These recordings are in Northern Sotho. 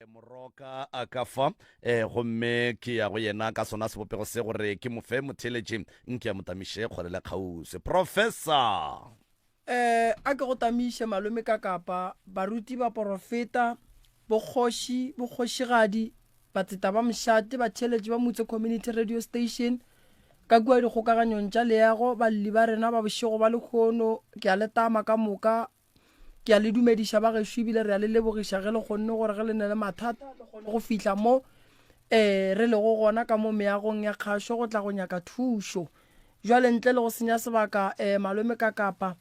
Moroka a ka fa eh, gomme ke ya go yena ka sona sebopego se gore ke mo fe motheeletši nke a mo tamiše kgole le kgauswi. Professor! Eh, a ke go tamiše malome ka kapa, baruti, baporofeta, bokgoši, bokgošigadi, batseta ba mošate, batheeletši ba Mutse Community Radio Station, ka kua dikgokaganyong tša leago, balli ba rena ba bošego ba lehono, ke a le tama ka moka, Ke a le dumediša ba gešo ebile re a le lebogiša ge le kgonne gore ge le ne le mathata le kgone go fihla mo um re lego gona ka mo meagong ya kgašo go tla go nyaka thušo. Jwale ntle le go senya sebaka um malome ka kapa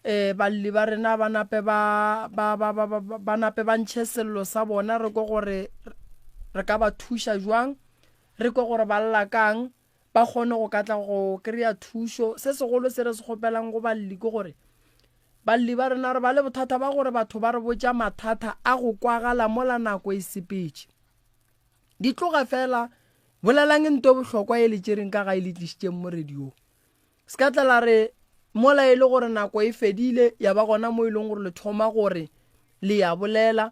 um balli ba rena ba nape ba ba ba ba ba ba nape ba ntšhe sello sa bona re kwe gore re ka ba thuša jwang, re kwe gore ba lla kang ba kgone go ka tla go kry-a thušo. Se segolo se re se kgopelang go balli ke gore balli ba rena re ba le bothata ba gore batho ba re botša mathata a go kwagala mola nako e sepetše. Di tloga fela, bolelang nto e bohlokwa e le tšereng ka gae le tlišitšeng mo radiong. Se ka tla la re mola e le gore nako e fedile ya ba gona mo e leng gore le thoma gore le ya bolela.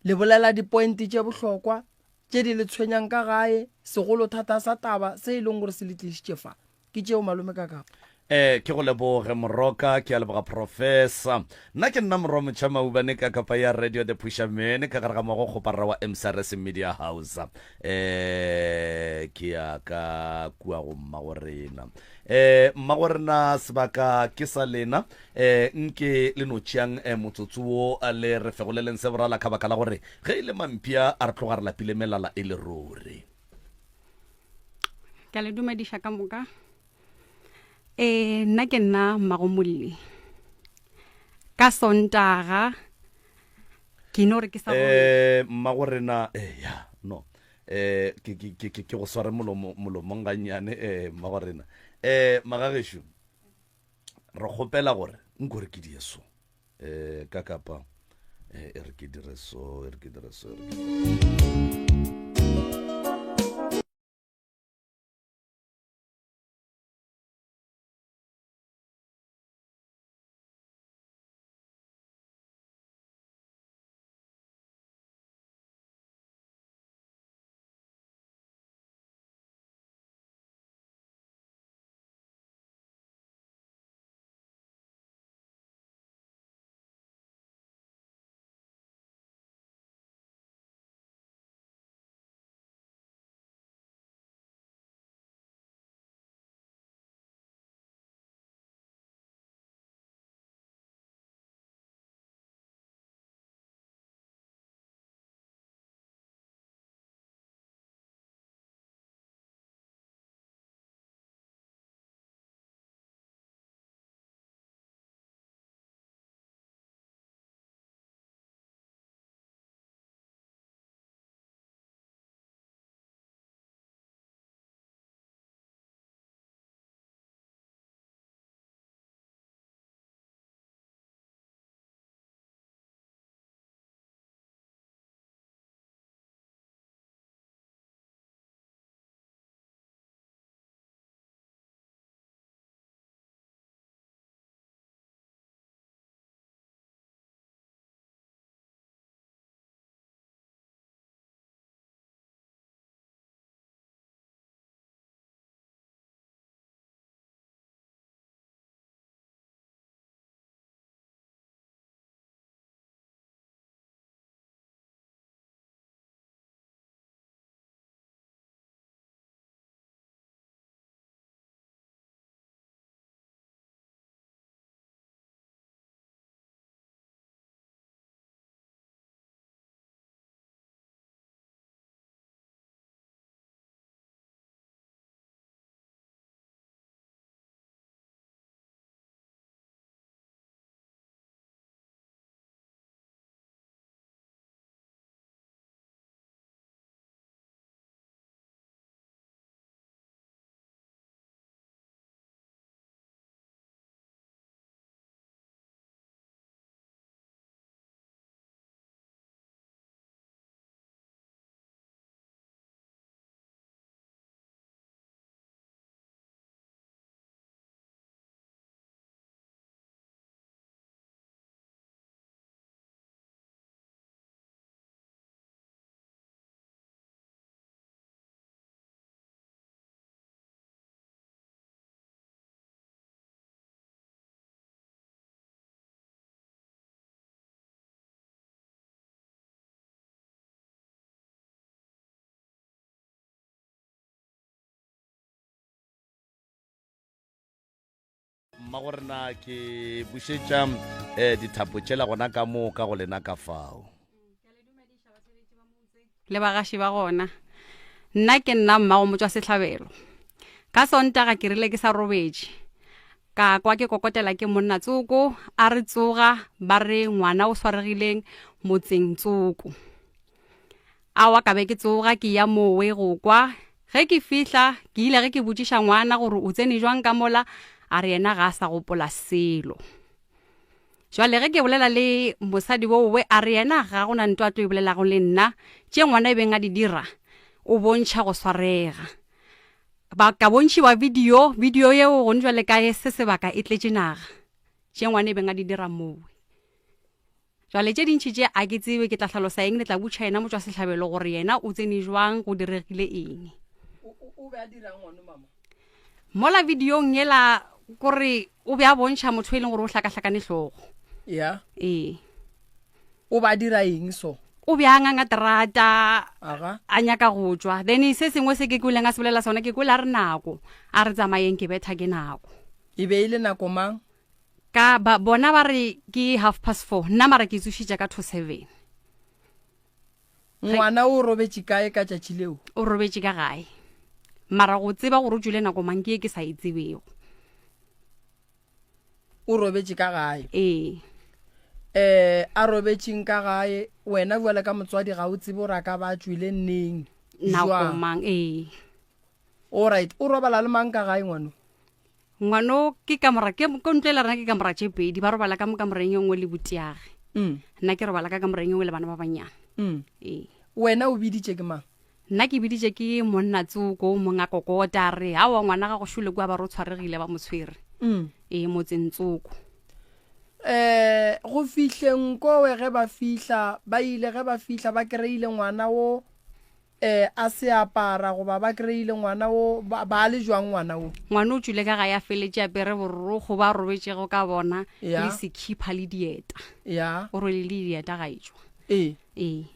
Le bolela dipointe tše bohlokwa tše di le tshwenyang ka gae, segolo thata sa taba se e leng gore se le tlišitše fa. Ke tšeo malome ka kapa. Eh, ke go leboge Moroka, ke a leboga Professor. Nna ke nna Morwa Motšha Maubane ka kapa ya Radio The Pusher Man ka gare ga moago kgoparara wa MCRS Media House. Eh, ke ya ka kua go mmagorena. Eh, mmagorena sebaka ke sa lena. E, nke le no tšeang e, motsotso wo le re fegoleleng se borala ka baka la gore ge e le mampia a re tloga re lapile melala e le ruri. Ke a le dumediša ka moka. E, nna ke nna Mmagomolli. Ka Sontaga ke no re ke sa Eh, mmago rena eh, ya no eh ke ke ke ke go sware molomo molomong gannyane eh mmago rena eh magagešo Re kgopela gore nko re ke die so um ka kapa eh, e re ke dire so e re ke dire so e re ke Mmago rena ke bušetša um dithapo tšela gona ka moo ka go lena ka fao. Le bagaši ba gona. Nna ke nna mmago motšwasehlabelo. Ka Sontaga ke rile ke sa robetše, ka kwa ke kokotela ke monna tsoko a re tsoga ba re ngwana o swaregileng motseng tsoko. Awa ka be ke tsoga ke ya mowe go kwa. Ge ke fihla ke ile ge ke botšiša ngwana gore o tsene jwang ka mola a re yena ga a sa gopola selo. Jwale ge ke bolela le mosadi wowe a re yena ga go na nto a tlo e bolelago le nna, tše ngwana e beng a di dira o bontšha go swarega. Ba ka bontšhiwa video, video yeo gone jwale ka se sebaka e tletše naga, tše ngwana e beng a di dira mowe. Jwale tše dintši tše a ke tsebe ke tla hlalosa eng, le tla butšha yena motšwasehlabelo gore yena o tsene jwang, go diregile eng. O be a dirang ngwano mama? Mola videong yela kore o be a bontšha motho e leng gore o hlakahlakane hlogo. Ya. Ee. O ba dira eng so? O be a nganga terata, Aga. a nyaka go tšwa. Then se sengwe se ke kweleng a se bolela sona ke kwele a re nako, a re tsamayeng ke betha ke nako. E be e le nako mang? Ka ba, bona ba re ke half past four, nna mara ke tsošitše ka to seven. Ngwana o robetše kae ka tšatši leo? O robetše ka gae. Mara go tseba gore o tšwile nako mang ke ye ke sa e tsebego. O robetše ka gae? Ee. Eh, a robetšeng ka gae, wena bjale ka motswadi ga o tsebe gore a ka ba a tšwile neng, Nako jwang? mang, ee. Alright, o robala le mang ka gae ngwano? Ngwano ke kamora, ke, ko ntlo e la rena ke kamora tše pedi, ba robala ka mo kamoreng e nngwe le butiage. Mm. Nna ke robala ka kamoreng e nngwe le bana ba bannyane. Mm. Ee. Wena o biditše ke mang? Nna ke biditše ke monna tsoko, monga kokota, a re, aowa ngwana gago šole kua ba re o tshwaregile ba mo tshwere. Mm. Ee, motseng tsoko. Eh, go fihleng kowe ge ba fihla, ba ile ge ba fihla ba kry-ile ngwana wo Eh, a se apara goba ba kry-ile ngwana wo, ba, ba le jwang ngwana wo? Ngwana o tšwile ka gae a feletše apere borokgo ba robetšego ka bona Ya. le sekhipha le dieta. Ya. O rwele le dieta ga etšwa. Ee. Ee.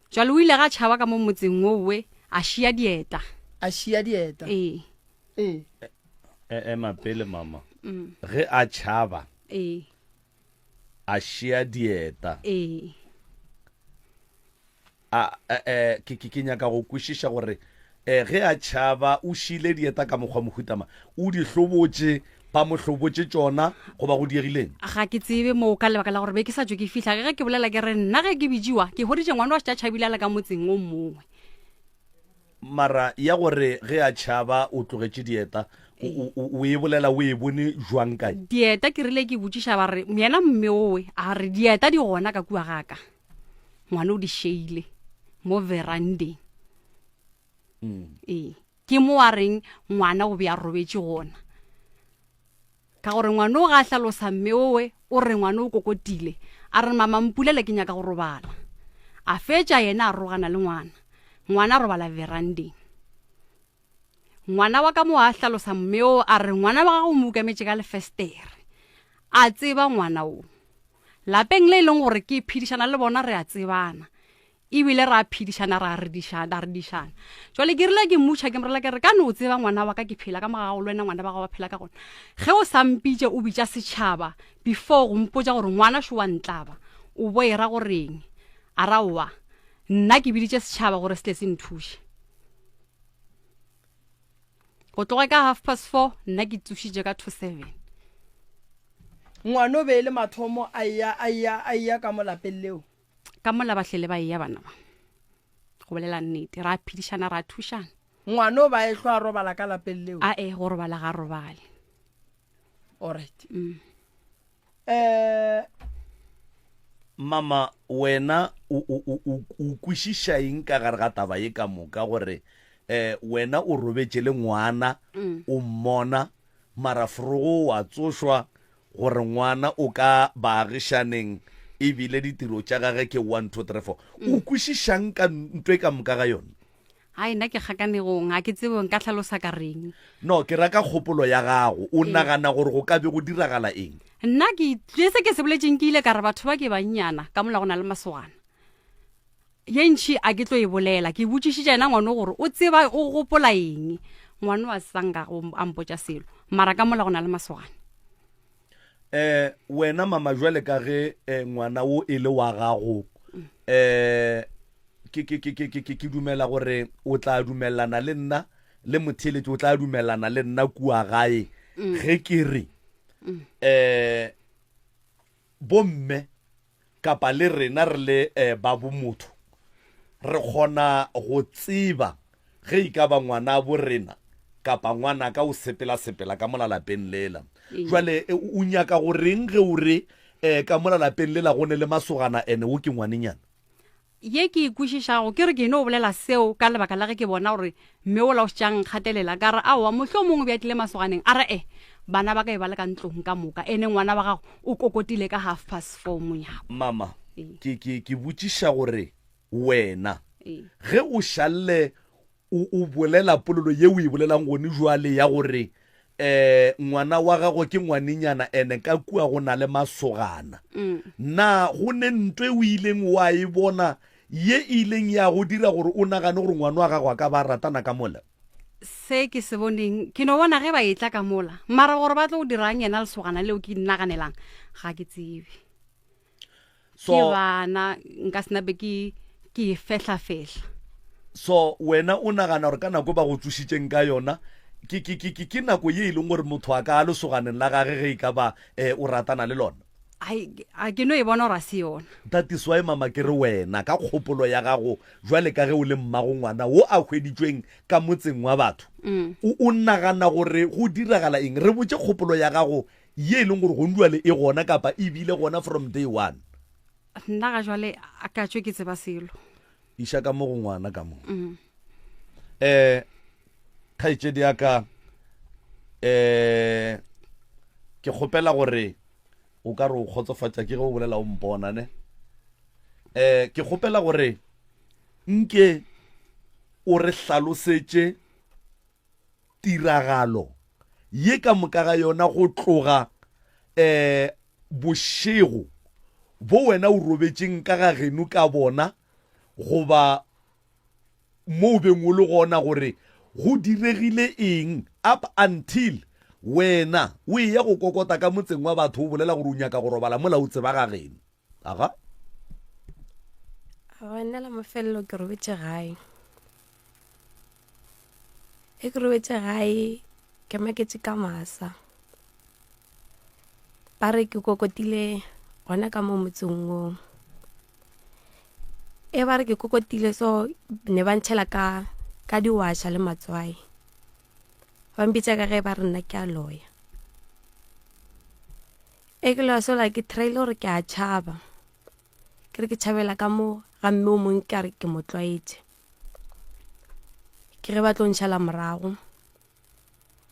Jwale o ile ga tšhaba ka mo motseng owe a šia dieta. A šia dieta. Ee. Ee. E, ema pele mama. Ge a tšhaba. Ee. A šia dieta. Ee. A, e, ke, ke, ke nyaka go kwešiša gore e, ge a tšhaba o šiile dieta ka mokgwa mohuta mang. O di hlobotše, ba mo hlobotše tšona, goba go diegileng? Ga ke tsebe moo ka lebaka la gore be ke sa tšwe ke fihla. Ge ke bolela ke re nna ge ke bitšiwa ke hweditše ngwana wa šetše a tšhabile a le ka motseng o mongwe. Mara ya gore ge a tšhaba o tlogetše dieta, o, o, o, o e bolela o e bone jwang kae? Dieta ke rile ke botšiša ba re yena mme owe a re dieta di gona ka kua ga ka. Ngwana o di šeile mo verandeng. Ee, ke mo a reng ngwana o be a robetše gona. Ka gore ngwana o ga a hlalosa mme owe o re ngwana o kokotile a re mama mpulele ke nyaka go robala. A fetša yena a rogana le ngwana. Ngwana a robala verandeng. Ngwana wa ka mo a hlalosa mme o a re ngwana wa gago o mo ukametše ka lefestere. A tseba ngwana o. Lapeng le e leng gore ke phedišana le bona re a tsebana. Ebile ra phedišana ra redišana, ra redišana. Jwale ke rile ke mmutšha ke morela ke re ka no tseba ngwana wa ka ke phela ka mo ga gago le wena ngwana ba gago ba phela ka gona. Ge o sa mpitše o bitša setšhaba before go mpotša gore ngwana šo wa ntlaba o bo e ra goreng. A ra owa nna ke biditše setšhaba gore se tle se nthuše. Go tloga ka half past four nna ke tsošitše ka to seven. Ngwana o be e le mathomo a eya a eya a eya ka mo lapeng leo. Ka mola ba hlele ba eya bana ba. Go bolela nnete, ra phedišana, ra thušana. Ngwana o ba ehlwa a robala ka lapeng leo? Ae, go robala ga robale. Alright. Eh. Mama, wena o, o, o, o, o kwešiša eng ka gare ga taba ye ka moka gore eh wena o robetše le ngwana o mmona mara forogo wa tsošwa gore ngwana o ka baagišaneng e bile ditiro tša gage ke one, two, three, four. O kwešišang ka nto e ka moka ga yona? Hai, nna ke kgakanegong, ga ke tsebe nka hlalosa ka reng. No, ke ra ka kgopolo ya gago, o nagana gore go ka be go diragala eng? Nna ke se ke se boletšeng ke ile ka re batho ba ke bannyana, ka mola go na le masogana. Ye ntši a ke tlo e bolela, ke botšišitše yena ngwano gore o tseba o gopola eng. Ngwano a sa nka a mpotša selo, mara ka mola go na le masogana. Eh, wena mama jwale ka ge eh, ngwana wo e le wa gago eh ke ke ke ke ke ke ke dumela gore o tla dumelana le nna le motheeletši o tla dumelana le nna kua gae ge ke re eh bomme kapa le rena re le eh, ba bomotho re kgona go tseba ge e ka ba ngwana bo rena kapa ngwanaka o sepela sepela ka mola lapeng lela. Jwale eh, o nyaka go reng ge o re eh, ka mola lapeng lela go ne le masogana ene wo ke ngwanenyana? Ye ke e kwešišago ke re ke no bolela seo ka lebaka la ge ke bona gore mme ola o šetše a nkgatelela. Ka re, Aowa, mohlomongwe bja tlile masoganeng. A re, E, bana ba ka e ba le ka ntlong ka moka. Ene ngwana wa gago o kokotile ka half past four monyako. Mama, Ee. ke, ke, ke botšiša gore wena Ee. ge o šalle O, o bolela polelo ye o e bolelang gone jwale ya gore um ngwana wa gago ke ngwanenyana ene ka kua go na le masogana. Na go ne nto e o ileng wa e bona ye e ileng ya go dira gore o nagane gore ngwana wa gago a ka ba a ratana ka mola? Se ke se boneng, ke no bona ge ba etla ka mola. Mara gore ba tlo dirang yena lesogana leo ke naganelang, ga ke tsebe. So, ke bana nka se nape ke ke e fehlafehla. So wena o nagana gore ka nako ba go tsošitšeng ka yona ke, ke, ke, ke, ke nako ye e leng gore motho a ka lesoganeng la gage ge e ka ba eh, o ratana le lona? Ai, a ke no e bona gore a se yona. That is why mama ke re wena ka kgopolo ya gago jwale ka ge o le mmago ngwana wo a hweditšweng ka motseng wa batho, o, o nagana gore go diragala eng? Re botše kgopolo ya gago ye e leng gore gong jwale e gona kapa e bile gona from day one. Nna ga jwale a ka tšwe ke tseba selo. Iša ka mo go ngwana ka mo. Mm. Eh kgaetšedi ya ka eh ke kgopela gore o ka re o kgotsofatša ke ge o bolela o mpona ne. Eh ke kgopela gore nke o re hlalosetše tiragalo ye ka moka ga yona go tloga um bošego bo wena o robetšeng ka ga geno ka bona goba mo o beng o le gona gore go diregile eng up until wena o eya go kokota ka motseng wa batho o bolela gore o nyaka go robala mola o tseba ga geno. Aga. Aowa, nna la mafelelo ke robetše gae. Ge ke robetše gae ke maketše ka masa. Ba re ke kokotile gona ka mo motseng wo. E ba re ke kokotile so ne ba ntšhela ka ka diwaša le matswai. Ba mpitša ka ge ba re nna ke a loya. E ke loya sola ke try-ile gore ke a tšhaba. Ke re ke tšhabela ka mo ga mme o mongwe ka re ke mo tlwaetše. Ke ge ba tlo ntšhala morago.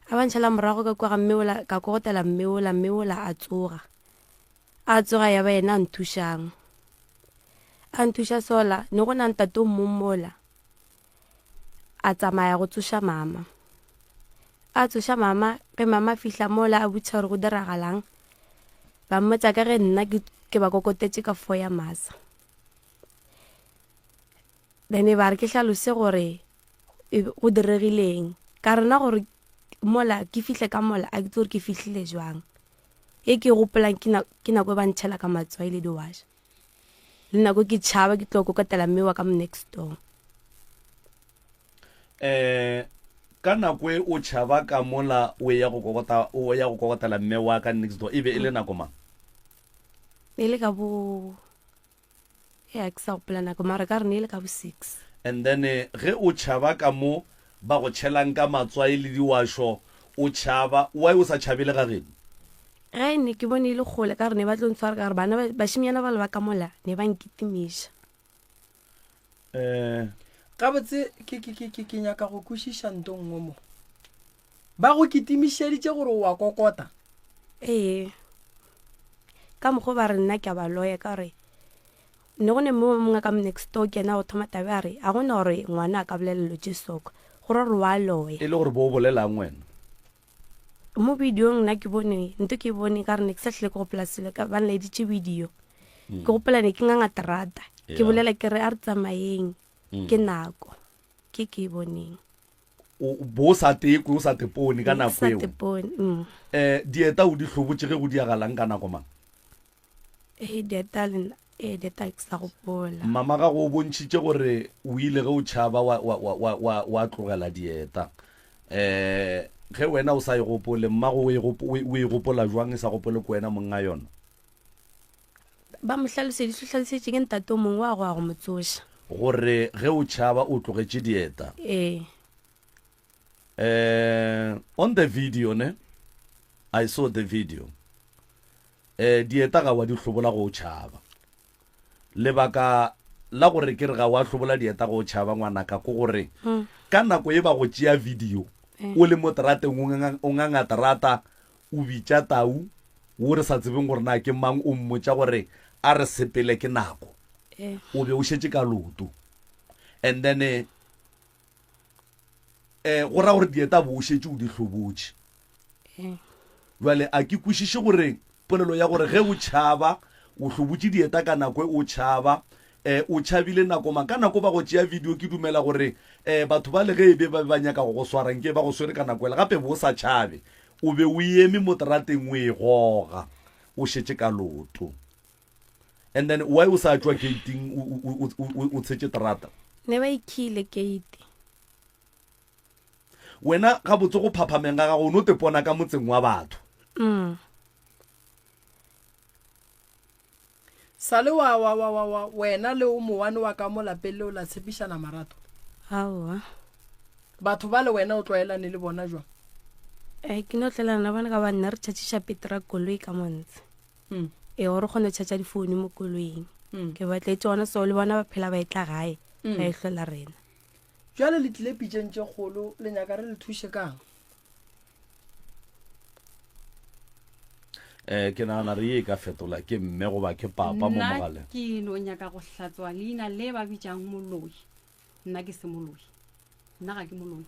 A ba ntšhala morago ka kwa ga mme ola, ka kokotela mme ola, mme ola a tsoga. A tsoga ya ba yena a nthušang. A nthuša sola, ne go na ntate o mong mola. A tsamaya go tsoša mama. A tsoša mama, ge mama a fihla mola a botšiša gore go diragalang, ba mmotša ka ge nna ke, ke ba kokotetše ka four ya masa. Then ba re ke hlalose gore e, go diregileng. Ka rena gore mola ke fihle ka mola a ke tse gore ke fihlile jwang. E ke e gopolang ke nako e ba ntšhela ka matswai le diwaša. Le nako ke tšhaba ke tlo kokotela mme wa ka mo next door. Eh ka nako e o tšhaba ka mola o ya go kokota o ya go kokotela mme wa ka next door e be e le nako mang? E le ka bo ya ke sa gopola nako mara ka re ne e le ka bo 6. And then ge o tšhaba ka mo ba go tšhelang ka matswai le diwašo o tšhaba why o sa tšhabele ga geno? Ge ne ke bone e le kgole ka gore ne ba tlo ntshwara ka gore bana ba bašemnyana bale ba ka mola ne ba nkitimiša. Eh. Gabotse ke ke ke ke ke nyaka go kwešiša nto nngwe mo. Ba go kitimišeditše gore o a kokota? Ee. Ka mokgwa ba re nna ke a ba loya ka gore ne go ne mo mongwe ka mo next door ke yena go thoma tabe a re a gona gore ngwana a ka bolela dilo tše soka go ra gore wa loya. E le gore bo o bolelang wena? Mo videong nna ke bone nto ke bone ka re ne ke sa hlile ke gopola selo ka ba nlaeditše video ke gopola ne ke nganga terata ke bolela ke re a re tsamayeng ke nako ke ke e boneng. O bo o sa tekwe, o sa tepone ka nako Sa eo. tepone. Mm. Eh, dieta o di hlobotše ge go diagalang ka nako mang? Ee, dieta le nna, ee, dieta ke sa gopola. Mama gago o bontšhitše gore o ile ge o tšhaba wa, wa, wa, wa, wa, wa tlogela dieta. Eh, ge wena o sa e gopole, mmago o e gopo, o e, o e gopola jwang e sa gopole ke wena monga yona? Ba mo hlaloseditše, hlalosetše ke ntate o mongwe wa go ya go mo tsoša. Gore ge o tšhaba o tlogetše dieta. Ee. Eh, on the video ne, I saw the video. Eh, dieta ga wa di hlobola go o tšhaba. Lebaka la gore ke re ga wa hlobola dieta go o tšhaba ngwanaka ke gore ka nako e ba go tšea video o le mo terateng o nganga, o nganga terata o bitša tau wo re sa tsebeng gore na ke mang o mmotša gore a re sepele ke nako. O be o šetše ka loto. And then eh, eh go ra gore dieta bo o šetše o di hlobotše. Bjale a ke kwešiše gore polelo ya gore ge o tšhaba o hlobotše dieta ka nako e o tšhaba eh o tšhabile nako mang? Ka nako ba go tšea video ke dumela gore eh batho ba le ge e be ba be ba nyaka go go swara nke ba go swere ka nako ela gape bo o sa tšhabe o be o eme mo terateng o e goga o šetše ka loto. And then why o sa tšwa gating o, o, o, o tshetše terata? Ne ba ikhile gate. Wena gabotse go phaphameng ga gago o no tepona ka motseng wa batho. Mm. Sale wa, wa, wa, wa, wa, wena le o mowane wa ka mo lapeng leo la tshepišana marato? Aowa. Batho ba le wena o tlwaelane le bona jwang? Eh, ke no tlwaelana le bona ka ba nna re tšhatšiša petra koloi ka montshe. Mm. Ee, gore kgone go tšhatša difounu mo koloing. Mm. Ke ba tlaetše gona so le bona ba phela ba etla gae, Mm. ba e hlola rena. Bjale le tlile pitšeng tše kgolo, le nyaka re le thuše ka'ng? Eh, ke nagana re ye e ka fetola ke mme goba ke papa mo Nna mogaleng. ke no nyaka go hlatswa leina le ba bitšang moloi. Nna ke se moloi. Nna ga ke moloi.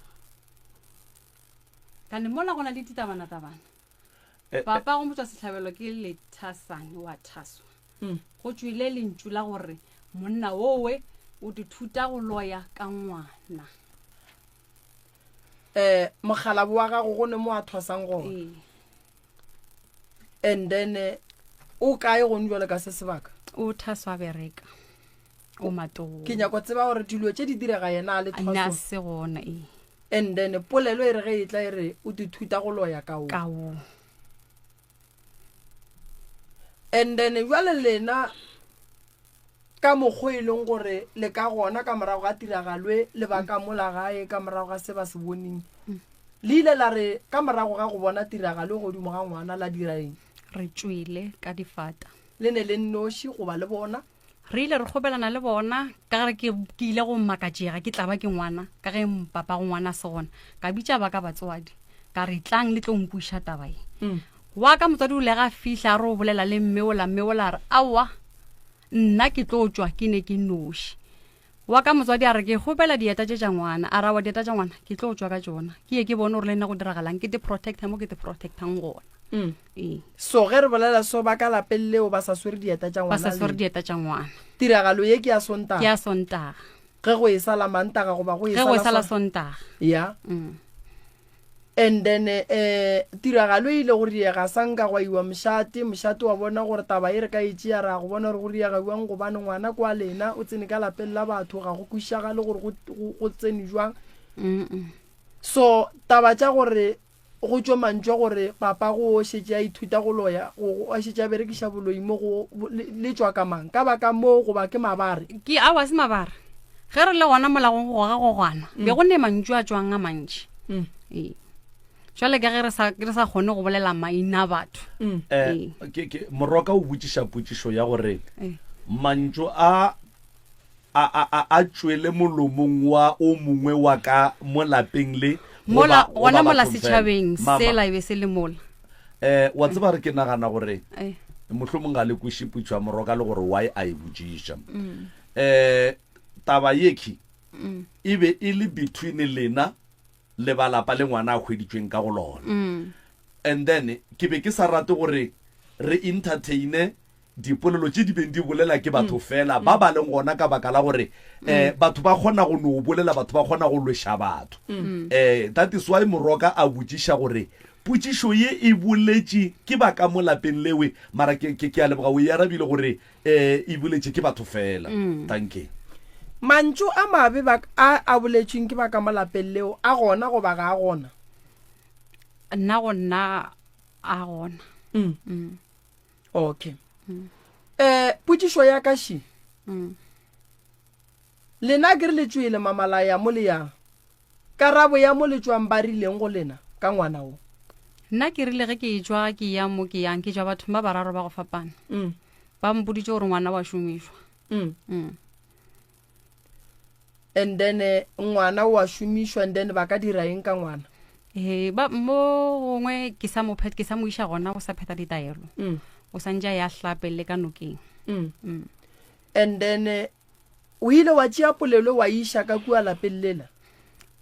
Kane mola go na le ditabana-tabana. Eh, eh. Papa go motswa sehlabelo ke Lethasane wa thaswa. Mm. Go tšwile lentšu la gore monna owe o dithuta go loya ka ngwana. Eh, mokgalabo wa gago go ne mo a thwasang gona. Ee. And then eh, o kae gone jwale ka se sebaka? O thaswa bereka. O matoo. Ke nyako tseba gore dilo tše di direga yena a le A ne a thwasong. se gona ee. And then polelo e re ge e tla e re o dithuta go loya ka o. Ka o. And then jwale lena ka mokgo e leng gore le ka gona ka morago ga tiragalo e le ba ka mola gae ka morago ga se ba se boneng. Le ile la re ka morago ga go bona tiragalo e godimo ga ngwana la dira eng? Re tšwele ka difata. Le ne le nnoši goba le bona? Re ile re kgopelana le bona ka gare ke, ke ile go makatšega ke tlaba ke ngwana ka ge papa go ngwana a se gona. Ka bitša ba ka batswadi ka re tlang le tlo nkwiša taba ye. Mm. Wa ka motswadi o ile ga fihla a re o bolela le mme ola, mme ola a re aowa nna ke tlo tšwa ke ne ke noši. Wa ka motswadi a re ke kgopela dieta tše tša ngwana, a re aowa dieta tša ngwana ke tlo tšwa ka tšona ke ye ke bone gore le nna go diragalang ke te protecta mo ke te protectang gona. Mm. Ee. So ge re bolela so ba ka lapeng leo ba sa swere dieta tša Ba ngwana sa swere le. dieta tša ngwana. Tiragalo ye ke ya Sontaga. Ke ya Sontaga. Ge go e sa la Mantaga goba go e Ge go e sa sa la la Sontaga. Ya. Mm. And then eh tiragalo e ile go riega sa nka gwa iwa mošate, mošate wa bona gore taba e re ka e tšea ra go bona gore go riega bjang gobane ngwana kwa lena o tsene ka lapeng la batho ga go kwišagale gore go, go, go tsene jwang. Mm -mm. So taba tša gore Go tšwe mantšu a gore papa go o šetše a ithuta go loya, go, go, a šetše a berekiša boloi mo go, bo, le, le tšwa ka mang? Ka ba ka moo goba ke mabare? Ke, aowa, se mabare. Ge re le gona mola go goga gogwana, be go ne mantšu a tšwang a mantši. Ee. Jwale ka ge re sa, re sa kgone go bolela maina a batho. Eh, ke, ke, Moroka o botšiša potšišo ya gore Ee. mantšu a a, a, a, a tšwele molomong wa o mongwe wa ka mo lapeng le, Mola, goba, gona goba mola bathong fela. setšhabeng Mama, sela e be se le mola. eh, wa tseba re ke nagana gore Eh. mohlomong ga le kweše putšo ya Moroka le gore why a e botšiša. Eh, taba yekhi e be e le between lena le ba lapa le ngwana a hweditšweng ka go lona. And then ke be ke sa rate gore re entertaine. dipolelo tše di beng di bolela ke batho fela ba ba leng gona ka baka la gore um batho ba kgona go no bolela, batho ba kgona go lweša batho. Um that is why Moroka a botšiša gore potšišo ye e boletše ke ba ka mo lapeng lewe, mara ke, ke, ke a leboga o e arabile gore um e boletše ke batho fela. Dankie. Mantšu a mabe ba, a a boletšweng ke ba ka mo lapeng leo a gona goba ga a gona? Nna go nna a gona. Mm. Mm. Okay. Mm. Eh, potšišo ya ka še. Mm. Lena ke re le tšwele mamalaya mo le yang. Karabo ya mo le tšwang ba rileng go lena ka ngwana wo? Nna ke rile ge ke etšwa ke ya mo ke yang ke tšwa bathong ba bararo ba go fapana. Mm. Ba mpoditše gore ngwana wa šomišwa. Mm. Mm. And then eh, ngwana o a šomišwa and then ba ka dira eng ka ngwana? Ee, ba mo gongwe ke sa mo phet ke sa mo iša gona go sa phetha ditaelo. Mm. O sa ntše a ya hlape le ka nokeng. Mm. Mm. And then eh, o ile wa tšea polelo wa iša ka kua lapeng lela?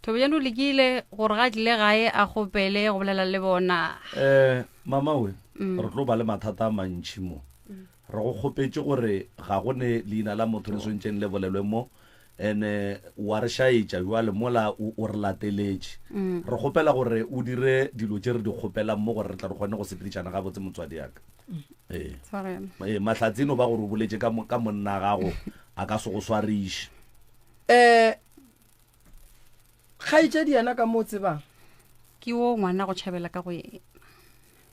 Thobejane o lekile gore ga a tlile gae a kgopele go bolela le bona. Eh, mama we, re tlo ba le mathata a mantši mo. Re go kgopetše gore ga go ne leina la motho le swantšeng le bolelwe mo, ene wa re šaetša bjale mola o, o re lateletše. Re kgopela gore o dire dilo tše re di kgopelang mo gore re tle re kgone go sepedišana gabotse, motswadi ya ka. Ee. Tshwarelo. Ee, mahlatse e no ba gore o boletše ka, ka monna gago, a ka se go swariše. Um kgaetšedi yena ka mo o tsebang? Ke wo ngwana go tšhabela ka go yena.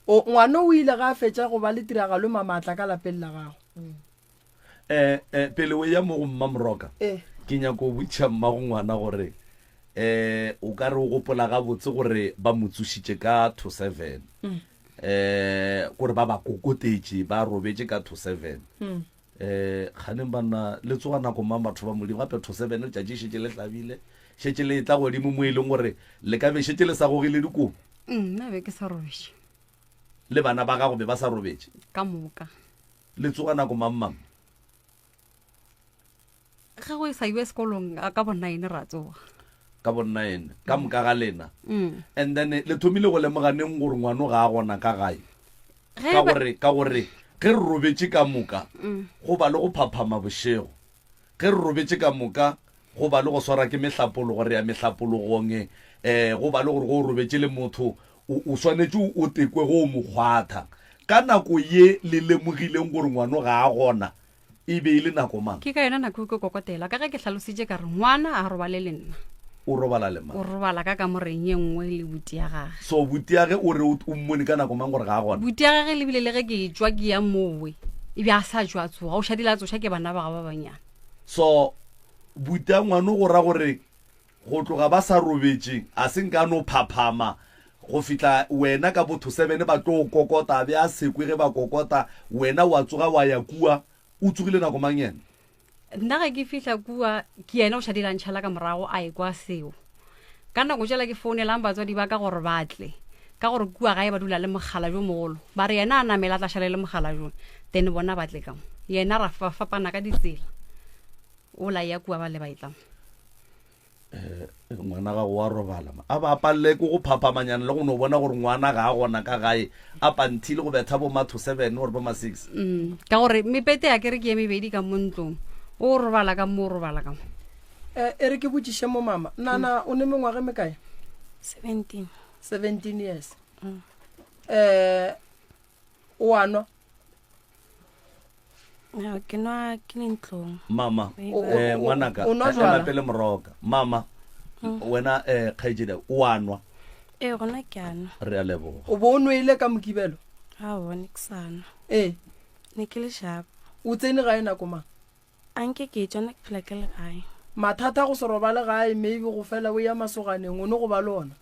O, ngwana o ile ga a fetša go ba le tiragalo mamatla ka lapeng la gago. Eh, eh, pele o eya mo go Mma Moroka, Eh. ke nyako go botšiša mmago ngwana gore, eh, o ka re o gopola gabotse gore ba mo tsošitše ka to seven. Eh, kore ba ba kokotetše, ba robetše ka to seven. Eh, kganeng banna, le tsoga nako mang batho ba Modimo? Gape to seven letšatši šetše le hlabile, šetše le etla godimo mo e leng gore le ka be šetše le sa gogile dikobo. Nna be ke sa robetše. Le bana ba gago be ba sa robetše? Ka moka. Le tsoga nako mang mang? Ge go sa iwe sekolong ka bo nine ra tsoga. Ka bo nine, ka moka ga lena. And then le thomile go lemoga neng gore ngwano ga a gona ka gae? Ka gore, ka gore ge re robetše ka moka, go ba le go phaphama bošego. Ge re robetše ka moka, go ba le go swara ke mehlapologo, re ya mehlapologong, um go ba le gore ge o robetše le motho, o, o swanetše o, o tekwe ge o mo kgwatha. Ka nako ye le lemogileng gore ngwano ga a gona, e be e le nako mang? Ke ka yona nako eo ke kokotela, ka ge ke hlalositše ka re ngwana a robale le nna. O robala le mang? O robala ka kamoreng ye nngwe le buti ya gage. So buti ya ge o re o, o mmone ka nako mang gore ga a gona? Buti ya gage le bile le ge ke etšwa ke ya mowe, e be a sa tšwa a tsoga, o šadile a tsoša ke bana ba gagwe ba banyane. So buti ya ngwano go ra gore go tloga ba sa robetše a se nka no phaphama go fihla wena ka bo thosebene ba tlo kokota, a be a sekwe ge ba kokota, wena wa tsoga wa ya kua, o tsogile nako mang yena? Nna ge ke fihla kua, ke yena o šadile a ntšhala ka morago a ekwa seo. Ka nako tšela ke founelang batswadi ba ka gore ba tle, ka gore kua gae ba dula le mogala jo mogolo. Ba re yena a namele a tla šale le mogala jo, then bona ba tle ka mo. Yena ra fapana ka ditsela, o la ya kua ba le ba etla mo. Eh, ngwana gago wa robala ma. A ba a palele ke go phaphamanyana le go no bona gore ngwana ga a gona ka gae, a panthile go betha bo ma to seven or bo ma six. Ka gore mepete ya kere ke ye mebedi ka mo ntlong, o robala ka mo, o robala ka mo. Eh, e re ke botšiše mo mama, nana o ne mengwaga e mekae? 17. 17 years. Eh, o a nwa? Ao, ke nwa ke le ntlong. Mama, O- o- eh, o- ngwanaka, o nwa eh, jwala? ema pele moroka. Mama, wena eh, kgaetšedi, o a nwa? Ee, gona ke a nwa. Re a leboga. O bo o nwele ka Mokibelo? Aowa, ne ke sa nwa. Ee. Ne ke le sharp. O tsene gae nako mang? A nke ke tšwa, nna ke phela ke le gae. Mathata a go se robale gae, maybe go fela o ya masoganeng, o ne go ba le ona.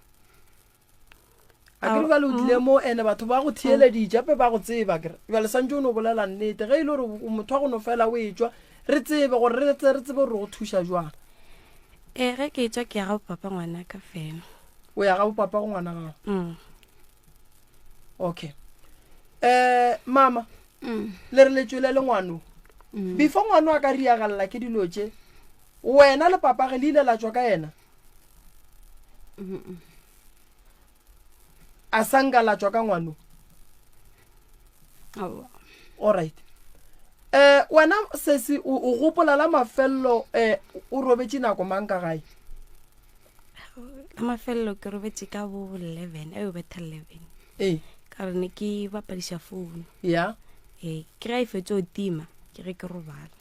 A ke re bjale o tlile mo ene batho ba go theeleditše gape ba go tseba kere bjale santse o no bolela nnete ge e le gore o motho wa go no fela o etšwa re tsebe gore re tle re tsebe gore re go thuša jwang. Ee, ge ke etšwa ke ya ga bopapa ngwanaka fela. O ya ga bopapa go ngwana gago? Mm. Okay. Eh mama, le re le tšwele le ngwano. Before ngwano a ka riagalela ke dilo tše, wena le papage le ile la tšwa ka yena? A sa nka la tšwa ka ngwano? Aowa. Alright. Um wena sesi o o gopola la mafelelo um o robetše nako mang ka gae? La mafelelo ke robetše ka bo 11, e betha 11. Ee. Ka re ne ke bapadiša founu. Ya. Ee, ke ge e fetše o tima, ke ge ke robala.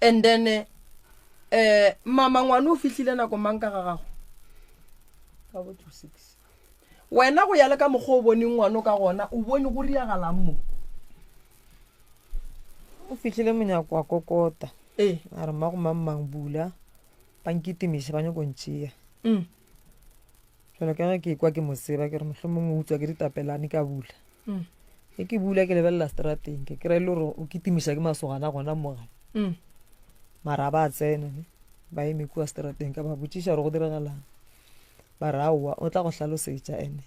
And then eh mama ngwana o fihlile nako mang ka ga gago? Ka bo 2 6. Wena go ya le ka mokgwa o boneng ngwano ka gona, o bone go riagalang mo? O fihlile monyako wa kokota. Ee. A re mmago mang mang bula, ba nkitimiša ba nyako ntšea. Mm. Jalo ka ge ke ekwa ke mo tseba ke re mohlomong o utswa ke ditapelane ka bula. Mm. Ge ke bula ke lebelela strateng ke kry-a e le gore o kitimiša ke masogana gona mo gae. Mm. Mara ba tsena ne ba eme kua strateng ka ba botšiša gore go diragalang. Ba re aowa o tla go hlalosetša ene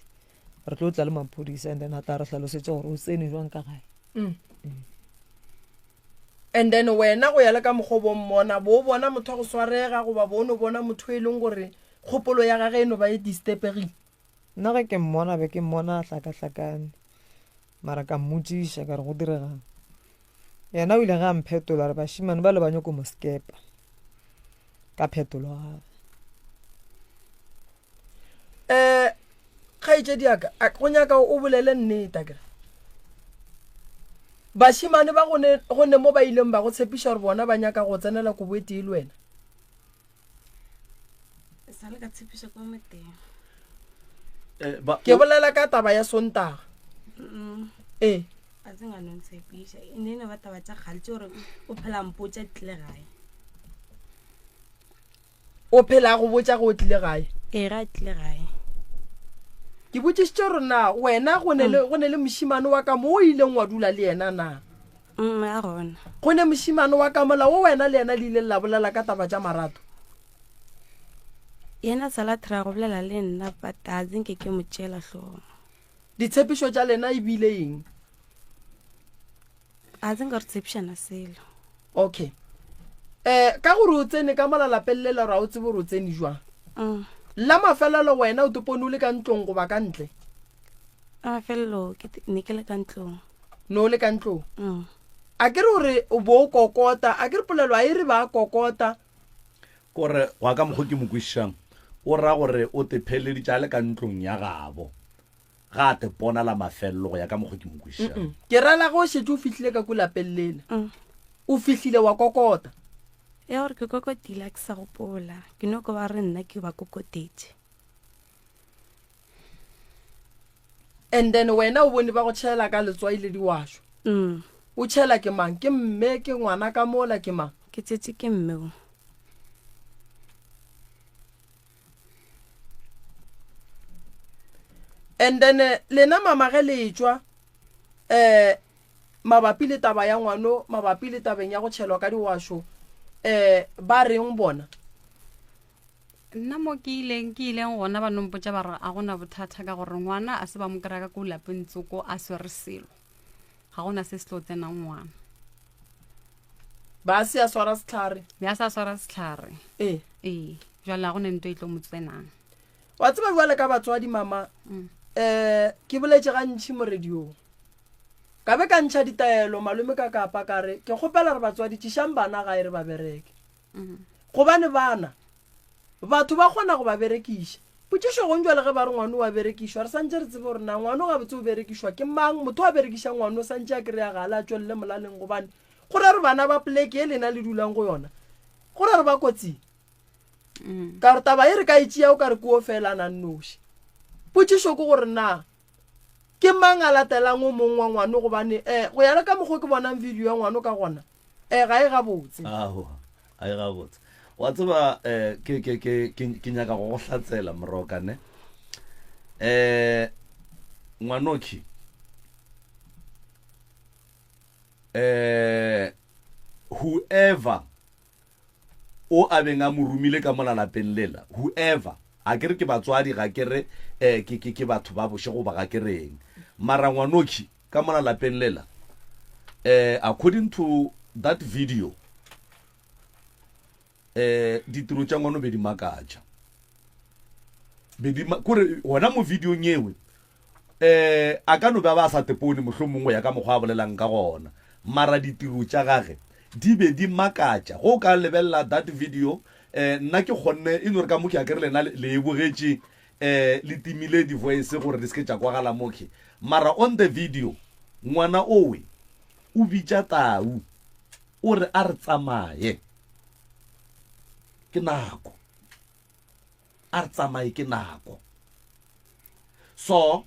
re tlo tla le maphodisa and then a tla re hlalosetša gore o tsene jwang ka gae. Mm. And then wena go ya le ka mokgwa o bo mmona, bo o bona motho wa go swarega goba bo o no bona motho e leng gore kgopolo ya gage e no ba e disturbegile? Nna ge ke mmona be ke mmona a hlakahlakane mara ka mmotšiša ka re go diregang. Yena o ile ge a mphetola a re bašemane bale ba nyoko mo skepa ka phetolo gape. Um kgaetšedi ya ka, go nyaka o bolele nnete akere. Bašemane ba go ne, go ne mo ba ileng ba go tshepiša gore bona ba nyaka go tsenela kobo e tee le wena. Sa le ka tshepiša ko moteng. Eh, ba, Ke bolela ka taba ya Sontaga. Mm. Ee. A tse nga no ntshepiša. E ne e no ba taba tša kgale tše gore o phela mpotša tlile gae. O phela a go botša ge o tlile gae? Ee, ge a tlile gae. Ke botšišitše gore na wena go ne le, go ne le mošemane wa ka mo o ileng wa dula le yena na? Mm, a gona. Go ne mošemane wa ka mola wo wena le yena le ileng la bolela ka taba tša marato? Yena a sala try go bolela le nna but a tse nke ke mo tšeela hlogong. Ditshepišo tša lena e bile eng? A tse nka re tshepišana selo. Okay. Eh, ka gore o tsene ka mola lapeng lela gore a o tsebe gore o tsene jwang. Mm. La mafelelo wena o topone o le ka ntlong goba ka ntle? La mafelelo ke ne ke le ka ntlong. Ne o le ka ntlong? Mm. A ke re gore o bo o kokota, a ke re polelo a e re ba kokota. Kore go ya ka mokgo ke mo kwešišang, o ra gore o te pheleleditše a le ka ntlong ya gabo. Ga a te pona la mafelelo go ya ka mokgo ke mo kwešišang. Ke ra la ge o šetše o fihlile ka ko lapeng lela. O fihlile wa kokota. Ya gore ke kokotile a ke sa gopola. Ke no kwa ba re nna ke ba kokotetše. And then wena o bone ba go tšhela ka letswai le diwašo. Mm. O tšhela ke mang? Ke mme, ke ngwana ka mola, ke mang? Ke tšetše ke mme o. And then eh, lena mama ge le etšwa eh mabapi le taba ya ngwano, mabapi le tabeng ya go tšhelwa ka diwašo, eh ba reng bona? Nna mo ke ileng ke ileng gona ba no mpotša ba re a gona bothata ka gore ngwana a se ba mo kry-a ka ko lapeng tsoko a swere selo, ga gona se se tlo tsenang ngwana. Ba se a swara sehlare. Be a sa swara sehlare. Ee. Ee, jwale ga gona nto e tlo mo tsenang. Wa tseba bjale ka batswadi mama, Mm. eh ke boletše gantši mo radiong. Ka be ka ntšha ditaelo malome ka kapa ka re ke kgopela re batswadi tšišang bana gae re ba bereke. Gobane bana, batho ba kgona go ba berekiša. Potšišo gong bjale ge ba re ngwano o a berekišwa, re santše re tsebe gore na ngwano gabotse o berekišwa ke mang? Motho a berekišang ngwano o santše a kry-a gale a tšwelele molaleng gobane go ra re bana ba poleke ye lena le dulang go yona, go ra re ba kotsing. Ka gore taba ye re ka e tšea o ka re ke o fela a na nnoši. Potšišo ke gore na ke mang a latelang o mong wa ngwano gobane um go ya le ka mokgwa o ke bonang video ya ngwano ka gona, Eh, ga e gabotse. Aowa, ga e gabotse. Wa tseba, eh, ke, ke, ke, ke, ke nyaka go go hlatsela, Moroka, ne? Eh, ngwanokhi, eh, whoever o a beng a mo romile ka mola lapeng lela, whoever, ga ke re ke batswadi, ga ke re, eh, ke, ke, ke batho ba boše goba ga ke reng, mara ngwanokhi, Ka mola lapeng lela, eh, according to that video, eh, ditiro tša ngwano be di makatša. Be di, kore gona mo videong ewe, Um a ka no be a ba a sa tepone mohlomongwe go ya ka mokgwa a bolelang ka gona, mara ditiro tša gage di be di makatša. Ge o ka lebelela that video, um nna ke kgonne e no re ka mo ke akere lena le e bogetše um le timile di-voice gore di se ke tša kwagala mokhe, mara on the video ngwana owe o bitša tau o re a re tsamaye ke nako. A re tsamaye ke nako. So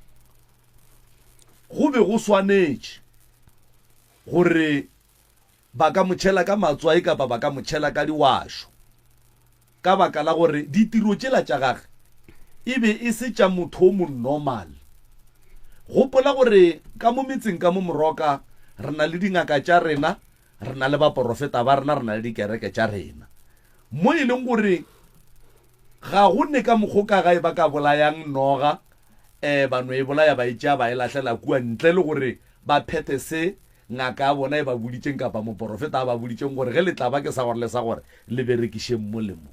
go be go swanetše gore ba ka mo tšhela ka matswai kapa ba ka mo tšhela ka diwašo, ka baka la gore ditiro tšela tša gage e be e se tša motho o mo normal. Gopola gore ka mo metseng ka mo Moroka re na le dingaka tša rena, Re na le baporofeta ba rena, re na le dikereke tša rena, mo e leng gore ga go ne ka mokgo ka gae ba ka bolayang noga, um ba no e bolaya ba e tšea ba e lahlela kua ntle le gore ba phethe se ngaka ya bona e ba boditšeng kapa moporofeta a ba boditšeng gore ge le tla ba ke sa gore le sa gore le berekišeng mo le mo.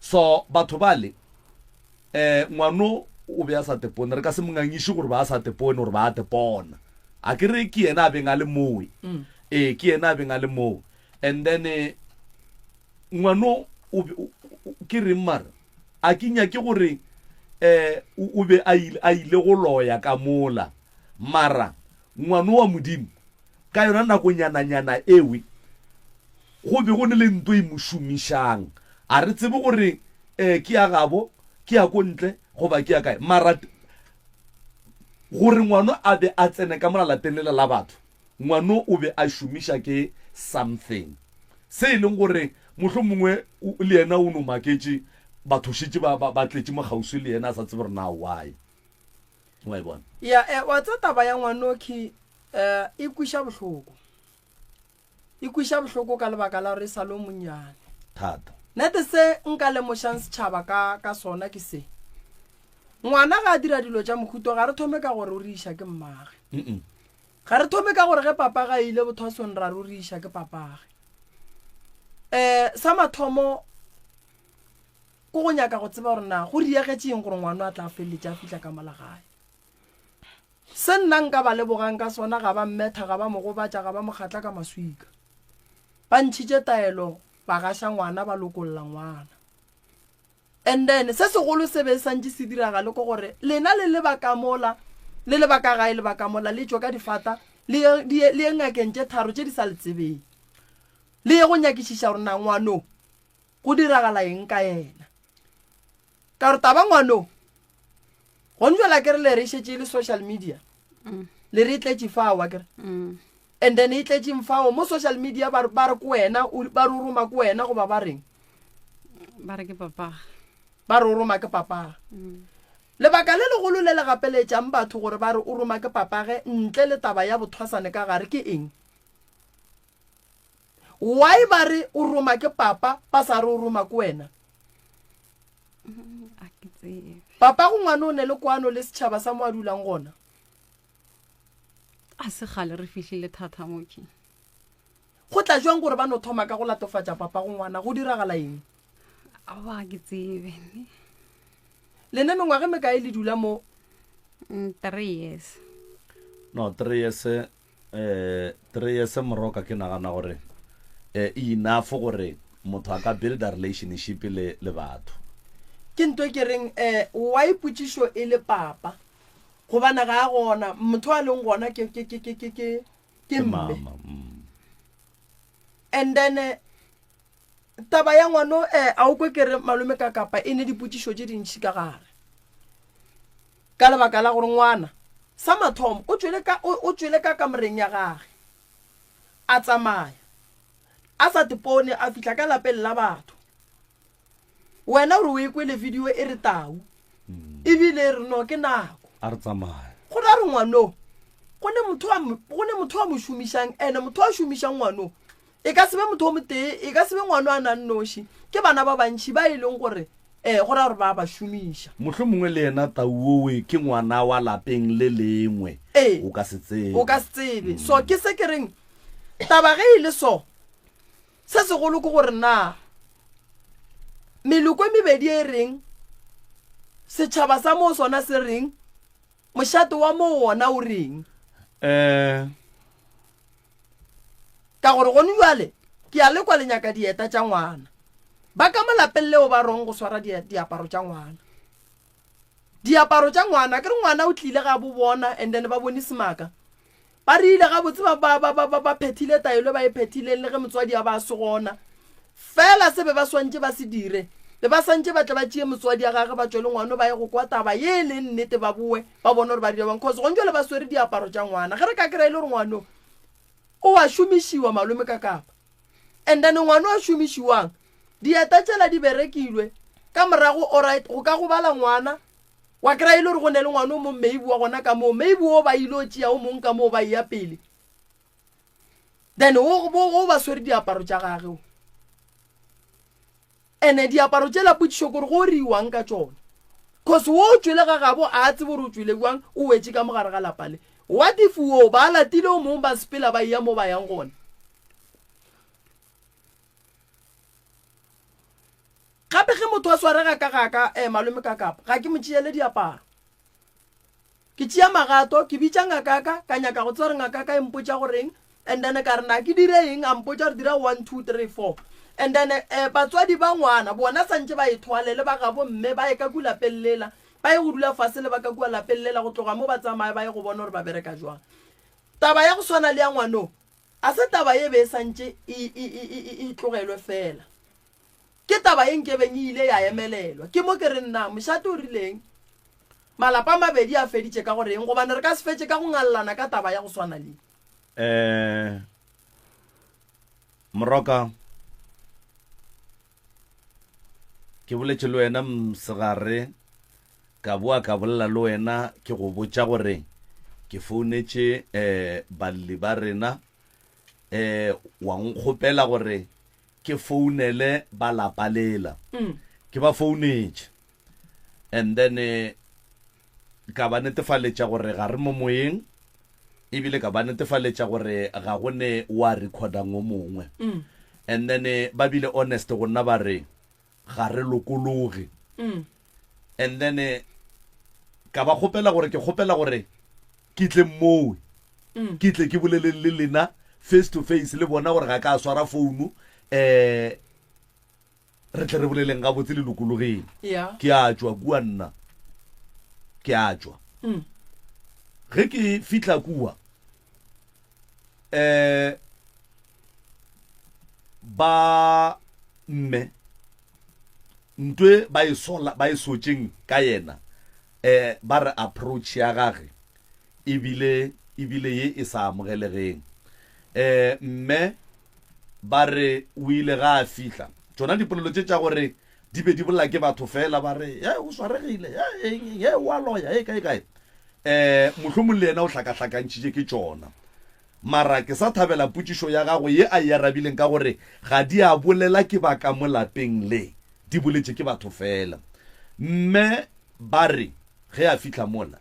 So batho bale Eh, ngwano o be a sa tepone. Re ka se mo ngangiše gore ba a sa tepone, gore ba a tepona. A ke re ke yena a beng a le mowe. Mm. Ee, ke yena a beng a le moo. And then eh, ngwano o ke reng mara? A ke nyake gore eh o be a ile a ile go loya ka mola. Mara ngwano wa Modimo Ka yona nakonyananyana ewe, go be go ne le nto e mo šomišang. A re tsebe gore um ke ya gabo, ke ya ko ntle, goba ke ya kae. Mara gore ngwano a be a tsene ka mola lapeng lela la batho, ngwano o be a šomiša ke something. Se e leng gore mohlomongwe le yena o no maketše, batho šetše ba, ba, ba tletše mo kgauswi le yena a sa tsebe gore na why. Wa e bona? Ya, eh, wa tseba taba ya ngwanokhi um e kwiša bohloko. E kwiša bohloko ka lebaka la gore e sa le o monnyane. Thata. Nete se nka lemošang setšhaba ka, ka sona ke se. Ngwana ga a dira dilo tša mohuto ga re thome ka gore o re iša ke mmage. Mm -mm. Ga re thome ka gore ge papa ga ile bothwasong ra re o re iša ke papage. Um sa mathomo Ke go nyaka go tseba gore na go diegetše eng gore ngwano a tla feleletše a fihla ka mola gae. Se nna nka ba lebogang ka sona, ga ba mmetha, ga ba mo gobatša, ga ba mo kgatla ka maswika. Ba ntšhitše taelo, ba gaša ngwana, ba lokolla ngwana. And then se segolo se be se santše se diragale ke gore lena le le ba ka mola, le le ba ka gae le ba ka mola, le tšwe ka difata, le ye, le ye ngakeng tše tharo tše di sa le tsebeng. Le ye go nyakišiša gore na ngwano Go diragala eng ka yena? Ka gore taba ngwano, gone jwale akere le re e šetše e le social media. Mm. Le re e tletše fao akere. Mm. And then e tletšeng fao mo social media ba ba re ko wena, ba re o roma ko wena goba ba reng? Ba re ke papa. Ba re o roma ke papa. Mm. Lebaka le legolo le le gapeletšang batho gore ba re o roma ke papage ntle le taba ya bothwasane ka gare ke eng? Why ba re o roma ke papa ba sa re o roma ke wena? A ke tsebe. Papa go ngwana o ne le kwano le setšhaba sa mo a dulang gona. A se kgale re fihlile thata moki. Go tla jwang gore ba no thoma ka go latofatša papa go ngwana go diragala eng? Aowa ga ke tsebe. Lena mengwaga e mekae le dula mo? 3 years. No, 3 years Eh, 3 years Moroka ke nagana gore eh, e enough gore motho a ka builda relationship le le batho. Ke nto e ke reng eh, why potšišo e le papa gobane ga a gona motho a leng gona ke ke ke ke ke ke ke Ke mme. mama. Mm. And then eh, taba ya ngwano eh, a o kwe ke re malome ka kapa e ne dipotšišo tše dintši ka gare. Ka lebaka la gore ngwana, sa mathomo, o tšwele ka, o, o tšwele ka kamoreng ya gage, a tsamaya, a sa tepone, a fihla ka lapeng la batho. Wena o re o e kwele video e re tau, ebile e re no ke nako. A re tsamaya. Go ra re ngwano, go ne motho a, go ne motho a mo šomišang, ene motho a šomišang ngwano, e ka se be motho o motee, e ka se be ngwano a nang noši, ke bana ba bantši ba e leng gore Ee, go ra gore ba ba šomiša. Mohlomongwe le yena tau owe ke ngwana wa lapeng le lengwe. Ee. O ka se tsebe. O ka se tsebe. So ke se ke reng, taba ge e le so, se segolo ke gore na meloko e mebedi e reng, setšhaba sa moo sona se reng? Mošate wa moo wona o reng? Eh. Ka gore gone jwale ke a lekwa le nyaka dieta tša ngwana. Ba ka mo lapeng leo ba rong go swara diaparo tša ngwana. Diaparo tša ngwana, ke re ngwana o tlile ga bo bona and then ba bone semaka. Ba rile gabotse ba, ba, ba, ba, ba, ba phethile taelo e ba e phethileng le ge motswadi a ba a se gona. Fela se be ba swantše ba se dire, be ba santše ba tle ba tšee motswadi a gage ba tšwe le ngwano ba ye go kwa taba ye e leng nnete ba bowe ba bone gore ba dira bjang cause gong jwale ba swere diaparo tša ngwana. Ge re ka kry-a e le gore ngwano o a šomišiwa malome ka kapa and then ngwano a šomišiwang dieta tšela di berekilwe ka morago alright go ka gobala ngwana Wa kry-a e le gore go ne le ngwana o mong maybe wa gona ka moo, maybe o ba ile o tšea o mong ka moo ba eya pele. Then o, o, o ba swere diaparo tša gage o. Ene diaparo tšela potšišo kore go riwang ka tšona. Cause wo o tšwele ga gabo a tsebe gore o tšwele bjang, o wetše ka mogare ga lapa le. What if wo ba latile o mong ba sepela ba eya mo ba yang gona? Gape ge motho a swarega ka ga ka, eh, malome ka kapa, ga ke mo tšeele diaparo. Ke tšea magato, ke bitša ngakaka, ka nyaka go tseba gore ngakaka e mpotša goreng, and then ka re na ke dire eng, a mpotša gore dira 1, 2, 3, 4. And then eh, batswadi ba ngwana bona santše ba e thwale le ba gabo mme ba ye ka ku lapeng lela, ba ye go dula fase le ba ka kua lapeng lela, go tloga mo ba tsamaye ba ye go bona gore ba bereka jwang. Taba ya go swana le ya ngwano, a se taba ye be e santše e, e, e, e, e, e tlogelwe fela. Ke taba ye nkebeng e ile ya emelelwa. Ke mo ke reng na mošate o rileng? Malapa a mabedi a feditše ka go reng? Gobane re ka se fetše ka go ngallana ka taba ya go swana le. Eh, Moroka, ke boletše le wena mosegare, ka boa ka bolela le wena ke go botša gore ke founetše eh balli ba rena, eh wa nkgopela gore ke founele ba lapa lela ke ba founetše and then eh, ka ba netefaletša gore ga re mo moyeng ebile ka ba netefaletša gore ga go ne wa recordang o mongwe and then eh, ba bile honest go nna ba re ga re lokologe and then eh, ka ba kgopela gore ke kgopela gore ke tle mowe mm. ke tle ke boleleng le lena face to face le bona gore ga ka swara founu um re tle re boleleng gabotse le lokologeng ke a tšwa kua nna ke a tšwa mm. ge ke fihla kua um ba mme ntwe ba e sola ba e sotšeng ka yena um ba re approach ya gage ebile ebile ye e sa amogelegeng um mme ba re o ile ga a fihla tšona dipolelo tše tša gore di be di bolela ke batho fela ba re ye o swaregile ye eng ye o a loya e kae kae um mohlomong le yena o hlakahlakantšhitše ke tšona Mara ke sa thabela potšišo ya gago ye a e arabileng ka gore ga di a bolela ke ba ka mo lapeng le, di boletše ke batho fela. Mme ba re ge a fihla mola,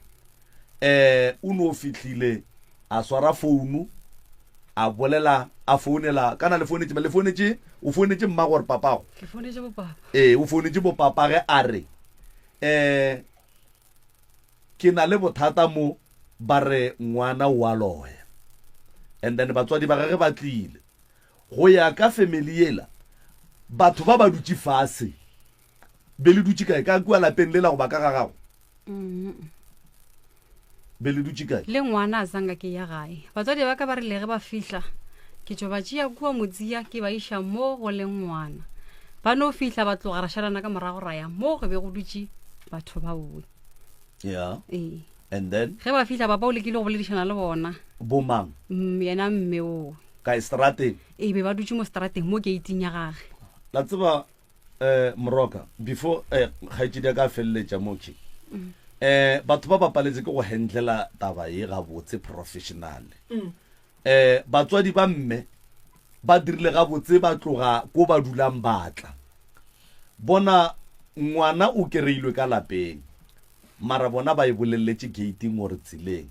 eh, o no fihlile a swara founu a bolela a founela, kana le founetše, le founetše, o founetše mmago or papago? Ke founetše bopapa. Ee, o founetše bopapa ge a re, eh, Ke na le bothata mo ba re ngwana o a loya and then batswadi ba gage ba tlile. Go ya ka family yela batho ba ba dutše fase. Be le dutše kae? Ka kua lapeng lela goba ka ga gago? Be le dutše kae? Le ngwana a zanga ke ya gae. Batswadi ba ka ba rile ge ba fihla ke tšo ba tšea kua Motsia ke ba iša mo go leng ngwana. Ba no fihla ba tloga ra šalana ka morago ra ya mo go be go dutše batho ba boe. Yeah. Ee. And then? Ge ba fihla papa o lekile go boledišana le bona. Bomang? Mm, yena mme o. Kae strateng? Ee, be ba dutše mo strateng mo gate-ing ya gage. La tseba eh Moroka before eh kgaetšedi ya ka a feleletša mo ke. Mm. Eh batho ba bapaletse ke go handlela taba ye gabotse professionally. Mm. Eh batswadi ba mme ba dirile gabotse ba tloga ko ba dulang ba tla. Bona ngwana o kereilwe ka lapeng mara bona ba e bolelletše gate-ing or tseleng.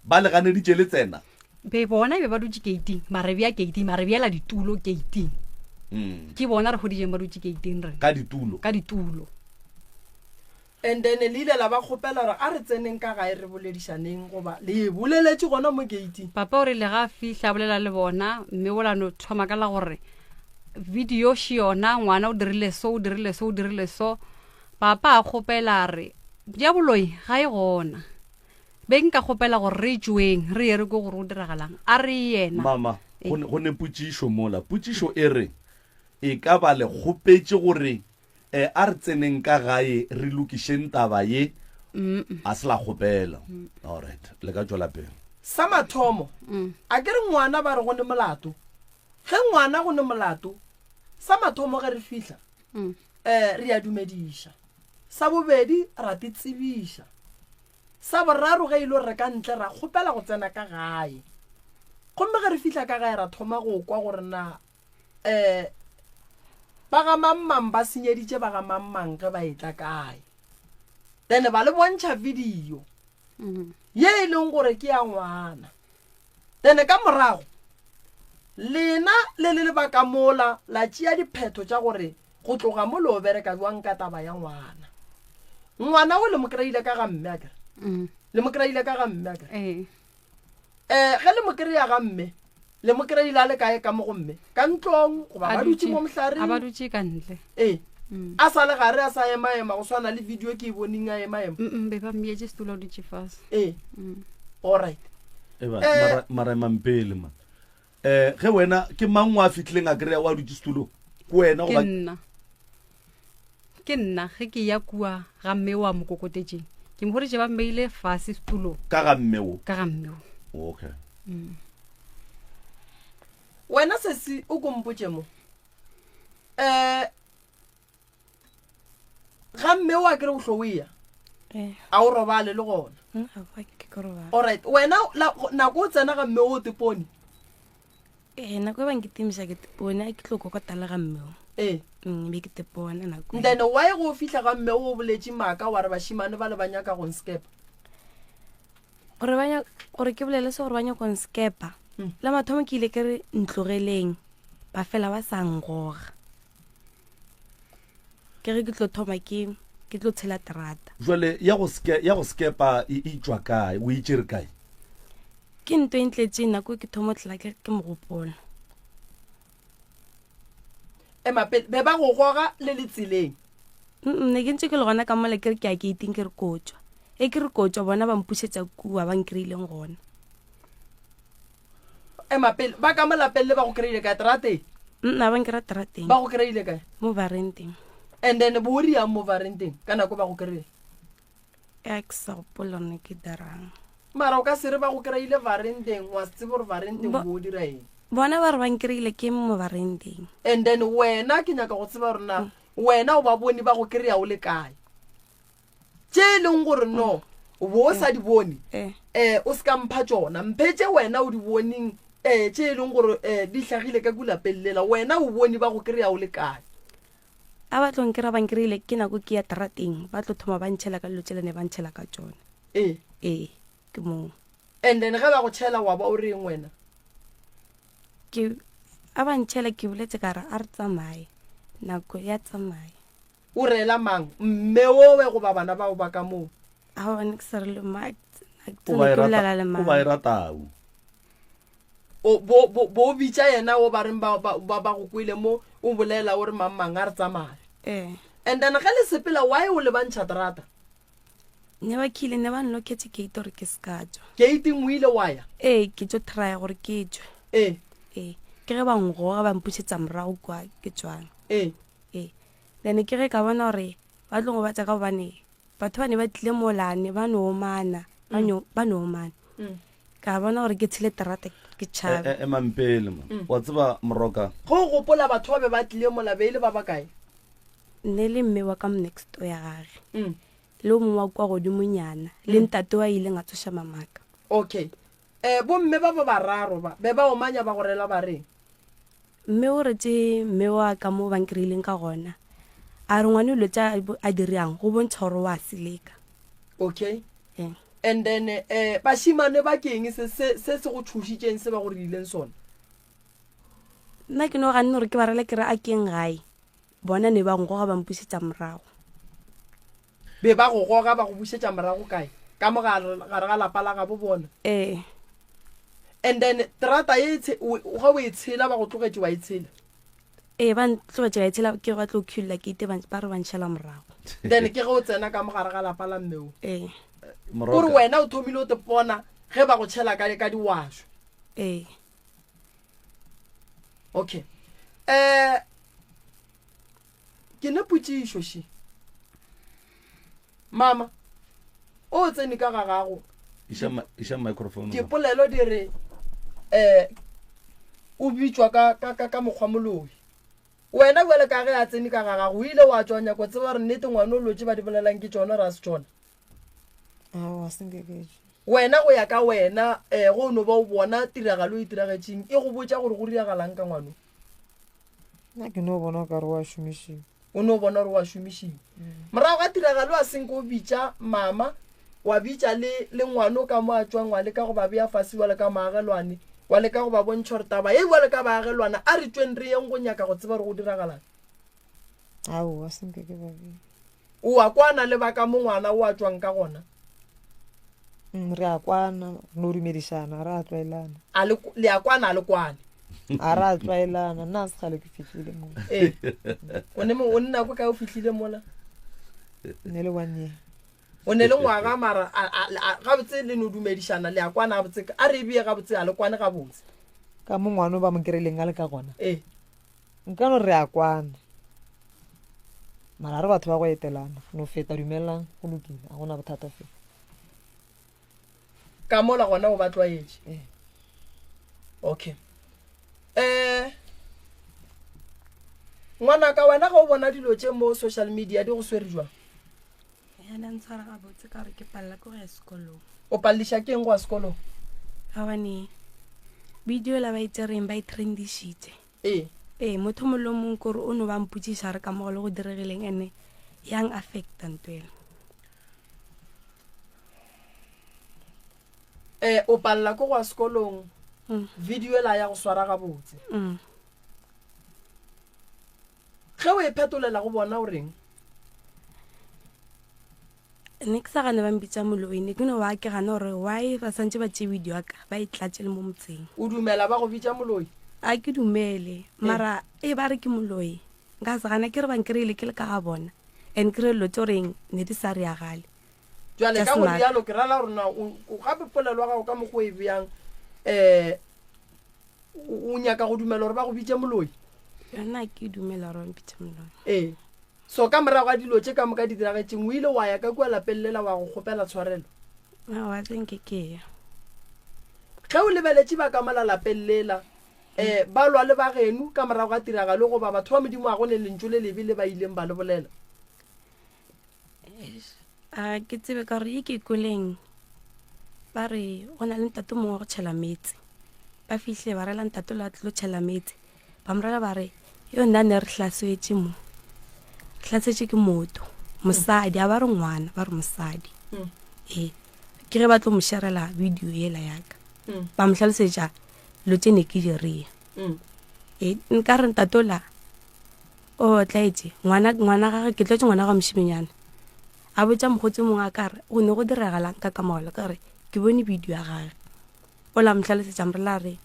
Ba le ganeditše le tsena? Be bona e be ba dutše gate-ing, ba re bea gate-ing, ba re beela ditulo gate-ing. Ke bona re hweditšeng ba dutše gate-ing re. Ka ditulo? Ka ditulo. And then le ile la ba kgopela gore a re tseneng ka gae re boledišaneng goba le e boleletše gona mo gate-ing? Papa o rile ga a fihla a bolela le bona mme ola no thoma ka la gore video še yona ngwana o dirile so o dirile so o dirile so. Papa a kgopela a re diaboloi ga e gona be nka kgopela gore re tšweng re ye re kwe gore o diragalang a re yena. Mama, go ne, go ne potšišo mola. Potšišo e re, E ka ba le kgopetše gore E, a re tseneng ka gae re lokišeng taba ye. A se la kgopela. Alright, le ka tšwela pele. Sa mathomo, a ke re ngwana ba re go ne molato. Ge ngwana go ne molato, sa mathomo ge re fihla, um re a dumediša. Sa bobedi, ra te tsebiša. Sa boraro, ge e le gore re ka ntle, ra kgopela go tsena ka gae. Gomme ge re fihla ka gae, ra thoma go kwa gore na um ba ga mang-mang ba senyeditše ba ga mang-mang ge ba etla kae. Then ba le bontšha video ye e leng gore ke ya ngwana. Then ka morago lena le le le ba ka mola la tšea diphetho tša gore go tloga mo le o bereka bjang ka taba ya ngwana. Ngwana o le mo kry-ile ka ga mme akere? Le mo kry-ile ka ga mme akere? Ee. Um ge le mo kry-a ga mme, le mo kry-ile a le kae ka mo go mme? Ka ntlong goba ba dutše mo mohlareng? A ba dutše ka ntle. Ee. A sa le gare a sa ema-ema go swana le video ke e boneng a ema-ema. Be ba mmeetše setulo a dutše fase. Ee. Alright. Eba, mara, mara emang pele man. Eh, ge wena ke mang wa fihlileng a kry-a wa dutše setulong? Ke wena Ke goba nna. Ke nna ge ke ya kua ga mme wa mo kokotetšeng. Ke mo hweditše ba mmeile fase setulong. Ka ga mme wo? Ka ga mme wo. Okay. Wena sesi o ko mpotše mo. Eh, ga mme wa kere o hlo o eya? Eh. A o robale le gona? Aowa, ke ke robala. Alright, wena la, nako o tsena ga mme o tepone? Ee, nako e bang ke timiša ke tepone, a ke tlo kokota le ga mme o. Ee. Be ke tepone nako e. Then why go fihla ga mme o boletše maaka wa re bašimane ba le ba nyaka go nskepa? Gore ba nya-, gore ke bolele se gore ba nyaka go nskepa. La mathomo ke ile ke re ntlogeleng, ba fela ba sa ngoga. Ke ge ke tlo thoma ke, ke tlo tshela terata. Jwale ya go ske-, ya go skepa e, e tšwa kae? O e tšere kae? Ke nto e ntletšeng nako e ke thoma go tlela ke, ke mogopolo. Ema pele, be ba go goga le le tseleng? Mm, ne ke ntse ke le gona ka mola ke re ke ya gating ke re ko tšwa. E ke re ko tšwa bona ba mpušetša kua ba nkry-ileng gona. Ema pele, ba ka mo lapeng le ba go kry-ile kae? Terateng? Mm, a ba nkry-a terateng. Ba go kry-ile kae? Mo varenteng. And then bo o riang mo varenteng ka nako ba go kry-ile? Ya ke sa gopola ne ke dirang. Mara o ka se re ba go kry-ile varendeng, wa se tsebe gore varendeng Bo- bo o dira eng. Bona ba re ba nkry-ile ke mo varendeng. And then wena ke nyaka go tseba gore na wena o ba bone ba go kry-a o le kae. Tše e leng gore no o bo o sa di bone, Eh. eh, o se ka mpha tšona. Mphe tše wena o di boneng, eh, tše e leng gore, eh, di hlagile ka kua lapeng lela. Wena o bone ba go kry-a o le kae. A ba tlo nkry-a ba nkry-ile ke nako ke ya terateng, ba tlo thoma ba ntšhela ka dilo tšela ne ba ntšhela ka tšona. Ee. Ee, ke moo. And then ge ba go tšhela wa ba o reng wena? Ke, a ba ntšhela ke boletse ka re a re tsamaye, nako ya tsamaye. O reela mang? Mme owe goba bana bao ba ka moo? Aowa, ne ke sa re le ma, a ke O ba tsebe e ke rata, bolela le o mang. ba e ratau. O, bo, bo, bo bitša yena o ba reng ba, ba, ba, ba go kwele mo o bolela o re mang mang a re tsamaye. Ee. And then ge le sepela why o lebantšha terata? Ne ba khile, ne ba nlokhetše gate gore ke se ka tšwa. Gate-ing o ile wa ya? Ee, ke tšo trya gore ke tšwe. Ee. Ee, ke ge ba ngoga ba mpušetša morago kwa ke tšwang. Ee. Ee. Then ke ge ka bona gore ba tlo ngobatša ka gobane batho ba ne ba tlile mola ne ba no omana, ba no, ba no omana. Ka bona gore ke tshele terata ke tšhabe. E, e, emang pele man. Wa tseba Moroka? Ge o gopola batho ba be ba tlile mola be e le ba bakae? Nne le mme wa ka mo next door ya gage. Le o mongwe wa kwa godimonyana. Le ntate wa ileng a tsoša mamaka. Okay. Eh, bomme ba ba bararo ba be ba omanya ba go rela ba reng? Mme o re tše mme wa ka mo ba nkry-ileng ka gona. A re ngwane dilo tša a di riang go bontšha gore wa seleka. Okay. Ee. And then eh bašimane ba ke eng se se se se go tšhošitšeng se ba go rileng sona? Nna ke no ganne gore ke ba rele ke re a keng gae. Bona ne ba nkoga ba mpušetša morago. Be ba go goga ba go bušetša morago kae? Ka mo gare gare ga lapa la gabo bona. Ee. And then terata ye e tshe, o, ge o e tshela ba go tlogetše wa e tshela? Ee, ba ntlogetše ka e tshela ke ba tlo khiulla keite ba, ba re ba ntšhela morago. Then ke ge o tsena ka mo gare ga lapa la mme o. Ee. Kore wena o thomile o te pona ge ba go tšhela ka, ka diwašo. Ee. Okay. Eh, ke ne potšišo še. Mama, o tsene ka ga gago. Iša, iša microphone. Dipolelo di re eh o bitšwa ka ka ka, ka mokgwa moloi. Wena bjale ka ge a tsene ka ga gago, o ile wa tšwa nyako tseba gore nnete ngwana o lotše ba di bolelang ke tšona ra se tšona. Aowa, se nke ke tšwe. Wena go ya ka wena, eh go no ba o bona tiragalo e tiragetšeng e go botša gore go diragalang ka ngwano? Nna ke no bona o ka re wa šomišiwa. O no bona gore wa šomišiwa. Morago ga tiragalo a senke o bitša mama, wa bitša le le ngwano ka mo a tšwang wa leka go ba bea fase bjalo ka moagelwane, wa leka go ba bontšha gore taba ye bjalo ka baagelwana a re tšweng re yeng go nyaka go tseba gore go diragalang. Aowa, senke ke ba bea. O a kwana le ba ka mo ngwana o a tšwang ka gona? Mm, re a kwana, re no dumedišana, ga re a tlwaelana. A le, le a kwana, a le kwane? A re a tlwaelana, nna a se kgale ke fihlile mo. Ee. O ne o nna ko kae o fihlile mola? Ne le one year. O ne le ngwaga mara a, a, a, gabotse le no dumedišana, le a kwana gabotse. A re e bee gabotse, a le kwane gabotse. Ka mo ngwana o ba mo kry-ileng a le ka gona. Ee. Nka no re a kwana. Mara re batho ba go etelana. No feta dumelang, go lokile, a gona bothata fe. Ka mola gona o ba tlwaetše. Ee. Okay. Eh ngwanaka wena ga o bona dilo tše mo social media di go swere jwang? Yana ntshwara gabotse ka gore ke palela ke go ya sekolong. O paleliša ke eng go ya sekolong? Gobane video la ba e tsereng ba e trendišitše. Ee. Ee, motho mongwe le mongwe kore o no ba mpotšiša re kamogelo go diregileng ene yang affecta ntwela. Eh, o palela ke go ya sekolong. Mm. Video ela ya go swara gabotse. Mm. Ge o e phetolela go bona o reng? Ne ke sa gane ba mpitša moloi, ne ke no ba ke gana gore why ba santše ba tšee video ya ka ba e tlatše le mo motseng. O dumela ba go bitša moloi? A ke dumele, mara e ba re ke moloi nka se gana, ke re ba nkry-ile ke le ka ga bona and ke re dilo tše goreng ne di sa reagale. Bjale Tša ka go semaka. rialo ke rela gore na o gape polelo ya gago ka mokgwa o e beyang um o nyaka go dumela gore ba go bitše moloi? Yona ke dumela gore ba mpitše moloi. Ee. So ka morago ga dilo tše ka moka di diragetšeng, o ile wa ya ka kua lapeng lela wa go kgopela tshwarelo? Aowa, se nke ke ya. Ge o lebeletše ba ka mola lapeng lela, um ba lwa le ba geno ka morago ga tiragalo, goba batho ba Modimo ga go ne lentšu le lebe le ba ileng ba le bolela? A ke tsebe ka gore ye ke kweleng ba re go na le ntate mongwe wa go tšhela meetse. Ba fihle ba rela ntate la tlo tšhela meetse. Ba mo rela ba re yo nna ne re hlaswetše mo. Re hlasetše ke motho, mosadi, a ba re ngwana, ba re mosadi. Mm. Ee. Ke ge ba tlo mo sharela video yela ya ka. Mm. Ba mo hlalosetša dilo tše ne ke di rea. Mm. Ee, nka re ntate ola O tlaetše ngwana, ngwana gage, ke tlwaetše ngwana ga mošimenyana. A botša mokgotsi mongwe a ka re, go ne go diragalang ka kamogelo, ka re, ke bone video ya gage. O la mo hlalosetša morela re,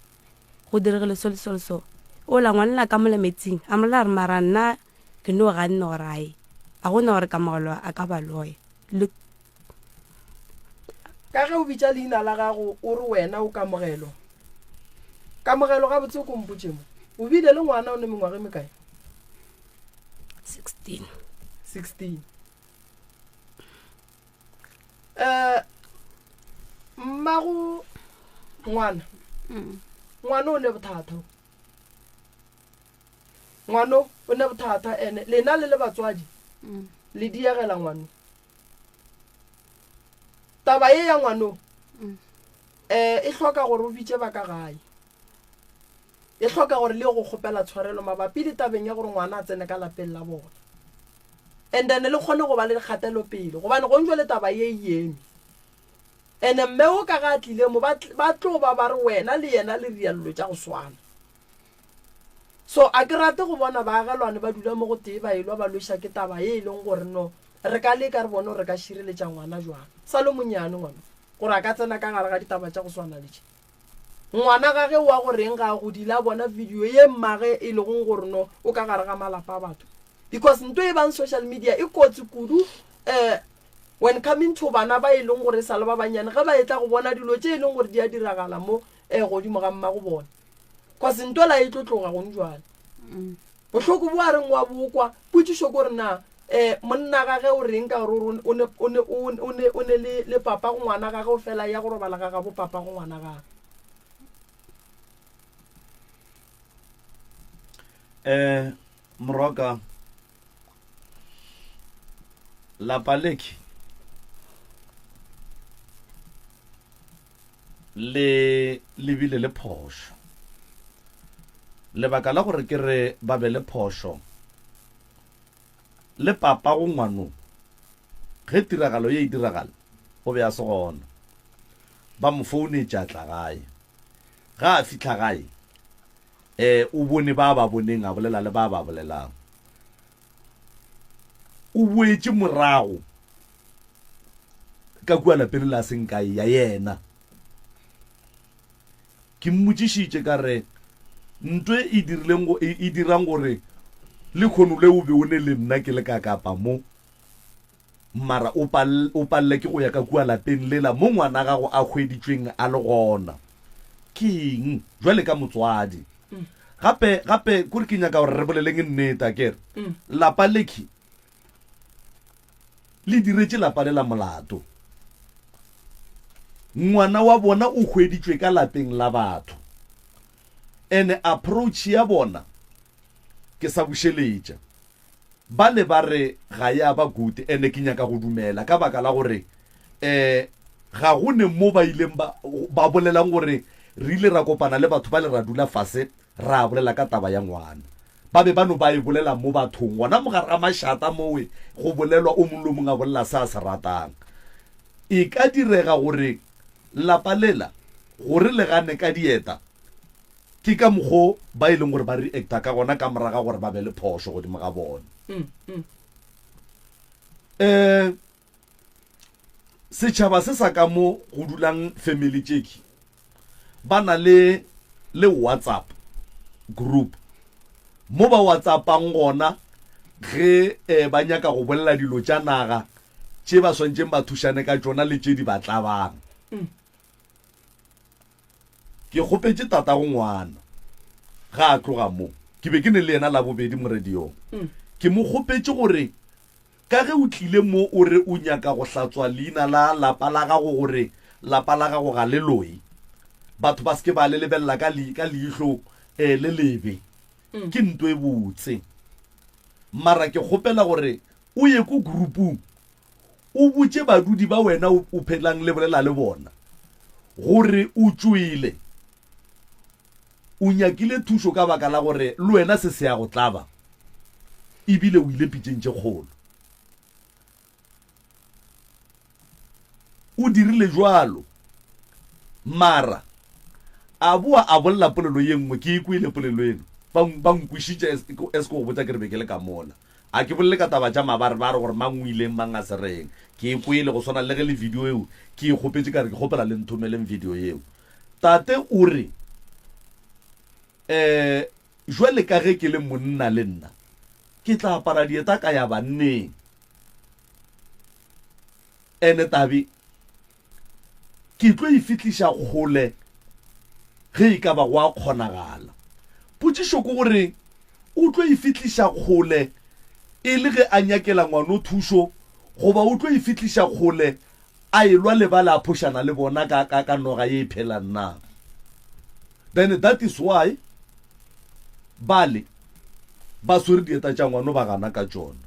go diregile so le so le so. O la ngwana la ka mola metsing, a morela re mara nna ke no ganne gore ae, a gona gore kamogelo a ka ba loya. Le Ka ge o bitša leina la gago o re wena o Kamogelo. Kamogelo gabotse o ko mpotše mo. O bile le ngwana o ne mengwaga e mekae? 16. 16. Eh mmago ngwana. Mm. Ngwana o ne bothata. Ngwano o ne bothata ene lena le le batswadi mm. le diegela ngwano. Taba ye ya ngwano mm. eh e hloka gore o bitše ba ka gae. E hloka gore le go kgopela tshwarelo mabapi le tabeng ya gore ngwana a tsene ka lapeng la bona. And then le kgone go ba le kgatelopele gobane gong jwale taba ye e eme. Ene mme o ka ga a tlile mo ba tlo ba ba re wena le yena le ria dilo tša go swana. So a ke rate go bona baagelwane ba dula mo go tee ba elwa ba lweša ke taba ye e leng gore no. Re ka leka re bone gore re ka šireletša ngwana jwang. Sa le monnyane ngwana gore a ka tsena ka gare ga ditaba tša go swana le tše. Ngwana gage wa go reng ga a godile a bona video ye mmage e legong gore no o ka gare ga malapa a batho. Because nto e bang social media e kotsi kudu um when coming to bana ba e leng gore e sa le ba bannyane ge ba etla go bona dilo tše e leng gore di a diragala mo um godimo ga mmago bona. Cause nto la e tlo tloga gong jwale. Bohloko bo a reng wa bo kwa, potšišo ke gore na um monna gage o reng ka gore o ne, o ne, o ne, o ne, o ne le, le papa go ngwana gage o fela ya go robala ga gabo papa go ngwana gage. Um morwaka lapa leke le lebile le phošo. Lebaka la gore ke re ba be le phošo, le papa go ngwano ge tiragalo ye e diragala o be a se gona. Ba mo founetše a tla gae. Ge a fihla gae um o bone ba ba boneng a bolela le ba ba bolelang. O boetše morago ka kua lapeng la seng kae ya yena. Ke mmotšišitše ka re, Nto e dirileng go, e, e dirang gore lekhono le o be o ne le nna ke le ka kapa mo, mara o pal, o palele ke go ya ka kua lapeng lela mo ngwana gago a hweditšweng a le gona, ke eng? Jwale ka motswadi. Gape, gape, kore ke nyaka gore re boleleng nnete, akere? Lapa lekhi le diretše lapa le la molato. Ngwana wa bona o hweditšwe ka lapeng la batho. Ene approach ya bona ke sa bušeletša. Bale ba re ga ya ba good ene ke nyaka go dumela ka baka la gore um ga go ne mo ba ileng ba, ba bolelang gore re ile ra kopana le batho ba le ra dula fase ra bolela ka taba ya ngwana. Ba be ba no ba e bolela mo bathong, gona mo gare ga mašata mowe go bolelwa, o mongwe le o mongwe a bolela se a se ratang. E ka direga gore lapa lela gore le gane ka dieta, ke ka mokgo ba e leng gore ba reacta ka gona ka moraga gore ba be le phošo godimo ga bona. Um setšhaba se sa ka mo go dulang family tšeki ba na le le WhatsApp group mo ba WhatsAppang gona ge eh, ba nyaka go bolela dilo tša naga tše ba swantšeng ba thušane ka tšona le tše di ba tlabang. Ke kgopetše tatago ngwana ga a tloga mo, ke be ke ne le yena Labobedi mo radiong. Ke mo kgopetše gore Ka ge o tlile mo o re o nyaka go hlatswa leina la lapa la gago gore lapa la gago ga le loye, batho ba se ke ba le lebelela ka, ka leihlo eh, le lebe. Ke nto e botse. Mara ke kgopela gore o ye ko groupung o botše badudi ba wena o, o phelang le bolela le bona gore o tšwele o nyakile thušo ka baka la gore le wena se se ya go tlaba ebile o ile pitšeng tše kgolo. O dirile jwalo mara a boa a bolela polelo ye nngwe, ke e kwele polelo eno, ba, ba nkwišitše as ke go botša ke re be ke le ka mola. A ke bolele ka taba tša mabarebare gore mang o ileng mang a se reng. Ke e kwele go swana le ge le video eo ke e kgopetše ka re ke kgopela le nthomeleng video yeo. Tate o re, Um, jwale ka ge ke le monna le nna, ke tla apara dieta ka ya banneng. Ene tabe ke tlo e fihliša kgole ge e ka ba go a kgonagala. Potšišo ke gore o tlo e fihliša kgole e le ge a nyakela ngwano thušo goba o tlo e fihliša kgole a elwa le bale a phošana le bona ka, ka, ka noga ye e phelang na? Then that is why bale ba swere dieta tša ngwano ba gana ka tšona.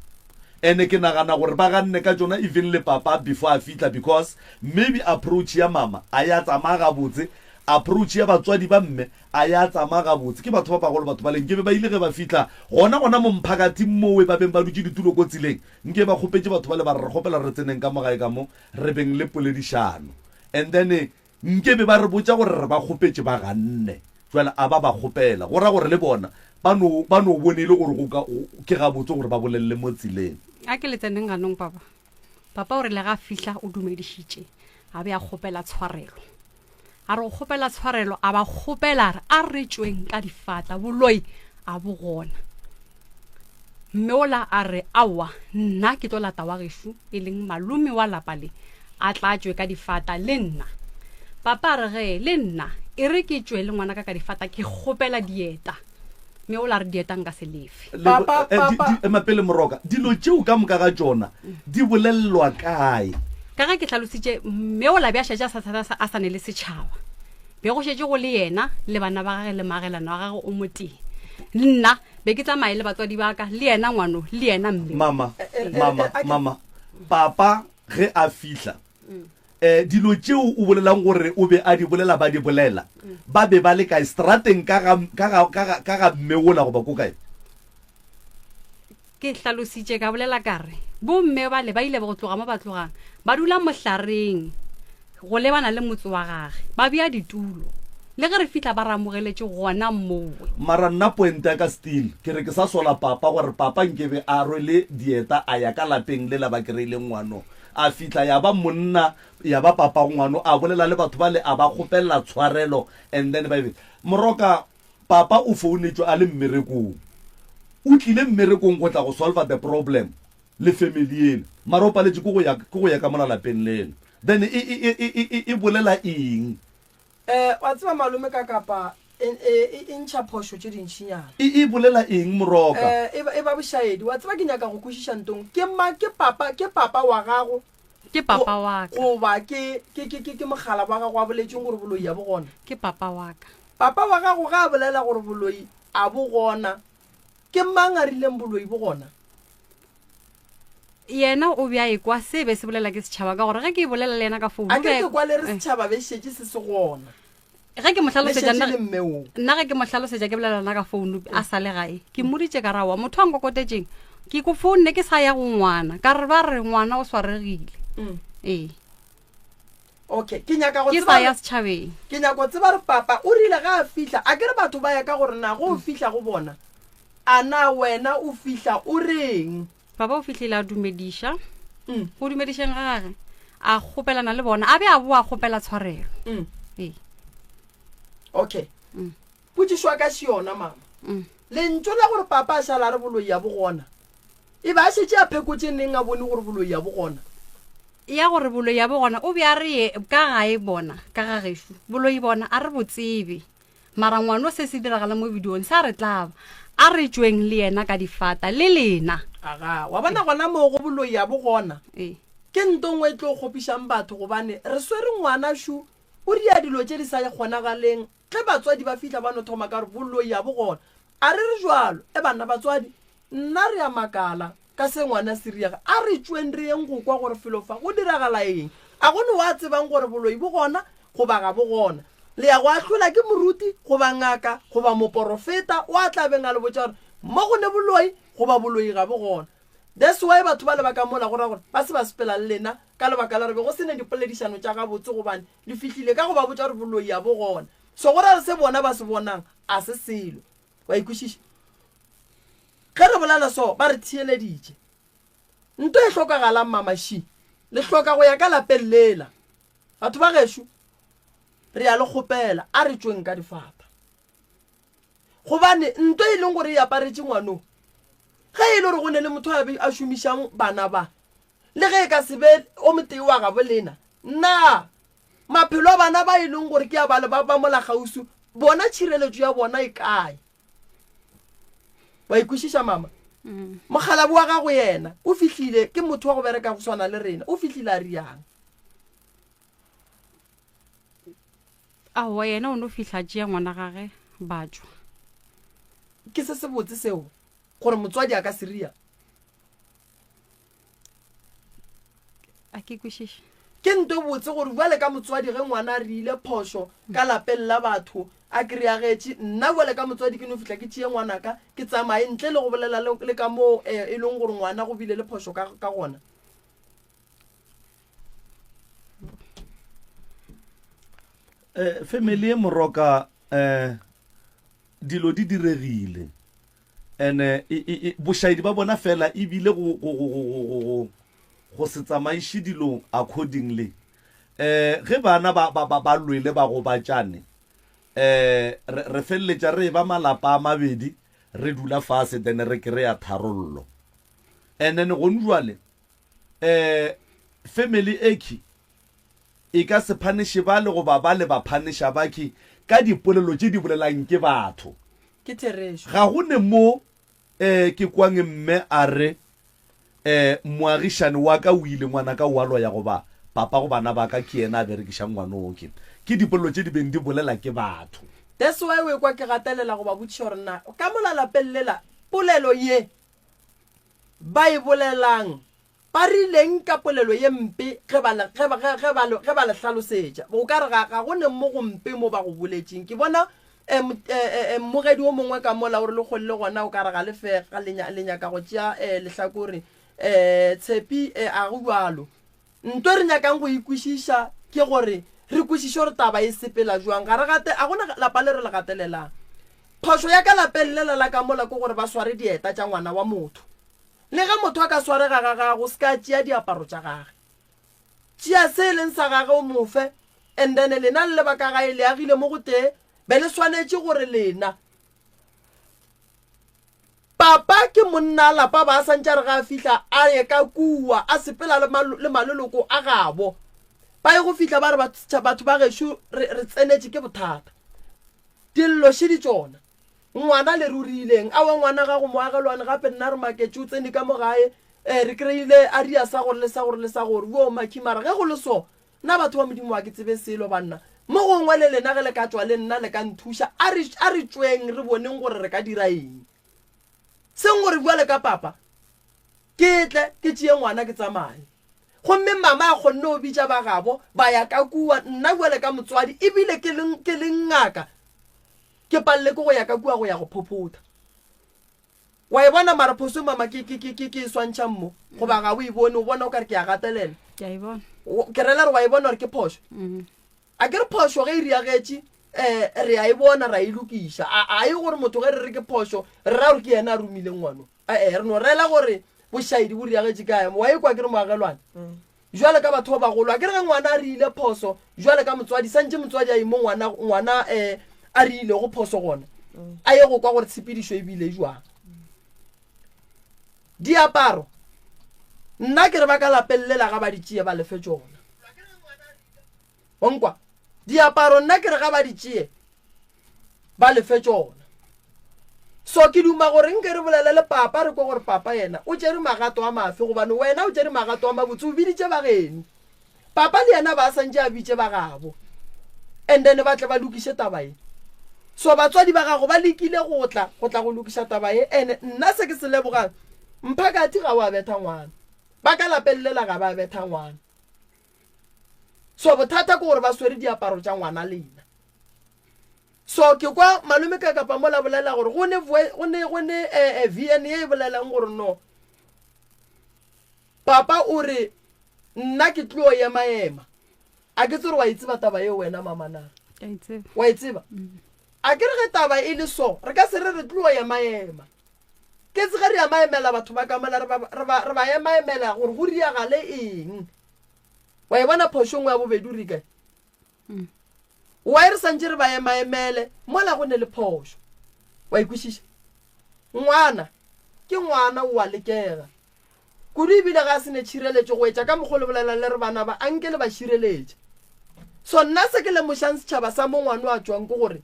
Ene ke nagana gore ba ganne ka tšona even le papa before a fihla because maybe approach ya mama a ya tsamaya gabotse, approach ya batswadi ba mme a ya tsamaya gabotse. Ke batho ba bagolo batho bale nkebe ba ile ge ba fihla gona gona mo mphakathing mowe ba beng ba dutše ditulo ko tseleng Nke ba kgopetše batho bale ba re, Re kgopela re tseneng ka mo gae ka mo, re beng le poledišano. And then nke be ba re botša gore re ba kgopetše ba ganne. Jwale a ba ba kgopela. Go ra gore le bona ba no, ba no bone e le gore go ka, ke gabotse gore ba bolelele mo tseleng. A ke le tseneng ganong papa. Papa o rile ga fihla o dumedišitše a be a kgopela tshwarelo. A re go kgopela tshwarelo a ba kgopela a re a re tšweng ka difata boloi a bo gona. Mme ola a re aowa nna ke tlo lata wa gešo e leng malome wa lapa le a tla tšwe ka difata le nna. Papa a re ge le nna e re ke tšwe le ngwanaka ka difata ke kgopela dieta. Mme ola a re dieta nka se lefe. Papa, eh, papa. Ema pele Moroka, dilo tšeo ka moka ga tšona di bolelelwa kae? Ka ge ke hlalositše, mme ola be a šetše a sa a sa ne le setšhaba. Be go šetše go le yena le bana ba gage le maagelano wa gagwe o motee. Nna be ke tsamaye le batswadi ba ka, le yena ngwano, le yena mme. Mama, mama, mama, papa ge a fihla, um dilo tšeo o bolelang gore o be a di bolela ba di bolela, ba be ba le kae? Strateng ka ga, ka ga, ka ga, ka ga mme wola goba ko kae? Ke hlalositše ka bolela ka re, bomme bale ba ile go tloga mo ba tlogang, ba dula mohlareng go lebana le motse wa gage, ba bea ditulo. Le ge re fihla ba re amogeletše gona mowe. Mara nna point ya ka still ke re ke sa sola papa gore papa nkebe a rwele dieta a ya ka lapeng lela ba kry-ileng ngwano a fihla ya ba monna ya ba papa ngwano a bolela le batho bale a ba kgopelela tshwarelo and then ba Moroka Papa o founetšwe a le mmerekong. O tlile mmerekong go tla go solva the problem le family yela. Mara o paletše ke go ya, ke go ya ka mola lapeng lela. Then e, e, e, e, e, e bolela eng? Eh, wa tseba malome ka kapa e, e, e, e ntšha phošo tše dintšinyana. E, e bolela eng Moroka? Eh, e ba, e ba bošaedi. Wa tseba ke nyaka go kwešiša ntong. Ke ma, ke papa, ke papa wa gago Ke papa wa ka. Goba ke, ke, ke, ke, ke mogala wa gago a boletšeng gore boloi a bo gona? Ke papa wa ka. Papa wa gago ge a bolela gore boloi a bo gona, ke mang a rileng boloi bo gona? Yena o be a ekwa se be se bolela ke setšhaba ka gore ge ke bolela le yena ka founu. A ke ke kwa le re setšhaba be šetše se se gona. Ge ke mo hlalosetša nna, nna ge ke mo hlalosetša ke bolela nna ka founu a sa le gae, ke mmoditše ka rawa motho a nkokotetšeng ke ko founne ke sa ya go ngwana ka re ba re ngwana o swaregile. Mm. Ee. Okay, ke nyaka go ke sa ya setšhabeng. Ke nyaka go tseba re papa o rile ga a fihla, a ke re batho ba ya ka gore na go o fihla go bona, a na wena o fihla o reng? Papa o fihlile a dumediša. Mm. Go dumedišeng ga gage a kgopelana le bona a be a boa a kgopela tshwarelo. Mm. Ee. Okay. Mm. Potšišo ya ka še yona mama. Mm. Lentšu la gore papa a šala a re boloi ya bo gona. E ba a šetše a phekotše neng a bone gore boloi ya bo gona? Ya gore boloi ya bo gona o be a re ye ka gae bona ka ga gešo boloi bona a re bo tsebe. Mara ngwano se se diragalang mo bidiong sa re tlaba. A re tšweng le yena ka difata le lena. Aga, wa bona gona moo go boloi a bo gona. Ee. Ke nto nngwe e tlo kgopišang batho gobane re swere ngwana šu o ria dilo tše di sa kgonagaleng ge batswadi ba fihla ba no thoma ka gore boloi a bo gona. A re re jwalo e banna batswadi Nna re a makala ka se ngwana se riaga. A re tšweng re yeng go kwa gore felo fa go diragala eng. A go ne wa tsebang gore boloi bo gona goba ga bo gona. Le ya go ahlola ke moruti goba ngaka goba moporofeta wa tla beng a le botša gore mo go ne boloi goba boloi ga bo gona. That's why batho bale ba ka mola go ra gore ba se ba sepela le lena ka lebaka la gore be go se ne dipoledišano tša gabotse gobane le fihlile ka go ba botša gore boloi ga bo gona. So go ra gore se bona ba se bonang a se selo. Wa e kwešiša? Ge re bolela so, ba re theeleditše. Nto e hlokagalang, Mama Shi, le hloka go ya ka lapeng lela. Batho ba gešo, re a le kgopela, a re tšweng ka difata. Gobane nto e leng gore e aparetše ngwano, ge e le gore go ne le motho a be a šomišang bana ba, le ge e ka se be o motee wa gabo lena, na maphelo a bana ba e leng gore ke a bale ba ba mola kgauswi, bona tšhireletšo ya bona e kae? Wa e kwešiša mama? Mm. Mokgalabo wa gago yena o fihlile, ke motho wa go bereka go swana le rena, o fihlile a riang? Aowa, yena o no fihla tšea ngwana gage ba tšwa. Ke se sebotse seo gore motswadi a ka se ria? A ke kwešiše. Ke nto e botse gore bjale ka motswadi ge ngwana a riile phošo ka lapeng la batho a kry-agetše, nna bjale ka motswadi ke no fihla ke tšee ngwanaka ke tsamaye ntle le go bolela le ka moo e leng gore ngwana go bile le phošo ka ka gona. Eh, family ye moroka eh dilo di diregile. Ene e, e, e, bošaedi ba bona fela e bile go, go, go, go, go, go, go, go se tsamaiše dilo accordingly. Um ge bana ba, ba, ba, ba lwele ba gobatšane, um re, re feleletša re eba malapa a mabedi, re dula fase then re kry-a tharollo. And then gone jwale um family ekhi e ka se phaniše bale goba bale ba phaniša bakhi ka dipolelo tše di bolelang ke batho. Ke therešo. Ga go ne mo um ke kwang mme a re um moagišane wa ka o ile ngwanaka o a loya goba papa go bana ba ka ke yena a berekišang ngwanoke. Ke dipolelo tše di beng di bolela ke batho. That's why o ekwa ke gatelela go ba botšiša gore na ka mola lapeng lela polelo ye ba e bolelang Ba rileng ka polelo ye mpe ge ba le, ge ba, ge, ge ba le, ge ba le hlalosetša? O ka re ga, ga go ne mo go mpe mo ba go boletšeng. Ke bona eh, eh, eh, mmogedi o mongwe ka mola o re le kgole le gona o ka re ga le fe, ga le, le nyaka go tšea eh, lehlakore. Eh, Tshepi, eh, a go bjalo. Nto e re nyakang go e kwešiša ke gore re kwešiše gore taba e sepela jwang. Ga re gate, a gona lapa le re le gatelelang. Phošo ya ka lapeng lela la ka mola ke gore ba sware dieta tša ngwana wa motho. Le ge motho a ka swarega ga gago, se ka tšea diaparo tša gage. Tšea se e leng sa gage o mo fe, and then lena le le ba ka gae le agile mo go tee, be le swanetše gore lena. Papa ke monna a lapa ba a santše a re ga a fihla a ye ka kua a sepela le, le maleloko a gabo. Ba ye go fihla ba re batho ba gešo re, re tsenetše ke bothata. Dillo šedi tšona. Ngwana le rurileng? Aowa ngwana gago moagelwane gape nna re maketše o tsene ka mo gae eh re kry-ile a ria sa gore le sa gore le sa gore wo makhi mara ge go le so nna batho ba modimo wa ke tsebe selo banna mo gongwe le lena ge le ka tšwa le nna le ka nthuša a re a re tšweng re boneng gore re ka dira eng seng gore bjale ka papa ke tle ke tšee ngwana ke tsamaye gomme mama a kgonne go bitša ba gabo ba ya ka kua nna bjale ka motswadi ebile ke le ke le ngaka Ke palele ke go ya ka kua go ya go phophotha. Wa e bona mara phoso mama ke ke ke ke ke e swantšhang mo goba ga o e bone o bona o kare ke a gatelela. Ke a e bona. Ke rela re wa e bona gore ke phošo. Mm. A ke re phošo ge e riagetše eh re a e bona ra e lokiša. A a e gore motho ge re re ke phošo re ra gore ke yena a romileng ngwano. Eh re no rela gore bošaedi bo riagetše kae. Wa e kwa ke re moagelwane. Mm. Jwale ka batho ba bagolo, akere ge ngwana a riile phoso, jwale ka motswadi, santše motswadi a ye mo ngwana, ngwana um a riilego phoso gona, a ye go kwa gore tshepedišo e bile jwang. Diaparo, nna ke re ba ka lapeng lela ga ba di tšee ba lefe tšona. Wa nkwa? Diaparo nna ke re ga ba di tšee ba lefe tšona. So ke duma gore nke re bolele le papa re kwe gore papa yena o tšere magato a mafe gobane wena o tšere magato a mabotse o biditše ba geno. Papa le yena ba santše a bitše ba gabo and then ba tle ba lokiše taba ye. So batswadi ba gago ba lekile go tla go tla go lokiša taba ye and nna se ke se lebogang Mphakathi ga wa betha ngwana. Ba ka lapeng lela ga ba betha ngwana. So bothata ke gore ba swere diaparo tša ngwana lena. So ke kwa malome ka kapa mola bolela gore go ne go ne go ne eh, eh, VN ye e bolelang gore no papa o re nna ke tlo ema ema a ke tsere wa e tseba taba eo wena mama na wa e tseba mm. a ke re ge taba e le so re ka se re re tlo ema ema ke tse ge re ema emela batho ba ka mola re ba re ba ema emela gore go riagale eng wa e bona phošo nngwe ya bobedi o re kae Mm. Why re santše re ba emaemele mola go ne le phošo? Wa e kwešiša? Ngwana ke ngwana o a lekega kudu ebile ga a se ne tšhireletšo go etša ka mokgwa le bolelang le re bana ba anke le ba šireletše. So nna se ke lemošang setšhaba sa mo ngwano a tšwang ke gore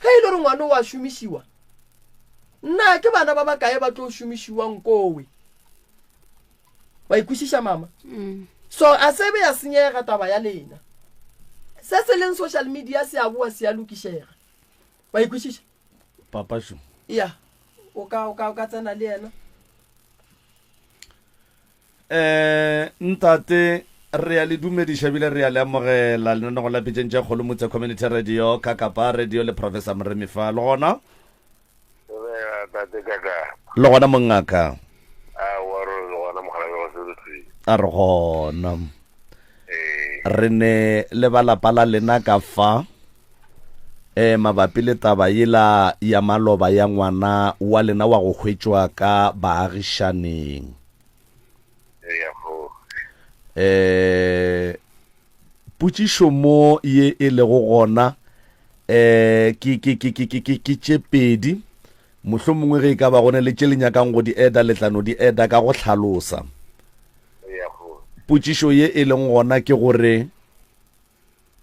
ge e le gore ngwano o a šomišiwa nna ke bana ba bakae ba tlo šomišiwang kowe? Wa e kwešiša mama? Mm. So a se be ya senyega taba ya lena. Se se leng social media se a boa se a lokišega. Wa e kwešiša? Papa šo. Ya. O ka o ka o ka tsena le yena. Eh ntate re a le dumediša ebile re a le amogela lenanego la pitšeng tša kgolo motse community radio ka kapa radio le professor Moremi fa le gona Dumela tate kaka. Le gona mongaka. Aowa re le gona mokgalabje wa Sebetseng. A re gona. Ee. Re ne le ba lapa la lena ka fa. eh mabapi le taba yela ya maloba ya ngwana wa lena wa go hwetšwa ka baagišaneng. Eya go. Eh potšišo mo ye e lego gona eh ke ke ke ke ke ke tše pedi mohlomongwe ge e ka ba gone le tše le nyakang go di eda le tla no di eda ka go hlalosa. Eya go. Potšišo ye e leng gona ke gore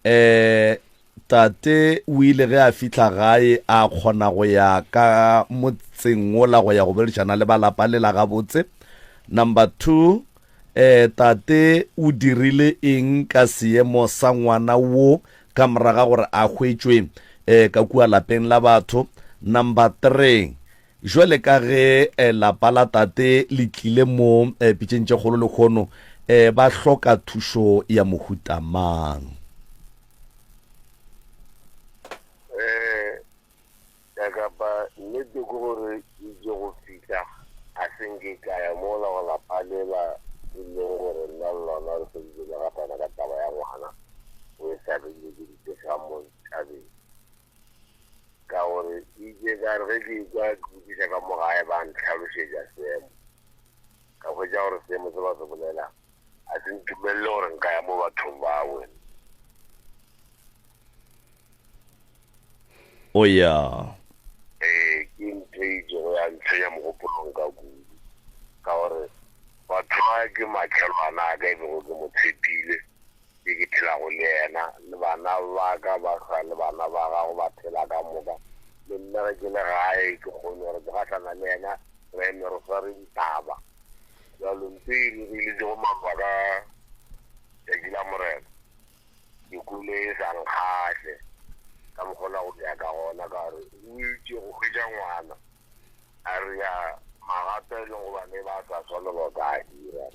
Eh, tate o ile ge a fihla gae a kgona go ya ka motseng wola go ya go boledišana le ba lapa lela gabotse. Number 2, eh, tate o dirile eng ka seemo sa ngwana wo ka moraga gore a hwetšwe eh, ka kua lapeng la batho. Number 3, Jwale ka ge lapa la tate le tlile mo pitšeng tše kgolo lehono, ba hloka thušo ya mohuta mang? Kapa nnete ke gore ke itše go fihla a se nke ka ya mola go lapa lela e leng gore nna le lona re feditše le gahlana ka taba ya ngwana o e sa le dilo tse di tlošang mo thabeng. Ka gore ke itše ka re ge ke ekwa ke botšiša ka mo gae ba ntlhalošetša seemo, ka hwetša gore seemo se ba se bolelang a se ntumelele gore nka ya mo bathong bawe. O ya. Ee, ke ntho e itšego ya ntshwenya mogopolong ka kudu, ka gore batho ba ke makhelwana a ka e bego ke mo tshepile. Ke ke phelago le yena, le bana ba ka ba hlwa le bana ba gago ba phela ka moka. Le nna ge ke le gae ke kgone gore ke gahlana le yena, re eme re sware ditaba. Bjalo ntho e diregilego maloba ka tšatši la Morena, ke kwele e sa nkgahle ka mokgwa o la go ya ka gona, ka gore o itše go hwetša ngwana a re ya magato e leng gobane ba sa swanelo ka a dira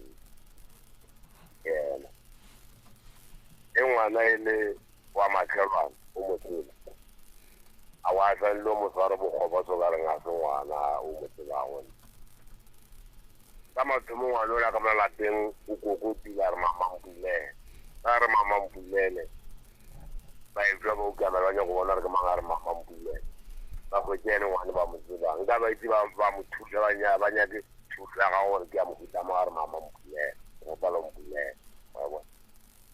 yena. Ge ngwana e le wa makhelwane o mo tseba, a wa swanele o mo sware bokgoba so ka reng a se ngwana o mo tsebago. Ka mathomo ngwana ola ka mo lapeng o kokotile a re mama mpulele. Ga a re mama mpulele, ba etšwa ba ukamela ba nyaka go bona gore ke mang a re mama mpulele. Ba hwetše ene ngwana ba mo tsebang. Nka ba itse ba ba mo thuša ba nya ba nyake thušo ya gago gore ke ya mohuta mang a re mama mpulele. Ke kgopela o mpulele. Wa bona?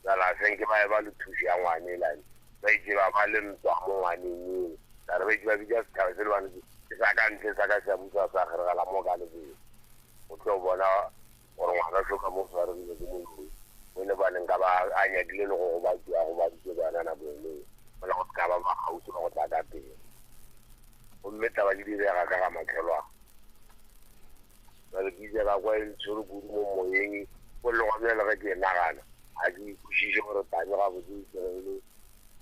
Bjale a senke ba eba le thušo ya ngwana elane. Ba itše ba ba le ntwa mo ngwaneng eo. Ka re ba itše ba bitša setšhaba se le bane ke sa ka ntle sa ka sa busa sa kgeregela mo ka lebelo. O tlo bona gore ngwana šo ka mo swaregile ke moloi. O le bane nka ba a nyakile le go gobatšwa a gobaditše bana nako eno. Mola go se ka ba ba kgauswi ba go tla ka pele. Gomme taba di direga ka ga makhelwane. Bjale ke ile ka kwa e ntshwere kudu mo moyeng, go le gona bjale ge ke e nagana, ga ke e kwešiše gore tame gabotse e tsoge e le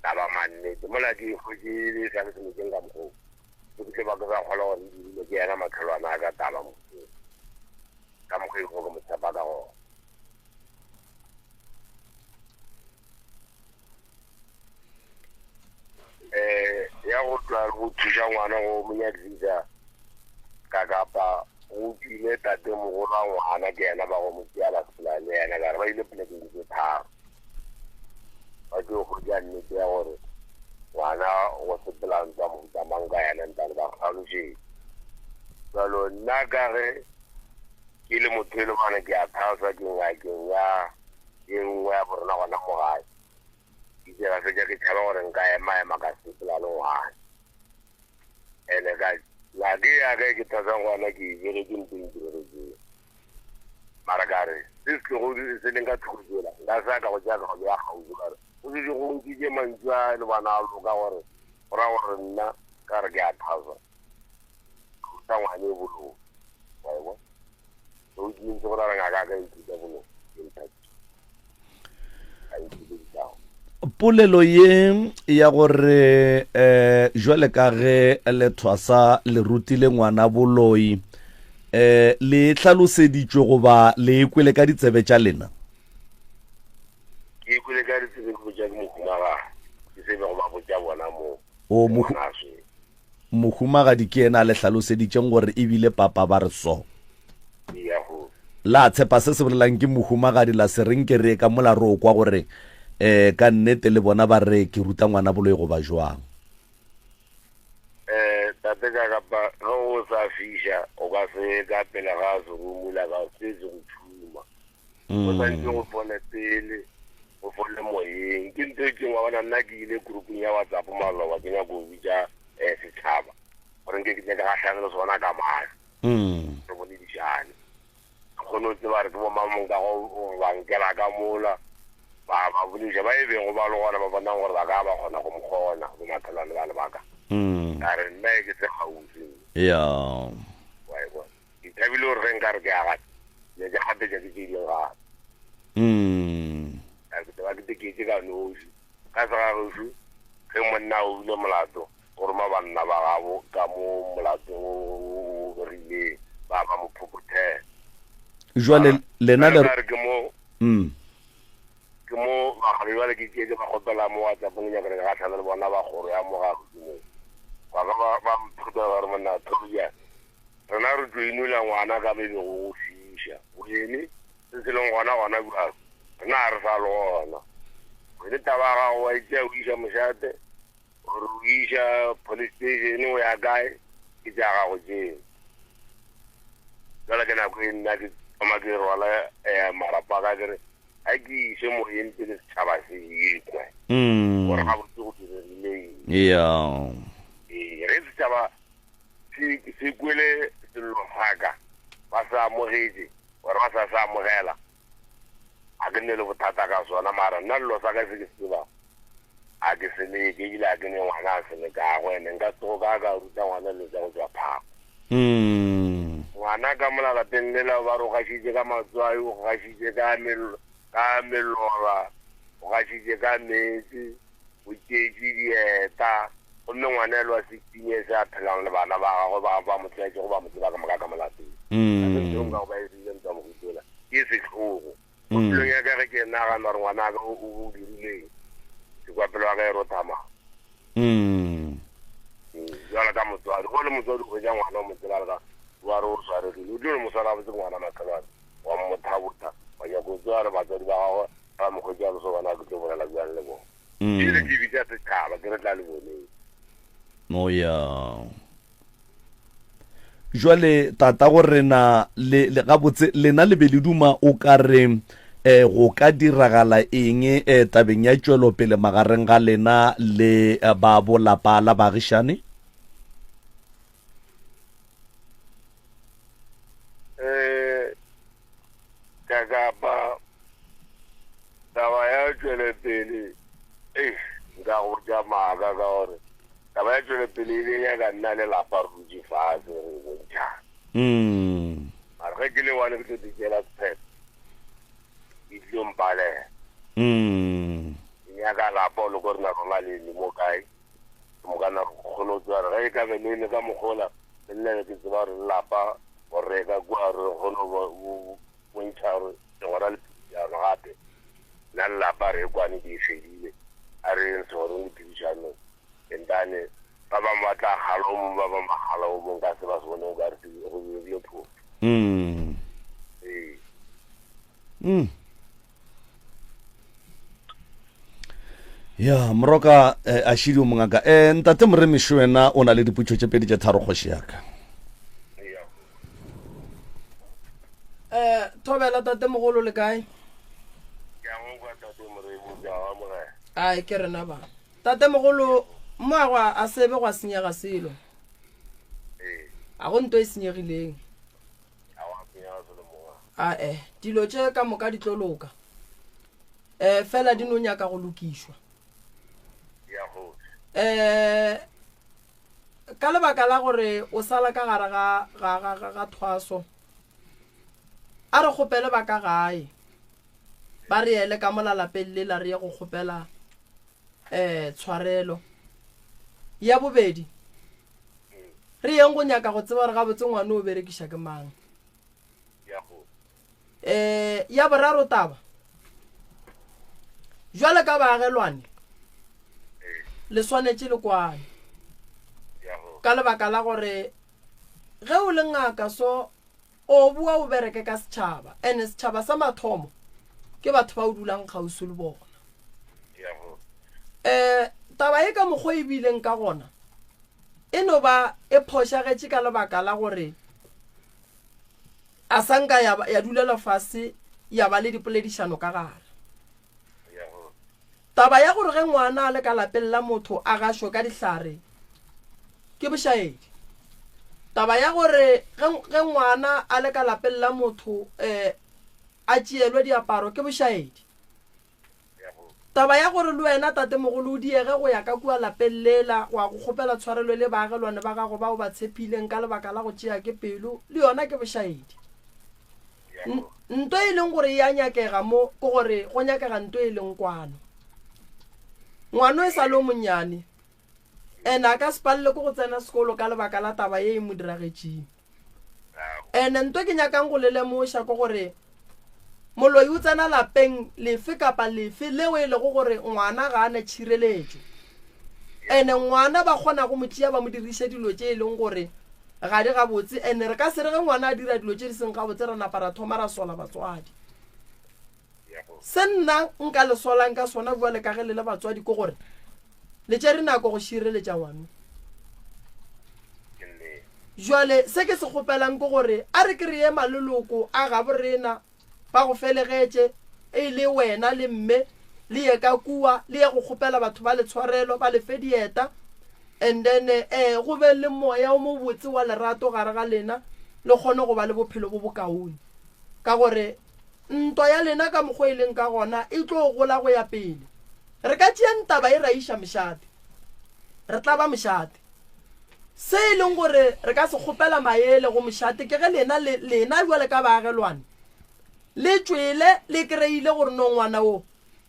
taba mannete. Mola ke e hwetše e le e sa le semetseng ka mokgwa wo, ke ke ba ke sa kgolwa gore e dirilwe ke yena makhelwane a ka taba mokgwa ka mokgwa e lego ke mo tshepa ka gona. Eh, ya go tla go thuša ngwana go mo nyakisa ka kapa go tšwile tate mogolo wa ngwana ke yena ba go mo tšea ba sepela le yena ka re ba ile polekeng tse tharo ba tlo hwetša nnete ya gore ngwana go sepela ntwa mohuta mang ka yena ntane ba hlalošetše jalo nna ka ge ke le motho e le gona ke a thasa ke ngakeng ya ye nngwe ya borena gona mo gae Ke ile ka fetša ke tšhaba gore nka ema-ema ka sepela le ngwana. Ene ka ngake ya ka e ke thasang gona ke e begetše ntho e ntiregetseng. Mara ka re se se tlogo se leng ka thoko tsela nka sa ka go tšea ka go bea kgauswi ka re go šetše go nkitše mantšu a le bana a loka gore go ra gore nna ka re ke a thasa ke ruta ngwane e boloi. Wa e bona? So ke ntse go ra re ngaka ka ithuta boloi ke nthatile. Polelo ye ya gore um jwale ka ge lethwasa le rutile ngwana boloi um le hlaloseditšwe goba le e kwele ka ditsebe tša lena? Ke e kwele ka ditsebe ke botša ke mohumagadi, ke se bego ba botša bona mo. O Mohumagadi ke yena a le hlaloseditšeng gore e bile papa ba re so. La tshepa se se bolelang ke mohumagadi la se re nke re ye ka mola re o kwa gore um ka nnete le bona ba re ke ruta ngwana boloi goba jwang. Tate ka kapa ge o sa fiša o ka se ka pele ga serumula ka se se go tšhuma. O santse go fole pele o fole moyeng. Ke ntho e tšeng wa bona nna ke ile groupung ya WhatsApp maloba ke nyako go bitša eh, setšhaba gore nke ke tle ke gahlane le sona ka mahlo. Re boledišane. Ke kgone go tseba gore ke bo mang nka go ba nkela ka mola ba ba bolediša ba e bego ba le gona ba bonang gore ba ka ba kgona go mo kgona bo makhelwane ba le baka. Ka re nna e ke se kgauswi. Ya. Wa e bona. Ke thabile gore ge nka re ke a gata ne ke gapetša ke tše dingwe gape. Ka ke tseba ke teketše ka noši. Ka segagešo ge monna a obile molato o roma banna ba gabo ka mo molato o begileng ba ba mo phophothela. Jwale lena le Ka re ke mo ke mo bagale jwale ke ke ba kgopela mo WhatsApp-ong ke nyaka gore ke gahlane le bona ba kgoro ya mo ga mo. Ba ka ba ba mphotela ba re monna Tobias rena re tlo inola ngwana ka bebe go go fiša. Wene se se leng gona gona bjalo rena ga re sa le gona. Wene taba ya gago wa e tšea o iša mošate gore o iša police station o ya kae ke tša gago tšeo. Jwale ke nako e nna ke thoma ke rwala eh, marapo a ka ke re ga ke iše moyeng pele setšhaba se ekwe gore gabotse go diregile eng. Ya. Ee, ge setšhaba se se kwele sello sa ka ba se amogetše gore ba sa se amogela ga ke nne le bothata ka sona mara nna llo sa ka se ke se tsebang a ke se leke ebile a ke ne ngwana a se lekago ene nka tsogo ka ka ruta ngwana dilo tša go tšwa phako. Ngwana ka mola lapeng lela ba re o gašitše ka matswai, o gašitše ka ka melora, o gašitše ka meetse, o tšeetše dieta. Gomme ngwana elo wa 16 years a phelang le bana ba gagwe ba ba mo tlwaetšego ba mo tseba ka moka ka mo lapeng. Ga se ntho e nka go ba e rile ntwa mohutola. Ke sehlogo. Mo pelong ya ka ge ke nagana gore ngwana ka o o dirile eng, ke kwa pelo ya ka e rotha madi. Bjalo ka motswadi, go le motswadi o hwetša ngwana o mo tseba le ka wa re o swaregile, o tlo re mo swara gabotse ke ngwana makhelwane, wa mmothabotha, wa nyaka go tseba gore batswadi ba gagwe ba mo hwetša le so bona ke tlo bolela bjang le bona. Ke re ke bitša setšhaba ke re tla le boneng. Oh ya. Jwale tata go rena le le gabotse lena le be le duma o ka re eh go ka diragala eng eh tabeng ya tšwelopele magareng ga lena le eh, ba bolapa la baagišane? Eh kakapa taba ya tšwelepele eish nka go botša maaka ka gore taba ya tšwelepele e be nyaka nna le lapa re dutše fase re bontšhana. Mm. Mara ge ke le one ke tlo di tšeela sephetho e tlilo mpalela. Mm. Ke nyaka lapa o le ko rena rona le eme mo kae ke moka na re kgone go tseba gore ge e ka be le eme ka mokgola le nna be ke tseba gore le lapa go reka kua re kgone go bontšha gore segwera le phedišano gape nna le lapa re kwane di fedile a re yeng segwereng le phedišanong entane ba bangwe ba tla kgala o mongwe ba bangwe ba kgala o mongwe ka se ba se bone o ka re go dirile phoso. Mm. Ee. Mm. Ya, moroka eh, a šidi o mongaka. Eh, ntate Moremiši wena o na le diputšo tše pedi tše tharo kgoši ya ka. Eh, thobela tate mogolo le kae? Ke a go kwa tate Moremi, ke a go amogela. Ai ke rena ba. Tate mogolo mo a a sebe gwa senyega selo. Ee. A go nto e senyegileng. Ae, dilo tše ka moka di tlo loka. Um fela di no nyaka go lokišwa. Um ka lebaka la gore o sala ka gare ga, ga, ga, ga, ga thwaso, a re kgopele ba ka gae ba re ele ka mola lapeng lela re ye go kgopela um tshwarelo. Ya bobedi, Re yeng go nyaka go tseba gore gabotse ngwana o berekiša ke mang. Um ya boraro taba, jwale ka baagelwane le swanetše le kwane ka lebaka la gore ge o le ngaka so o boa o bereke ka setšhaba and setšhaba sa mathomo ke batho ba o dulang kgauswi le bona. Um taba e ka mokgwa e bileng ka gona. E no ba e phošagetše ka lebaka la gore a sa nka ya, ya dulelwa fase ya ba le dipoledišano ka gare. Taba ya gore ge ngwana a le ka lapeng la motho a gašwe ka dihlare ke bošaedi. Taba ya gore ge, ge ngwana a le ka lapeng la motho um a tšeelwe diaparo ke bošaedi. Taba ya gore le wena tatemogolo o diege go ya ka kua lapeng lela go ya go kgopela tshwarelo le baagelwane ba gago ba o ba tshephileng ka lebaka la go tšea ke pelo le yona ke bošaedi. Nto e leng gore e a nyakega mo ke gore go nyakega nto e leng kwano. Ngwano e sa le o monnyane and a ka se palele ke go tsena sekolo ka lebaka la taba ye e mo diragetšeng. Ene nto ke nyakang go le lemoša ke gore moloi o tsena lapeng lefe kapa lefe leo e lego gore ngwana ga a na tšhireletšo. Ene ngwana ba kgona go mo tšea ba mo diriše dilo tše e leng gore ga di gabotse. Ene re ka se re ge ngwana a dira dilo tše di seng gabotse ra napa ra thoma ra sola batswadi. Se nna nka le solang ka sona bjale ka ge le le batswadi ke gore le tšere nako go šireletša ngwano. Jwale se ke se kgopelang ke gore a re ke re ye maleloko a gabo rena ba go felegetše e le wena le mme le ye ka kua le ye go kgopela batho ba le tshwarelo ba le fe dieta and then eh go be le moya o mobotse wa lerato gare ga lena le kgone go ba le bophelo bo bokaone ka gore Ntwa ya lena ka mokgwa e leng ka gona e tlo gola go ya pele. Re ka tšeang taba e ra iša mošate. Re tla ba mošate. Se e leng gore re ka se kgopela maele go mošate ke ge lena, le, lena bjale ka baagelwane, le tšwele le kreile gore no ngwana wo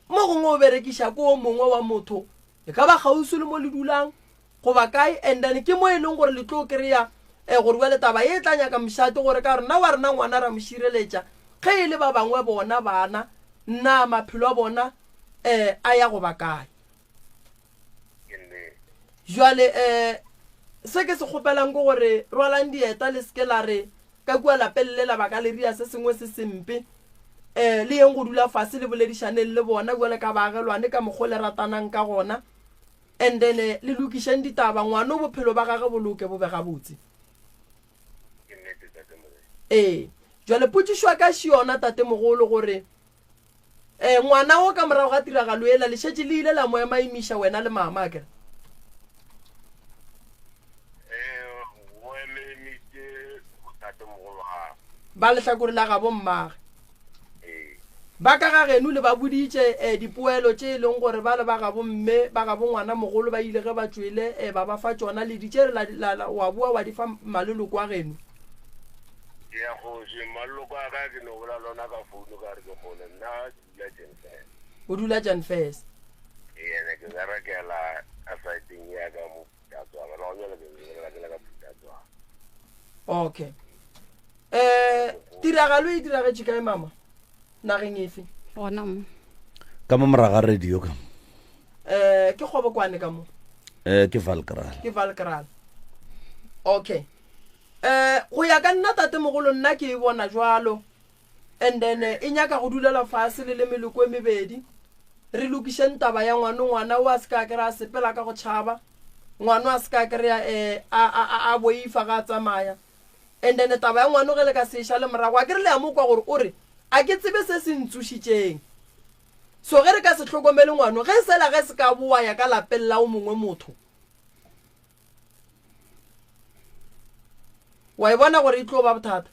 mo gongwe o berekiša ke o mongwe wa motho, e ka ba kgauswi le mo le dulang, goba kae and then ke mo e leng gore le tlo kry-a um gore bjale taba ye e tla nyaka mošate gore ka rena wa rena ngwana ra mo šireletša ge e le ba bangwe bona bana na maphelo a bona um a ya goba kae jwale um se ke se kgopelang ke gore rwalang dieta le seke la re ka kua lapeng le la baka le ria se sengwe se sempe um le yeng go dula fase le boledišaneng le bona bjale ka baagelwane ka mokgwa le ratanang ka gona And then le lokišeng ditaba, ngwano bophelo ba gage bo loke bo be gabotse. Ke nnete, Tate Morena. Ee. Jwale potšišo ya ka še yona, Tate Mogolo, gore eh, ngwana wo ka morago ga tiragalo yela le šetše le ile la mo emaemiša wena le mama, akere? Eh, go emaemitše botatemogolo gagwe. Ba lehlakore la gabo mmage. Ba ka ga geno le ba boditše eh, dipoelo tše e leng gore ba le ba gabo mme ba gabo ngwana mogolo ba ile ge ba tšwele eh, ba ba fa tšona le di tšere la, la, la, wa boa wa di fa maleloko a geno. Ke ya kgoši, maleloko a ka ke no bola lona ka founu ka re ke kgole nna ke dula Janfers. O dula Janfers. Ee, ene ke berekela ka saeteng ya ka mo Phutatswana, le gona ke bolela ke le ka Phutatswana. Okay. Eh, tiragalo e diragetše kae mama? Nageng efe? Gona mo. Ka mo moraga radio ka mo. Eh, ke Kgobokwane ka mo. Eh, ke Valkraal. Ke Valkraal. Okay. Eh, go ya ka nna tatemogolo nna ke e bona jwalo. And then e nyaka go dulela fase le le meloko e mebedi. Re lokišeng taba ya ngwano ngwana o a se ka kry a sepela ka go tšhaba. Ngwano a se ka kry-a eh, a, a, a, a boifa ga a tsamaya. And then taba ya ngwano ge le ka se e šale morago, a ke re le a mo kwa gore o re, A ke tsebe se se ntsošitšeng. So ge re ka se hlokomele ngwano, ge sela ge se ka boa ya ka lapeng la o mongwe motho, wa e bona gore e tlo ba bothata.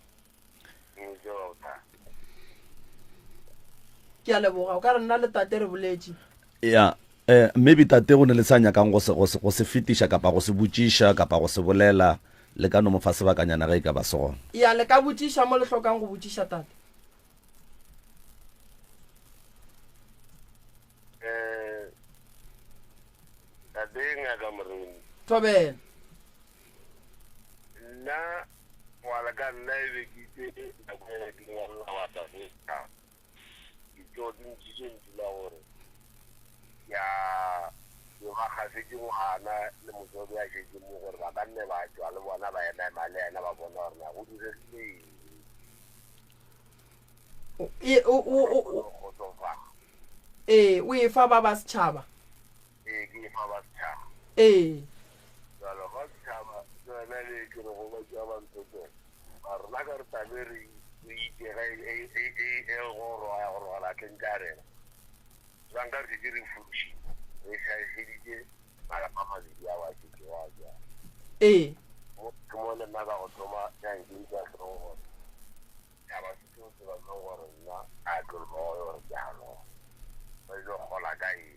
Ke a leboga, o ka re nna le tate re boletše. Ya, eh, maybe tate go ne le sa nyakang go se, go se, go se fetiša kapa go se botšiša kapa go se bolela, le ka no mo fa sebakanyana ge e ka ba se gona. Ya, le ka botšiša mo le hlokang go botšiša tate. Eh, tate ngaka Moremi. Thobela. Nna ngwala ka nna e be ke itse nako e ke ngwalela wa Afrika. Ke tlo ke ntšitše ntšu la gore ya ke ba gafetše ngwana le motswadi a šetše mo gore ba ka nne ba tšwa le bona ba ema ema le yena ba bona gore na go diregile eng. E, o, o, o, o, Kgotsofala. ee, o e fa ba ba setšhaba. Ee, ke e fa ba setšhaba. Ee. Jalo ba setšhaba. yona le ke re go ba tšea ba mphetela. Mara rena ka re tabe re re itše ge e e e e goroga ya goroga latleng tša rena. Ba nka re šetše re furušitše, re šaešeditše malapa a mabedi ao a šetšego a bjalo. Ee. Mo ke mo le nna ka go thoma ya nkentša hlogo gore taba se seo se ba bjang gore nna a ke loye gore ke a loya. Ba ile kgola ka eng?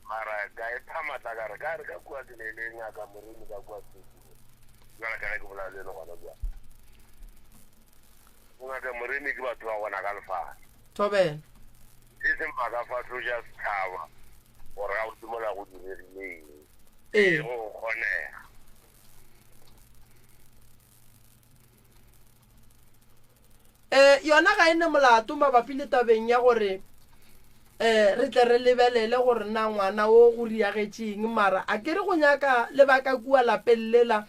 Mara ka e pha matla ka re ka re ka kua ke ne le ngaka Moremi ka kua Setulo. Jwale ka ge ke bolela le ene gona bjale. Ngaka Moremi ke batho ba gona ka lefase. Thobela. E seng ba ka fahloša setšhaba gore gabotse mola go diregile eng. Ee. Go kgonega. Um yona ga e ne molato mabapi le tabeng ya gore um re tle re lebelele gore na ngwana o go riagetšeng mara a ke re go nyaka le ba ka kua lapeng lela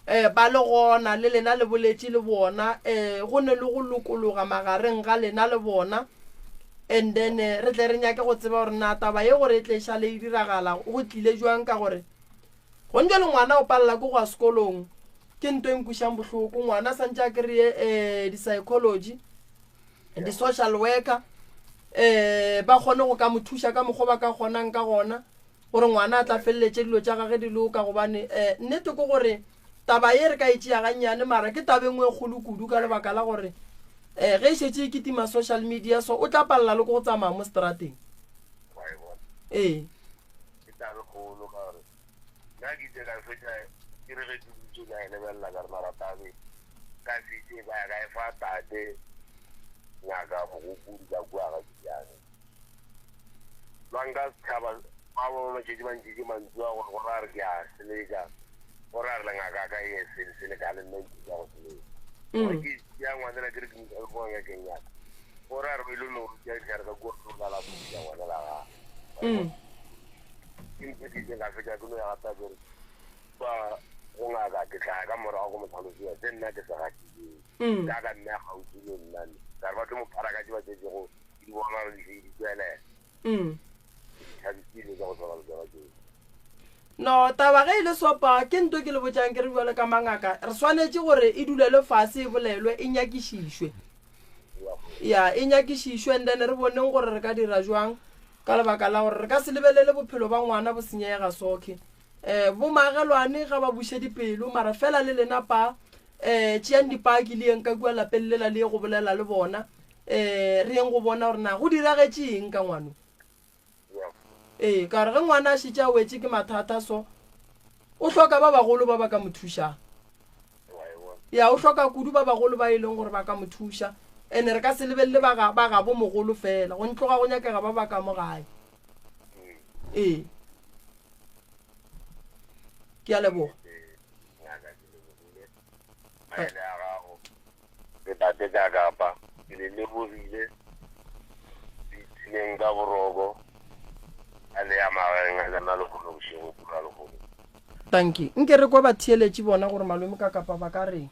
um ba le gona le lena le boletše le bona um go ne le go lokologa magareng ga lena le bona and then re tle re nyake go tseba gore na taba ye gore e tle e šale e diragala go tlile jwang ka gore Gone bjale ngwana o palela ke go ya sekolong, ke nto e nkwešang bohloko. Ngwana a santše a kry-e um di-psychology, di-social worker um ba kgone go ka mo thuša ka mokgwa ba ka kgonang ka gona gore ngwana a tla feleletše dilo tša gage di loka. Gobane um nnete ke gore taba ye re ka e tšea gannyane, mara ke taba e nngwe e kgolo kudu ka lebaka la gore um ge e šetše e kitima social media so o tla palela le ke go tsamaya mo strateng. Ee. Ke tabe kgolo ka gore nna ke itse ka fetša ke re ge ke dutše ka e lebelela ka re mara tabe ka se itse ka ya ka e fa tate ngaka mogopodi ka kua ga Kijane. Ba nka setšhaba ba ba matšatši ba ntšitše mantšu a gore gore a re ke a seleka gore a re le ngaka ka e sele seleka le nna ntšitša go seleka. Gore ke tšea ngwanela ke re ke mo isa ko ngakeng ya ka gore a re ba ile no tšea dihlare ka kua go la la ngwanela gagwe. Mm. Ke ntse ke ka fetša ke no ya gape ke re ba go ngaka ke tla ya ka morago go mo tlhalosetsa se nna ke se gatileng. Mm. Ka ka nna gaufi le nna ne. Ka re ba tlo mo phara ka tše ba tšetšego ke di bona di di tswelela. Mm. Thabisile ka go tshwana le tsona tseo. No, taba ge e le sopa ke nto ke le botšang ke re bjale ka mangaka re swanetše gore e dulelwe fase e bolelwe e nyakišišwe. Ya, e nyakišišwe and then re boneng gore re ka dira jwang ka lebaka la gore re ka se lebelele bophelo ba ngwana bo senyega sokhe. Um bomaagelwane ga ba buše dipelo mara fela le lena pa um tšeang dipaki le yeng ka kua lapeng lela le ye go bolela le bona um re yeng go bona gore na go diragetše eng ka ngwano. Ee, ka gore ge ngwana a šetše a wetše ke mathata so, o hloka ba bagolo ba ba ka mo thušang. Ya, o hloka kudu ba bagolo ba e leng gore ba ka mo thuša. Ene re ka se lebelele ba ga, ba gabo mogolo fela, go ntloga go nyakega ba ba ka mo gae. Ee. Ke a leboga. Maele a gago le tate ka kapa ke le lebogile le ipshineng ka boroko a le ya magaeng a lena lehono bošego pula lehono. Tanki. Nke re kwe batheeletši bona gore malome ka kapa ba ka reng.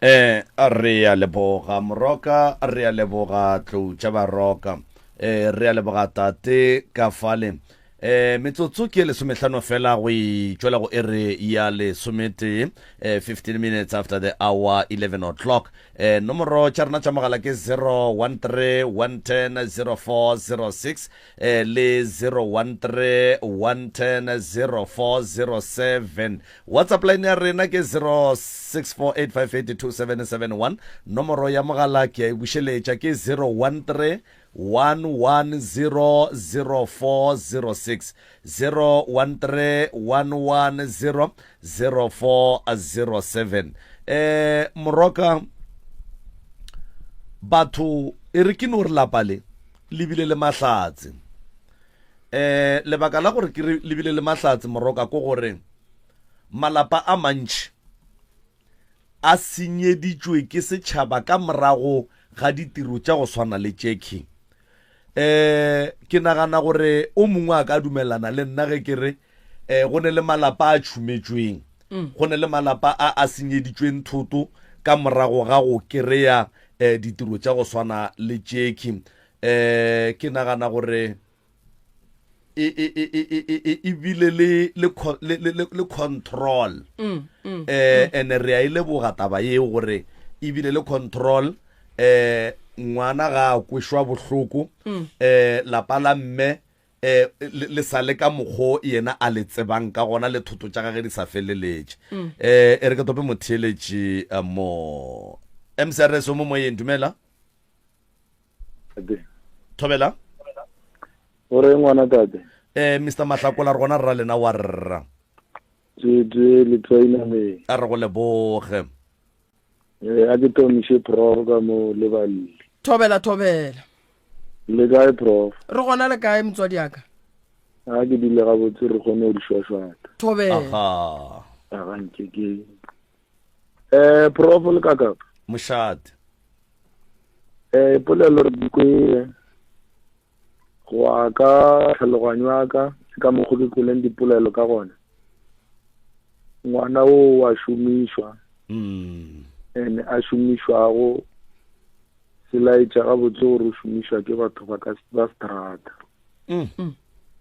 Eh, re a leboga Moroka, re a leboga Tlou tša Baroka, eh, re a leboga Tate ka fale. Eh, metsotso ke lesomehlano fela go itšwela go ere ya lesometee, eh, 15 minutes after the hour 11 o'clock. Eh, nomoro tša rena tša mogala ke 013 110 0406 eh, le 013 110 0407. WhatsApp line ya rena ke 0648582771. Nomoro ya mogala ke a e bušeletša ke 013 1100406, 013-110-0407. Eh, Moroka, batho e re ke no re lapa le le bile le mahlatse. Eh, lebaka la gore ke re le bile le mahlatse Moroka ko gore malapa a mantši a senyeditšwe ke setšhaba ka morago ga ditiro tša go swana le tšekhwi. Um ke nagana gore o mongwe a ka dumelana le nna ge ke re um go ne le malapa a tšhumetšweng, go ne le malapa a a senyeditšweng thoto ka morago ga go kereya um ditiro tša go swana le tšekhwi. Um ke nagana gore. e e e e e e e bile le le le le le control mm, mm, eh mm. ene re a e leboga taba yeo gore e bile le control eh ngwana ga a kwešwa bohloko mm. eh lapa la mme eh le sa le ka mokgo yena a le tsebang ka gona le thoto tša gage di sa feleletše mm. eh e re ke tope motheeletši eh, mo mcrs o mo moyeng dumela Thobela. O re ngwana tate. Eh Mr Mahlakola re gona rra lena wa rra. Tse le tsaina me. A re go leboge. Eh a ke tomiše prof ka mo le balli. Thobela thobela. Le kae prof? Re gona le kae motswadi aka? A ke dule gabotse re kgone go di shwashwata. Thobela. Aha. A ga nke ke. Eh prof le kakapa. Mošate. Eh polelo re di kwele go ya ka tlhaloganyo ya ka ka mokgwa ke kweleng dipolelo ka gona ngwana o wa šomišwa mm. and a šomišwago se laetša gabotse gore o šomišwa ke batho ba ka ba strata mm.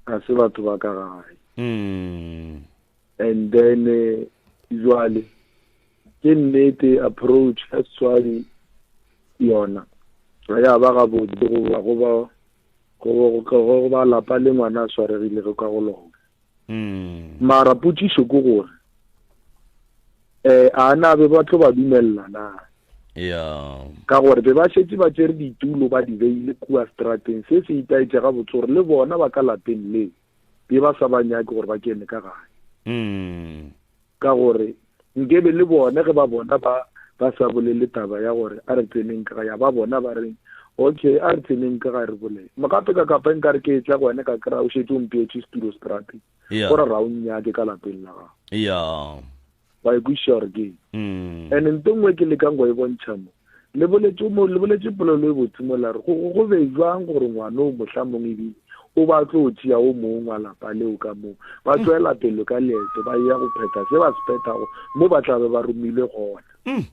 ga se batho ba ka gae mm. And then jwale ke nnete approach ya setswadi yona ga ya ba gabotse goba goba go ba lapa le ngwana a swaregilego ka go lona mm. mara potšišo ke gore um a na be ba tlo ba dumelela na yeah. ka gore be ba šetše ba tšere ditulo ba di beile kua strateng se se itaetše gabotse gore le bona ba ka lapeng leo be ba sa ba nyake gore ba kene ka gae mm. ka gore nkebe le bone ge ba bona ba ba sa bolele taba ya gore a re tseneng ka ya ba bona ba reng okay a re tseneng ka ga re bolele mogape ka kapa nka re ke etla go wena ka kry-a o šetse o mpeetše setulo strateng gore ra o nnyake ka lapeng la gago yeah. Wa e kwešiša gore ke eng. Mm. And nto nngwe ke lekang go e bontšha mo, le boletše mo, le boletše polelo e botse mo la re, go, go be jwang gore ngwana o mohlamong ebile o ba tlo tšea o mong wa lapa leo ka moo, ba mm. tšwela pele ka leeto ba ya go phetha se ba se phethago mo ba tla be ba romilwe gona. Mm.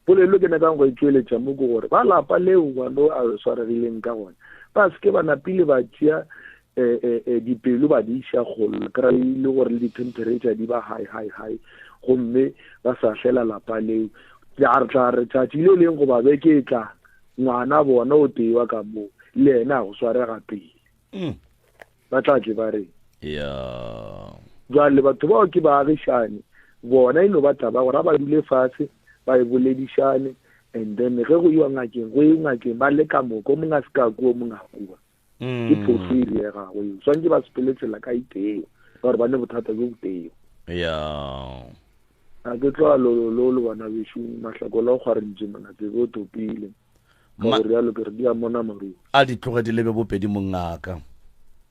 Polelo ke nyakang go e tšweletša mo ke gore ba lapa leo ngwana a swaregileng ka gona ba se ke ba napile ba tšea eh, eh, eh, dipelo ba di iša kgolo kry e le gore le di-temperature di ba high high high gomme ba sa hlela lapa leo a re tla re tšatši le leng goba beke e tlang ngwana bona o tewa ka moo le ena a go swarega pele mm. ba tla tle ba reng ya jwale batho bao ke baagišane bona e no ba taba gore a ba dule fatshe ba e boledišane and then ge go iwa ngakeng go iwe ngakeng ba le ka moka o mongwe a se ka kua o mongwe a kua ke phoso e diegago eo swantse ba sepele tsela ka iteo ka gore ba ne bothata bjo boteo ya a ke tloga lololo le bana bešo mahlakola o kgwarentše mona tsebe o topile Ka Ma- go rialo ke re di a mona maruri. A di tloge di lebe bopedi mongaka.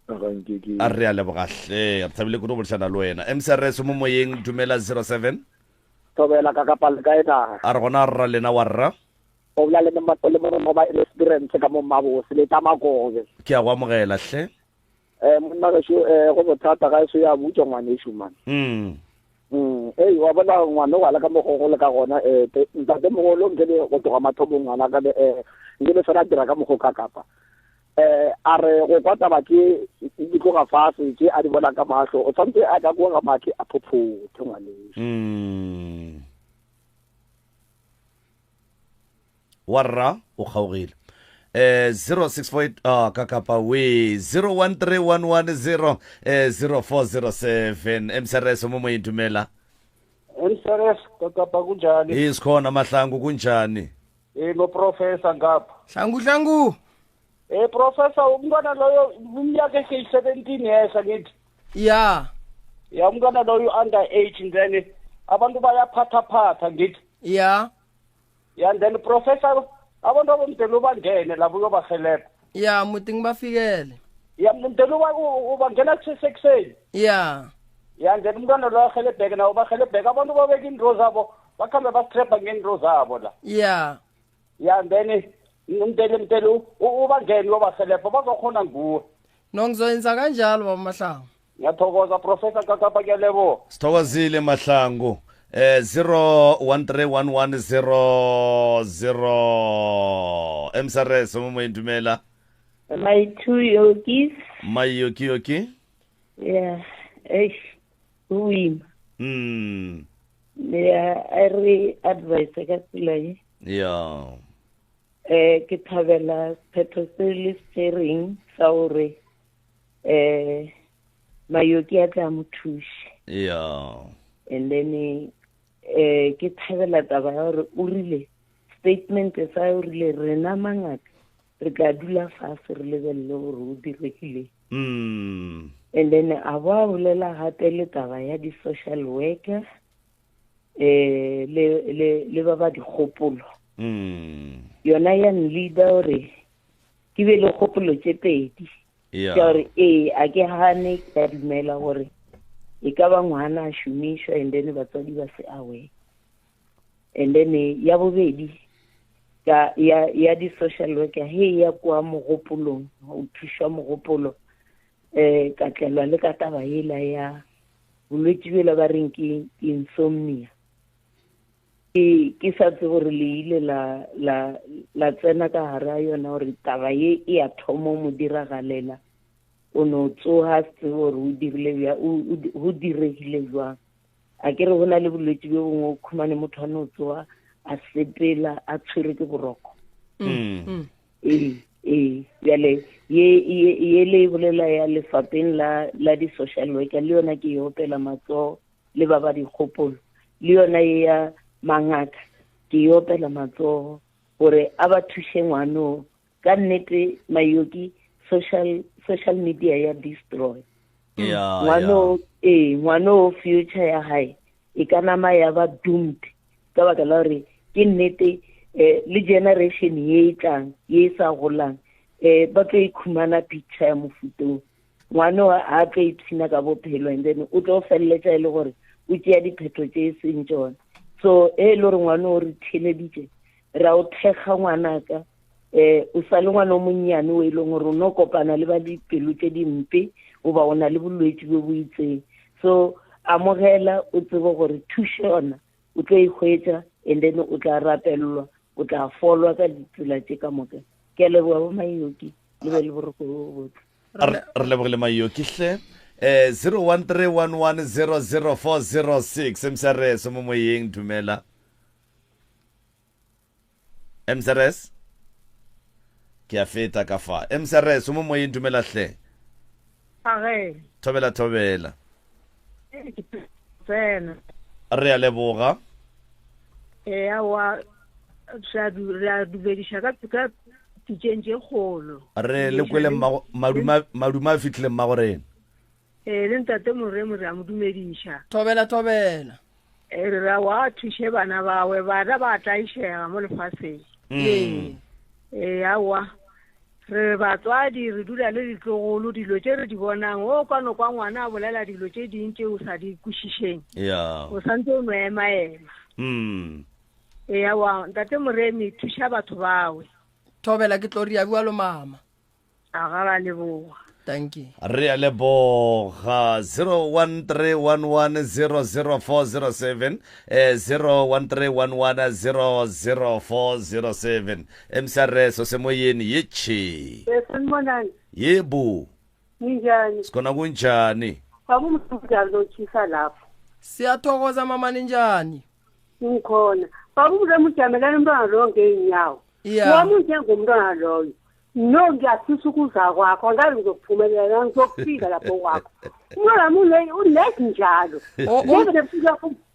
A ga nke ke. A re a leboga hle. Re thabile kudu go boledišana le wena. MCRS mo moyeng dumela 07. Thobela ka kapa le kae na? A re gona rra lena wa rra. O bolela le mma le monna ba experience ka mo Mmabose le tla Makobe. Ke a go amogela hle. Eh monna gešo eh go bothata ga eso ya butšwa ngwanešu man. Mm. Mm, ei wa bona ngwana o ala ka mokgo go le ka gona eh ntate mogolo nke be go tloga mathomong ngwana ka be eh nke be fela dira ka mokgo ka kapa eh a re go kwa taba ke di tloga fase tše a di bona ka mahlo o tshwanetse a ka kwa ga make a phophothe ngwanešu. Mm. Wa rra o kgaogile. Eh 0648 ah ka kapa we 013110 eh 0407 MCRS mo moyeng dumela. MCRS ka kapa kunjani? Eh sikhona mahlangu kunjani? Eh no professor ngapha. Hlangu hlangu. Eh professor umntwana loyo iminyaka eseyi-17 years angithi. Ya. Ya umntwana loyo under age and then abantu bayaphathaphatha ngithi. Ya. Ya and then professor abantu abomdeni ubangene labo uyobahelebha. Ya muti ngibafikele. Ya mndeni ubangena kusesekuseni. Ya. Ya and then umntwana loyo ahelebheke nawo bahelebheke abantu babeka iinto zabo bakhambe bastrepha ngeento zabo la. Ya. Ya and then umnteli mnteli ubangene uyobahelebha bazokhona nguwe. No ngizoyenza kanjalo baba Mahlangu. Ngiyathokoza Professor Kakapa kuyaleboha. Sithokozile Mahlangu. Eh 01311000 MSRS mo moyeng dumela. My two yogis. Mayokiyoki. Ya, eish, go boima. Ya, a re advice ka tsela ye. Ya. Eh, ke thabela sephetho se le se tšereng sa gore eh Mayoki a tla mo thuše. Ya. And then eh ke thabela taba ya gore o rile statement sa o rile rena mangaka re tla dula fase re lebelele gore o diregile. And then a bo a bolela gape le taba ya di-social worker eh le le le ba ba dikgopolo. Yona ya nleader gore ke be le kgopolo tše pedi. Yeah. Ka gore ee a ke gane ke a dumela gore e ka ba ngwana a šomišwa and then batswadi ba se aware. And then ya bobedi ka ya ya di social worker he ya kwa mogopolong o thušwa mogopolo eh ka tlelwa le ka taba ela ya bolwetši bjela ba reng ke insomnia. Ke ke sa tsebe gore le ile la la la tsena ka gare a yona gore taba ye e a thoma mo diragalela o no tsoga se tsebe gore o dirile bja o diregile jwang. A ke re go na le bolwetši bjo bongwe o khumane motho a no tsoga a sepela a tshwerwe ke boroko. Ee, ee, bjale ye ye ye le e bolela ya lefapeng la la di-social worker le yona ke e opela matsogo le ba ba dikgopolo le yona ye ya mangaka ke e opela matsogo gore a ba thuše ngwanoo ka nnete Mayoki social social media ya destroy Yeah, ngwano ee ngwano future ya hae e ka nama ya ba doomed ka baka la gore ke nnete eh, le generation ye e tlang ye e sa golang eh, ba tlo ikhumana picture ya mofutong ngwano a tlo ipshina ka bophelo and then o tlo feleletša e le gore o tšea diphetho tše e seng tšona. So e le gore ngwano o re theleditše ra o thekga ngwanaka eh o sa le ngwana o monnyane o e leng gore o no kopana le ba dipelo tše dimpe goba o na le bolwetši bjo bo itseng. So amogela o tsebe gore thušo yona o tlo e hwetša and then o tla rapellwa o tla folwa ka ditsela tše ka moka. Ke a leboga bo Mayoki le be le boroko bo botse. Re lebogile Mayoki hle. Eh 0131100406 MCRS mo moyeng dumela. MCRS ke a feta ka fa. MCRS mo moyeng dumela hle. Age. Thobela thobela. Tsena. Re a leboga. Ee aowa re a dumediša ka ka pitšeng tše kgolo. Re le kwele mmago maduma maduma a fihlile mmago rena. Ee le ntate Moremo re a mo dumediša. Thobela thobela. Ee re ra wa thuše bana bawe bana ba tlaišega mo lefaseng. Ee. Ee aowa re batswadi re dula le ditlogolo dilo tše re di bonang o ka no kwa ngwana a bolela dilo tše ding tše o sa di kwešišeng. Yeah. O santse o no ema ema. Ee aowa ntate Moremi thuša batho bawe. Thobela ke tlo ria bjalo mama. A ga ra leboga. Thank you. Re a leboga 0131100407 eh 0131100407 MCRS osemoyeni yetshi. Sanibonani. Yebo. Ninjani? Sikhona kunjani? Baba umnumzane lotshisa lapho. Siyathokoza mama ninjani? Ngikhona. Baba umzame ujamelana umntwana loyo ngeenyawo. Yeah. Wami njengomntwana loyo. No ngiyafisa ukuza kwakho angazi ngizokuphumelela ngizokufika lapho kwakho. Umntwana wami unesi njalo.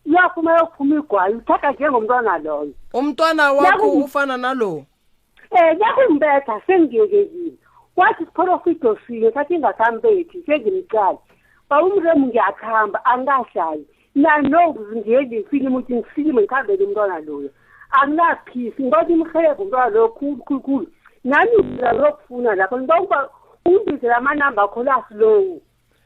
Uyaphuma yokuphuma igwayi uthatha njengomntwana loyo. Umntwana wakho ufana nalo? Eh ngiyakumbetha sengiyekekile. Wathi siphorofido sinye sathi ingasambethi sengimqala. Baba umremu ngiyakhamba angahlali. Nano ngiye ngifilime ukuthi ngifilime ngikhambele umntwana loyo. Anginaphisi ngibathi imhebo umntwana loyo khulu khulu khulu. Nami ngizokufuna lapho ngiba ungibizela amanamba akho la slow.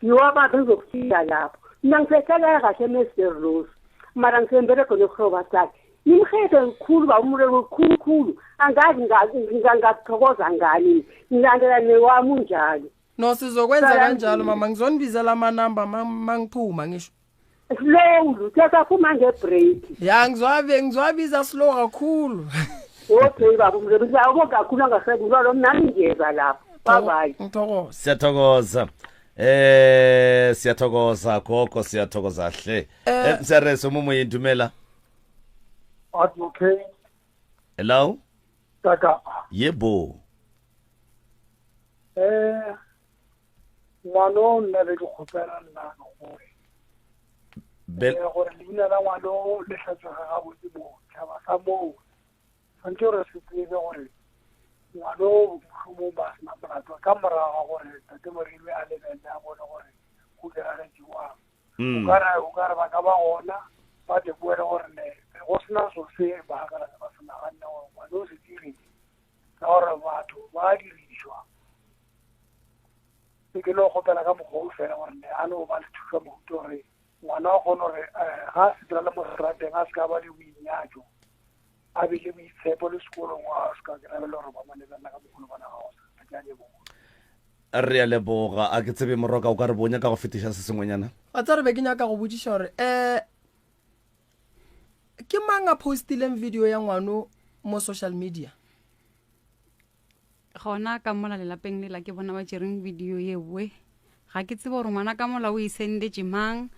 Ngiwabambe ngizokufika lapho. Mina ngisehlala kahle eMr Rose. Mara ngisemberego nokuhloba sakhe. Nimhebe khulu ba umrebo khulu khulu. Angazi ngingakuthokoza ngani. Ngilandela newami unjalo. No sizokwenza kanjalo mama ngizonibizela amanamba mangiphuma ngisho. Slow uthatha ngebreak. Ya ngizwabe ngizwabiza slow kakhulu. Okay baba umrebo ngiyabonga kakhulu angasebenzi lo nami ngiyeza lapho. Bye bye. Nthokoze. Siyathokoza. Eh siyathokoza gogo siyathokoza hle. Eh Msereso mo moyeng dumela. Advocate Hello? Kaka. Yebo. Eh ngwano nna be ke kgopela nna gore Bel eh, gore leina la ngwano le hlatswege gabotse mo tšhaba sa moo tshwanetse gore se tsebe gore ngwano mohlomong ba sena molato ka morago ga gore tate Moremi a lebelele a bone gore go diragetše jwang. O ka re o ka re ba ka ba gona ba te boele gore ne be go sena so se ba ka ba se naganne gore ngwano o se dirile ka gore batho ba dirišwa. Ke ke no kgopela ka mokgwa o fela gore ne a no ba le thuša mohuta gore ngwana o kgone gore eh, ga a sepela le mo serateng a se ka ba le boinyatšo a be le boitshepo le sekolong a se ka kry-a le gore ba mo lebelela ka mogolo bona ga go sa ke a leboga. Re a leboga. A ke tsebe Moroka o ka re bo nyaka go fetiša se sengwenyana? Wa tseba re be ke nyaka go botšiša gore um ke mang a postileng video ya ngwano mo social media? Gona ka mola lelapeng lela ke bona ba tšereng video yewe. Ga ke tsebe gore ngwana ka mola o e sendetše mang,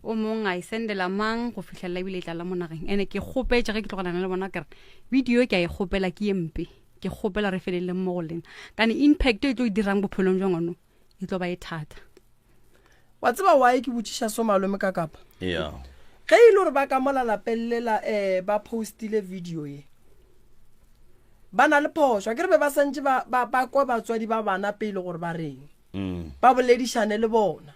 o mong a e sendela mang go fihlelela ebile e tlala mo nageng. Ene ke kgopetše ge ke tlogelana le bona kere video ke a e kgopela ke ye mpe. Ke kgopela re feleleng mo go lena. Kane impact e tlo e dirang bophelong jwa ngwano e tlo ba e thata. Wa tseba why ke botšiša so malome ka kapa? Yeah. Ge e le gore ba ka mola lapeng lela um ba postile video ye ba na le phošo a ke re be ba santše ba, ba, ba kwa batswadi ba bana pele gore ba reng mm. ba boledišane le bona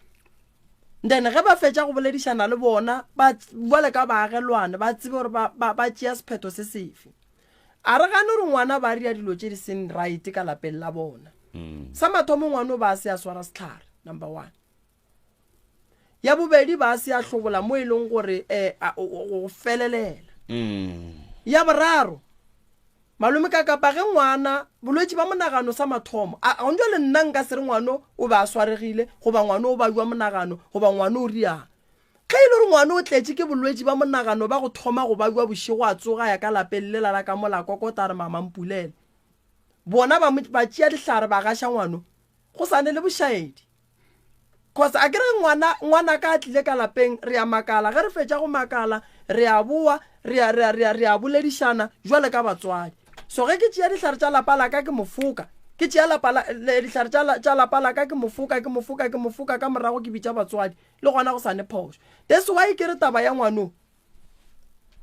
then ge ba fetša go boledišana le bona ba bjale ka baagelwane ba tsebe gore ba, ba, ba tšea sephetho se sefe a re gane gore ngwana ba ria dilo tše di seng right ka lapeng la bona mm. sa mathomo ngwana o ba se a swara setlhare number one Ya bobedi, ba se a hlobola mo e leng gore um go felelela. Mm. Ya boraro, malome ka kapa ge ngwana bolwetši ba monagano sa mathomo a gong jale nna nka se re ngwano o be a swaregile goba ngwano o bajwa monagano goba ngwano o riang ge e le gore ngwano o tletše ke bolwetši ba monagano ba go thoma go bajwa bošego a tsoga ya ka lapeng lela la ka mola kokota a re mama mpulele bona ba ba tšea dihlare ba gaša ngwano go sa ne le bošaedi Cause a ke re ngwana ngwanaka a tlile ka lapeng re a makala ge re fetša go makala re a boa re a re a re a re a boledišana jwale ka batswadi so ge ke tšea dihlare tša lapa la ka ke mo foka ke tšea lapa la dihlare tša tša lapa la ka ke mo foka ke mo foka ke mo foka ka morago ke bitša batswadi le gona go sa ne phošo that's why ke re taba ya ngwano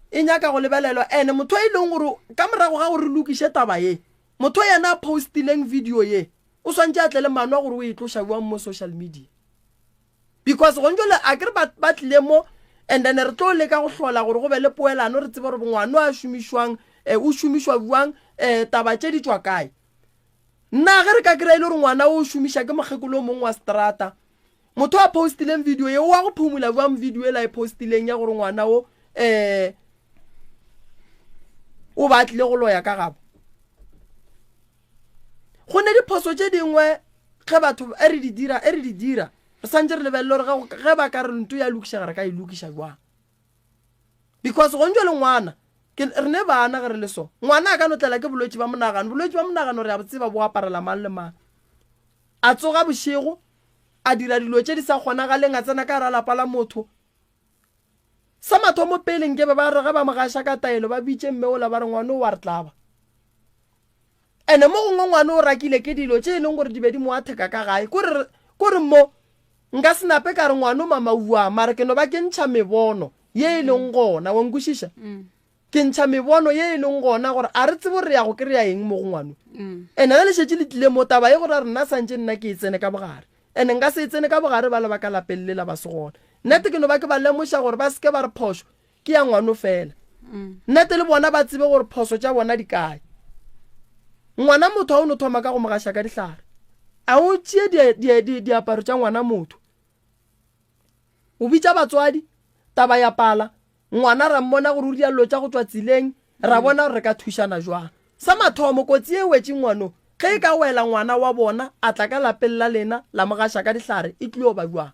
e nyaka go lebelelwa ene motho e leng gore ka morago ga gore lokiše taba ye motho yena a postileng video ye O swantše a tle le maano a gore o e tloša bjang mo social media. Because gong jwale a ke re ba, ba tlile mo and then re tlo leka go hlola gore go be le poelano re tsebe gore ngwano a šomišwang eh, o šomišwa bjang eh, taba tše di tšwa kae. Nna ge re ka kry-a e le gore ngwana o šomiša ke mokgekolo o mongwe wa strata motho a postileng video ye o wa go phumula bjang video ela e postileng ya gore ngwana o eh o ba tlile go loya ka gabo Go ne diphoso tše dingwe ge batho e re di dira, e re di dira, re santše re lebelele gore ge, ge ba ka re nto ya lokišega re ka e lokiša jwang. Because gong jwale ngwana, ke, re ne bana ge re le so, ngwana a ka no tlela ke bolwetši ba monagano, bolwetši ba monagano re a bo tseba bo aparela mang le mang. A tsoga bošego, a dira dilo tše di sa kgonagaleng, a tsena ka gara lapa la motho. Sa mathomo pele nkebe ba re ge ba mo gaša ka taelo ba bitše mme ola ba re ngwana o wa re tlaba. Ene mo gongwe ngwana o rakile ke dilo tše e leng gore di be di mo atheka ka gae. Kore, kore mo, nka se nape ka re ngwana o mamaua, mara ke no ba ke ntšha mebono ye e leng gona. Wa nkwešiša? Ke ntšha mebono ye e leng gona gore a re tsebe gore re ya go kry-a eng mo go ngwano. Ene ge le šetše le tlile mo, taba ye gore a re nna santše nna ke e tsene ka bogare. Ene nka se e tsene ka bogare bale ba ka lapeng lela ba se gona. Nnete ke no ba ke ba lemoša gore ba se ke ba re phošo ke ya ngwano fela. Nnete le bona ba tsebe gore phoso tša bona di kae. Ngwana motho a o no thoma ka go mo gaša ka dihlare. A o tšee diaparo tša ngwana motho. O bitša batswadi, taba ya pala, ngwana ra mmona gore o ria dilo tša go tšwa tseleng, ra bona gore re ka thušana jwang. Sa mathomo, kotsi e wetše ngwano, ge e ka wela ngwana wa bona a tla ka lapeng la lena la mo gaša ka dihlare e tlio ba bjang?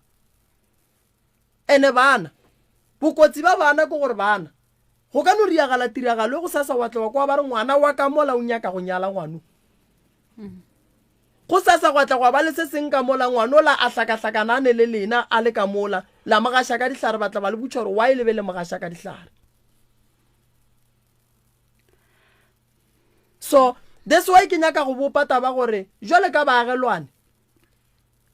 Ene bana, bokotsi ba bana ke gore bana, go ka no riagala tiragalo e gosasa wa tla wa kwa ba re ngwana wa ka mola o nyaka go nyala ngwano. Go sasa gwa tla gwa ba le se seng ka mola, ngwanola a hlakahlakana a ne le lena a le ka mola, la mo gaša ka dihlare, ba tla ba le botša gore why le be le mo gaša ka dihlare. So that's why ke nyaka go bopa taba gore jwale ka baagelwane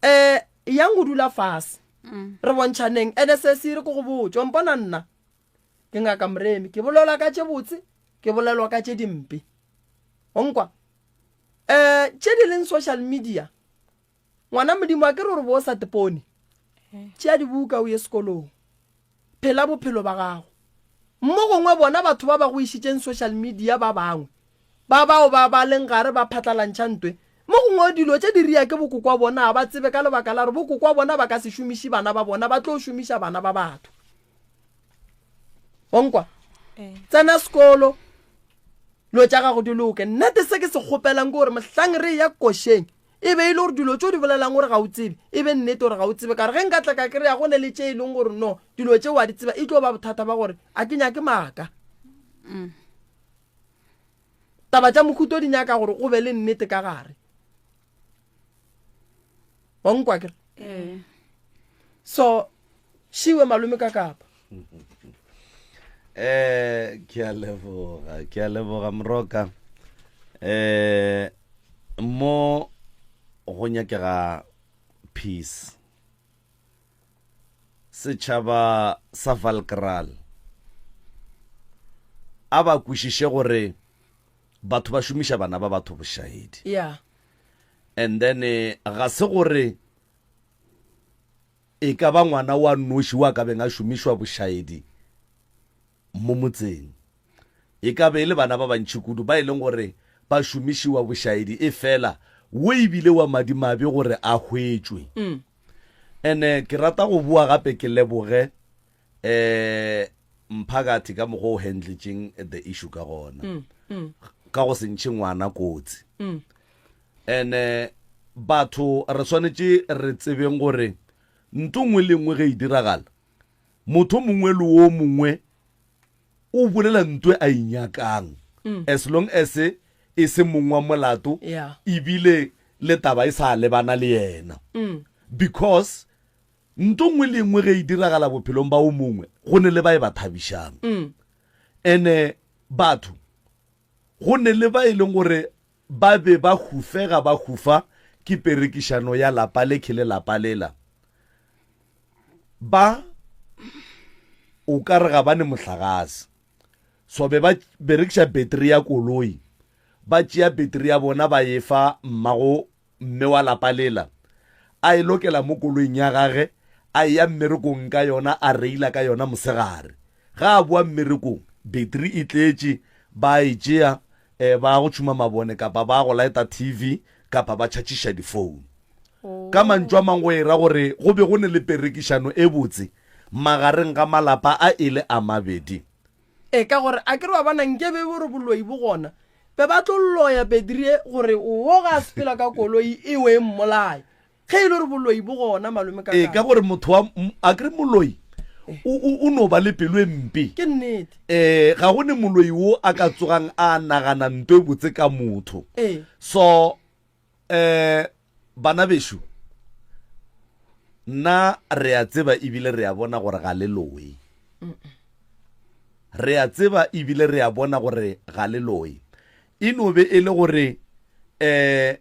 eh yang go dula fase mm. re bontšhaneng ene se se re ke go botša mpona nna ke ngaka moremi ke bolelwa ka tše botse ke bolelwa ka tše dimpe onkwa eh tše di leng social media ngwana modimo a ke re gore bo sa tepone tšea dibuka o ye sekolong phela bophelo ba gago mo gongwe bona batho ba ba go išitšeng social media ba bangwe ba bao ba ba leng gare ba phatlalantšha ntwe mo gongwe dilo tše di ria ke bokokwa bona ba tsebe ka lebaka la gore bokokwa bona ba ka se šomiše bana ba bona ba tlo šomiša bana ba batho onkwa eh. tsena sekolo dilo tša gago di loke nnete se ke se kgopelang ke gore mohlang re ya košeng e be e le gore dilo tse o di bolelang gore ga o tsebe e be nnete gore ga o tsebe ka re ge nka tla ka kry-a go ne le tše e leng gore no dilo tše wa di tseba e tlo ba bothata ba gore a ke nyake maaka mm. taba tša mohuto di nyaka gore go be le nnete ka gare wa nkwa kere eh. so šiwe malome ka kapa eh ke a leboga ke a leboga moroka eh mo go nyakega peace setšhaba sa Valkraal a ba kwešiše gore batho ba šomiša bana ba batho bošaedi yeah and then eh, ga se gore e ka ba ngwana wa noši wa ka beng a šomišwa bošaedi mo motseng. E ka be e le bana ba bantši kudu ba e leng gore ba šomišiwa bošaedi efela wo e bile wa madimabe gore a hwetšwe. Mm. Ene ke rata go boa gape ke leboge um mphakathi ka mokgwa o handletšeng the issue ka gona mm, mm. ka go se ntšhe ngwana kotsi. Mm. Ene batho re swanetše re tsebeng gore nto nngwe le nngwe ge e diragala Motho mongwe le wo mongwe o bolela ntwe a e nyakang mm. as long as e se mong wa molato yeah. ebile le taba e sa lebana le yena mm. because nto nngwe le nngwe ge e diragala bophelong ba o mongwe go ne le ba e ba thabišang mm. ene batho go ne le ba e leng gore Ba be ba hufega ba hufa ke perekišano ya lapa lekhe le lapa lela. Ba o ka re ga ba ne mohlagase. So be ba berekiša betri ya koloi. Ba tšea betri ya bona ba e fa mmago mme wa lapa lela. A e lokela mo koloing ya gage, a eya mmerekong ka yona, a reila ka yona mosegare. Ga a boa mmerekong, betri e tletše, ba e tšea, eh, ba go tšhuma mabone kapa ba go laeta TV kapa ba tšhatšiša difounu. Ka mantšu a mang go e ra gore go be go ne le perekišano e botse magareng ga malapa a e le a mabedi. E, ka gore a ke re wa bona nke be gore boloi bo gona, be ba tlo loya Bedrie gore wo ga a sepela ka koloi e we e mmolaye. Ge e le gore boloi bo gona malome ka Ee, ka gore motho wa a ke re moloi o, o, o no ba le pelo e mpe. Ke nnete. Eh, ga go ne moloi wo a ka tsogang a nagana nto e botse ka motho. Ee. So, eh, bana bešo, nna re a tseba ebile re a bona gore ga le loe. Re a tseba ebile re a bona gore ga le loe. E no be e le gore eh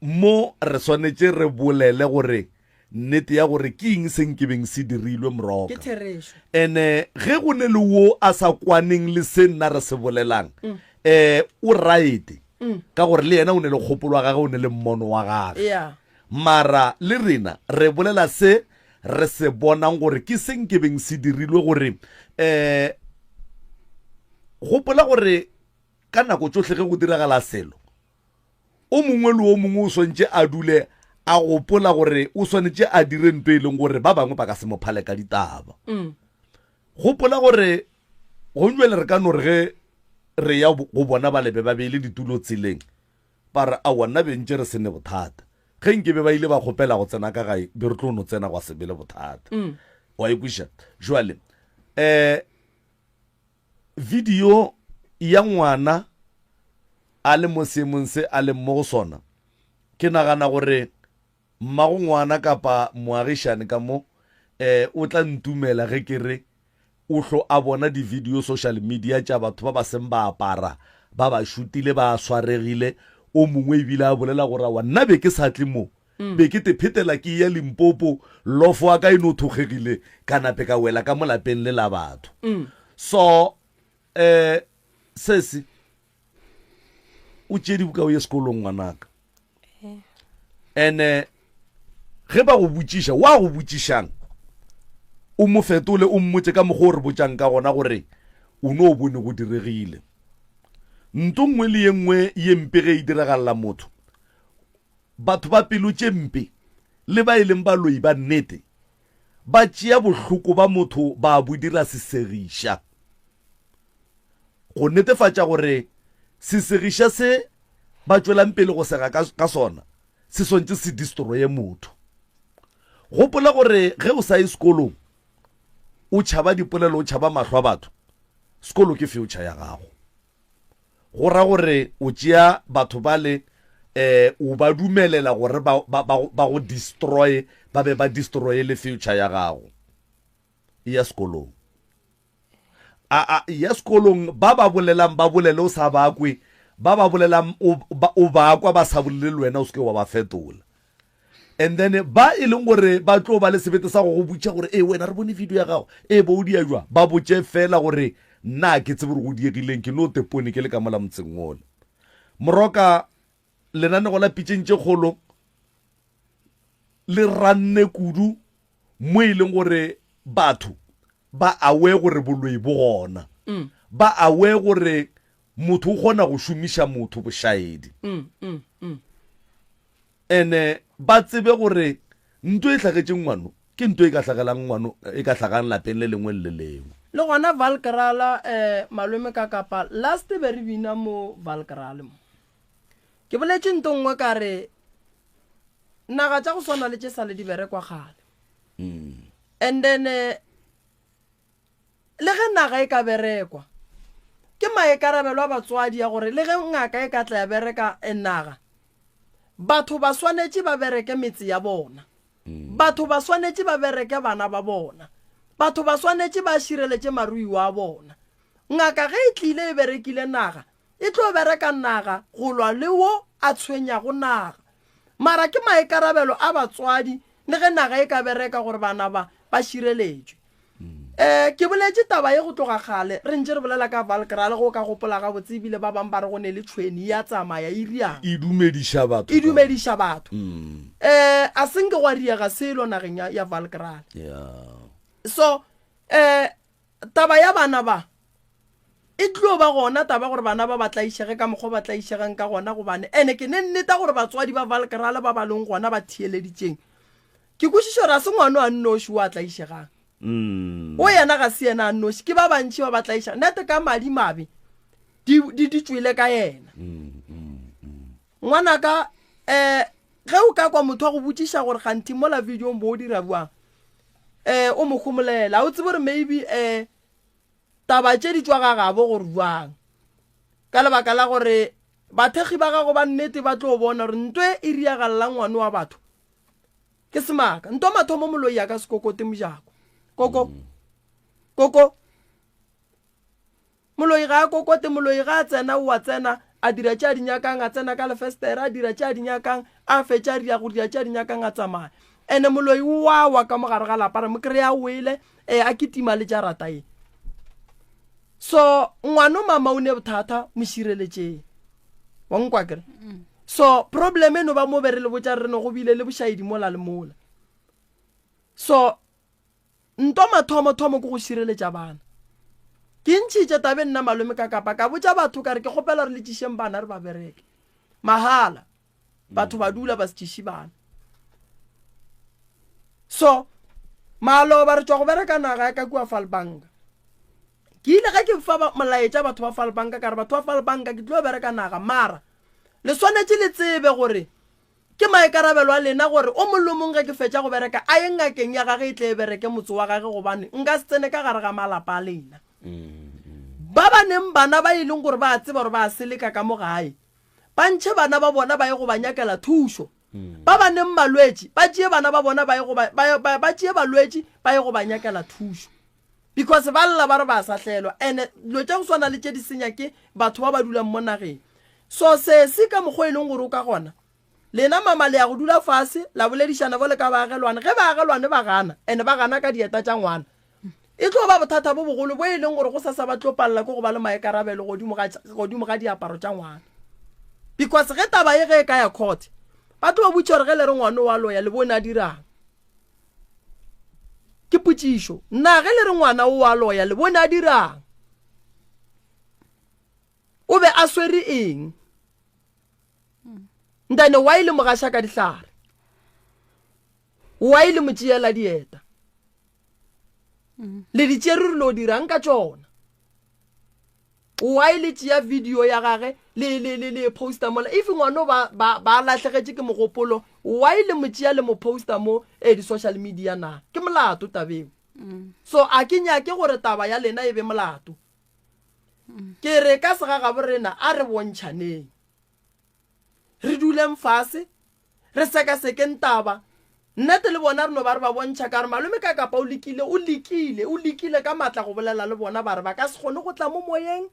Mo re swanetše re bolele gore nnete ya gore ke eng se nkebeng se dirilwe Ke moroka. therešo. Ene ge go ne le wo a sa kwaneng le se nna re se bolelang, eh, o right, ka gore le yena o ne le kgopolo ya gage, o ne le mmono wa gage. Yeah. Mara le rena re bolela se re se bonang gore ke se nkebeng se dirilwe gore, eh, gopola gore ka nako tšohle ge go diragala selo, O mongwe le o mongwe o swanetše a dule a gopola gore o swanetše a dire nto e leng gore ba bangwe ba ka se mo phale ka ditaba. Mm. Gopola gore gonjwele re ka no re ge re ya go bona ba lebe ba beile ditulo tseleng ba re aowa nna be ntše re se ne bothata. Ge nke be ba ile ba kgopela go tsena ka gae be re tlo no tsena gwa se be le bothata. Mm. Wa e kweša? Jwale um Video ya ngwana a le mo seemong se a leng mo go sona. Ke nagana gore mmago ngwana kapa moagišane ka mo um o tla ntumela ge ke re o hlo a bona di-video social media tša batho ba ba seng ba apara ba ba šutile ba swaregile o mongwe ebile a bolela gore awa nna be ke sa tle mo mm. be ke te phetela ke ya limpopo lofo wa ka e no thokgegile ka nape ka wela ka mo lapeng le la batho mm. so um sese o tšee dibuka o ye sekolong ngwanaka ene ge ba go botšiša wa go botšišang o mo fetole o mmotse ka mokgwa o re botšang ka gona gore o no o bone go diregile nto nngwe le ye nngwe ye mpe ge e diragalela motho batho ba pelo tše mpe le ba e leng baloi ba nnete ba tšea bohloko ba motho ba bo dira sesegiša go netefatša gore sesegiša se ba tšwelang pele go sega ka, ka sona se swantše se destroye motho. Gopola gore ge o sa ye sekolong o tšhaba dipolelo o tšhaba mahlo a batho, sekolo ke future ya gago. Go ra gore o tšea batho bale eh o ba dumelela gore ba, ba, ba, ba go destroy ba be ba destroye le future ya gago. Eya sekolong. A, a, ya sekolong, ba ba bolelang ba bolele o sa ba kwe, ba ba bolelang o, ba, o ba kwa ba sa bolele le wena o seke wa ba fetola. And then ba e leng gore ba tlo ba le sebete sa go go botša gore e wena re bone video ya gago e bo o dia jwa, ba botše fela gore nna ke tsebe gore go diegileng ke no tepone ke le ka mola motseng ola. Moroka lenanego la pitšeng tše kgolo le ranne kudu mo e leng gore batho ba aware gore boloi bo gona mm. ba aware gore motho o kgona go šomiša motho bošaedi mm, mm, mm. ene ba tsebe gore nto e hlagetšeng ngwano ke nto e ka hlagelang ngwano e ka hlagang lapeng le lengwe le le lengwe le gona valkrala um eh, malome ka kapa last be re bina mo valkrale mo ke boletše nto nngwe ka re naga tša go swana le tše sa le di berekwa kgale mm. And then eh, le ge naga e ka berekwa ke maikarabelo a batswadi ya gore le ge ngaka e ka tla ya bereka eh, naga batho ba swanetše ba bereke metse ya bona mm. batho ba swanetše ba bereke bana ba bona batho ba swanetše ba šireletše maruiwa a bona ngaka ge e tlile e berekile naga E tlo bereka naga go lwa le wo a tshwenyago naga. Mara ke maikarabelo a batswadi le ge naga e ka bereka gore bana ba ba šireletšwe. Um ke boletše taba ye go tloga kgale re ntše re bolela ka Valkraal ge o ka gopola gabotse ebile ba bang ba re go ne le tšhweni ya tsamaya e riang. E dumediša batho. E dumediša batho. Um a se nke gwa riega selo nageng ya, ya Valkraal. Yeah. So um Taba ya bana ba e tlo ba gona taba gore bana ba ba tlaišege ka mokgwa ba tlaišegang ka gona gobane ene ke ne nneta gore batswadi ba Valkrale ba ba leng gona ba theeleditšeng. Ke kwešiša gore ga se ngwano a nnoši o a tlaišegang. Mm. O yena ga se yena a nnoši, ke ba bantši ba ba tlaišegang. Nete ka madi mabe di, di, di tšwele ka yena. Mm, mm, mm. Ngwanaka, um ge o ka kwa motho a go botšiša gore kganthi mola videong bo o dira bjang, um o mo homolela. O tsebe gore maybe um taba tše di tšwa ga gabo gore bjang. Ka lebaka la gore bathekgi ba gago ba nnete ba tlo bona gore nto e e riagalelang ngwane wa batho ke semaka. Nto mathomo moloi a ka se kokote mojako. Koko, koko. Moloi ga a kokote, moloi ga a tsena o a tsena, a dira tše a di nyakang, a tsena ka lefestere, a dira tše a di nyakang, a fetša a dira go dira tše a di nyakang a tsamaya. Ene moloi o a wa ka mo gare ga lapa, re mo kry-a a wele, eh, a kitima le jarata ye. So ngwano mama o ne bothata, mo šireletšeng. Wa nkwa kere? So problem e no ba mo be re le botša re no go bile le bošaedi mola le mola. So Ntwa mathomo thomo ke go šireletša bana. Ke ntšhitše tabeng nna malome ka kapa ka botša batho ka re ke kgopela gore le tšišeng bana re ba bereke. Mahala. Batho ba dula ba se tšiše bana. So maloba re tšwa go bereka naga ya ka kua Falbanka. Ke ile ge ke fa molaetša batho ba Falbanka ka re batho ba Falbanka ke tlo bereka naga mara le swanetše le tsebe gore Ke maikarabelo a lena gore o mong le o mong ge ke fetša go bereka a ye ngakeng ya gage e tle e bereke motse wa gage gobane nka se tsene ka gare ga malapa a lena. Ba ba neng bana ba e leng gore ba a tseba gore ba a seleka ka mo gae. Ba ntšhe bana ba bona ba ye go ba nyakela thušo. Ba ba neng malwetši, ba tšee bana ba bona ba ye go ba, ba, ba, ba tšee balwetši ba ye go ba nyakela thušo. Because ba lla ba re ba sahlelwa. And dilo tša go swana le tše di senya ke batho ba ba dulang mo nageng. So sesi ka mokgwa e leng gore o ka gona, lena mama le ya go dula fase la boledišana bjalo ka baagelwane. Ge baagelwane ba gana, and ba gana ka dieta tša ngwana, E tlo ba bothata bo bogolo bo e leng gore gosasa ba tlo palela ke go ba le maikarabelo godimo ga, godimo ga diaparo tša ngwana. Because ge taba ye ge e ka ya court, ba tlo ba botša gore ge le re ngwana o a loya le bone a dirang. Ke potšišo. Na ge le re ngwana o a loya le bone a dirang? O be a swere eng? Ntane why le mo gaša ka dihlare? Why le mo tšeela dieta? Le di tšere re lo dirang ka tšona? Why le tšea video ya gage le le le le poster mola? If ngwano ba ba ba lahlegetše ke mogopolo, why le mo tšea le mo poster mo eh di social media na? Ke molato tabeo. So a ke nyake gore taba ya lena e be molato. Ke re ka segagabo rena a re bontšhaneng. Re duleng fase, re sekasekeng taba. Nnete le bona re no ba re ba bontšha ka gore malome ka kapa o lekile, o lekile, o lekile ka matla go bolela le bona ba re ba ka se kgone go tla mo moyeng,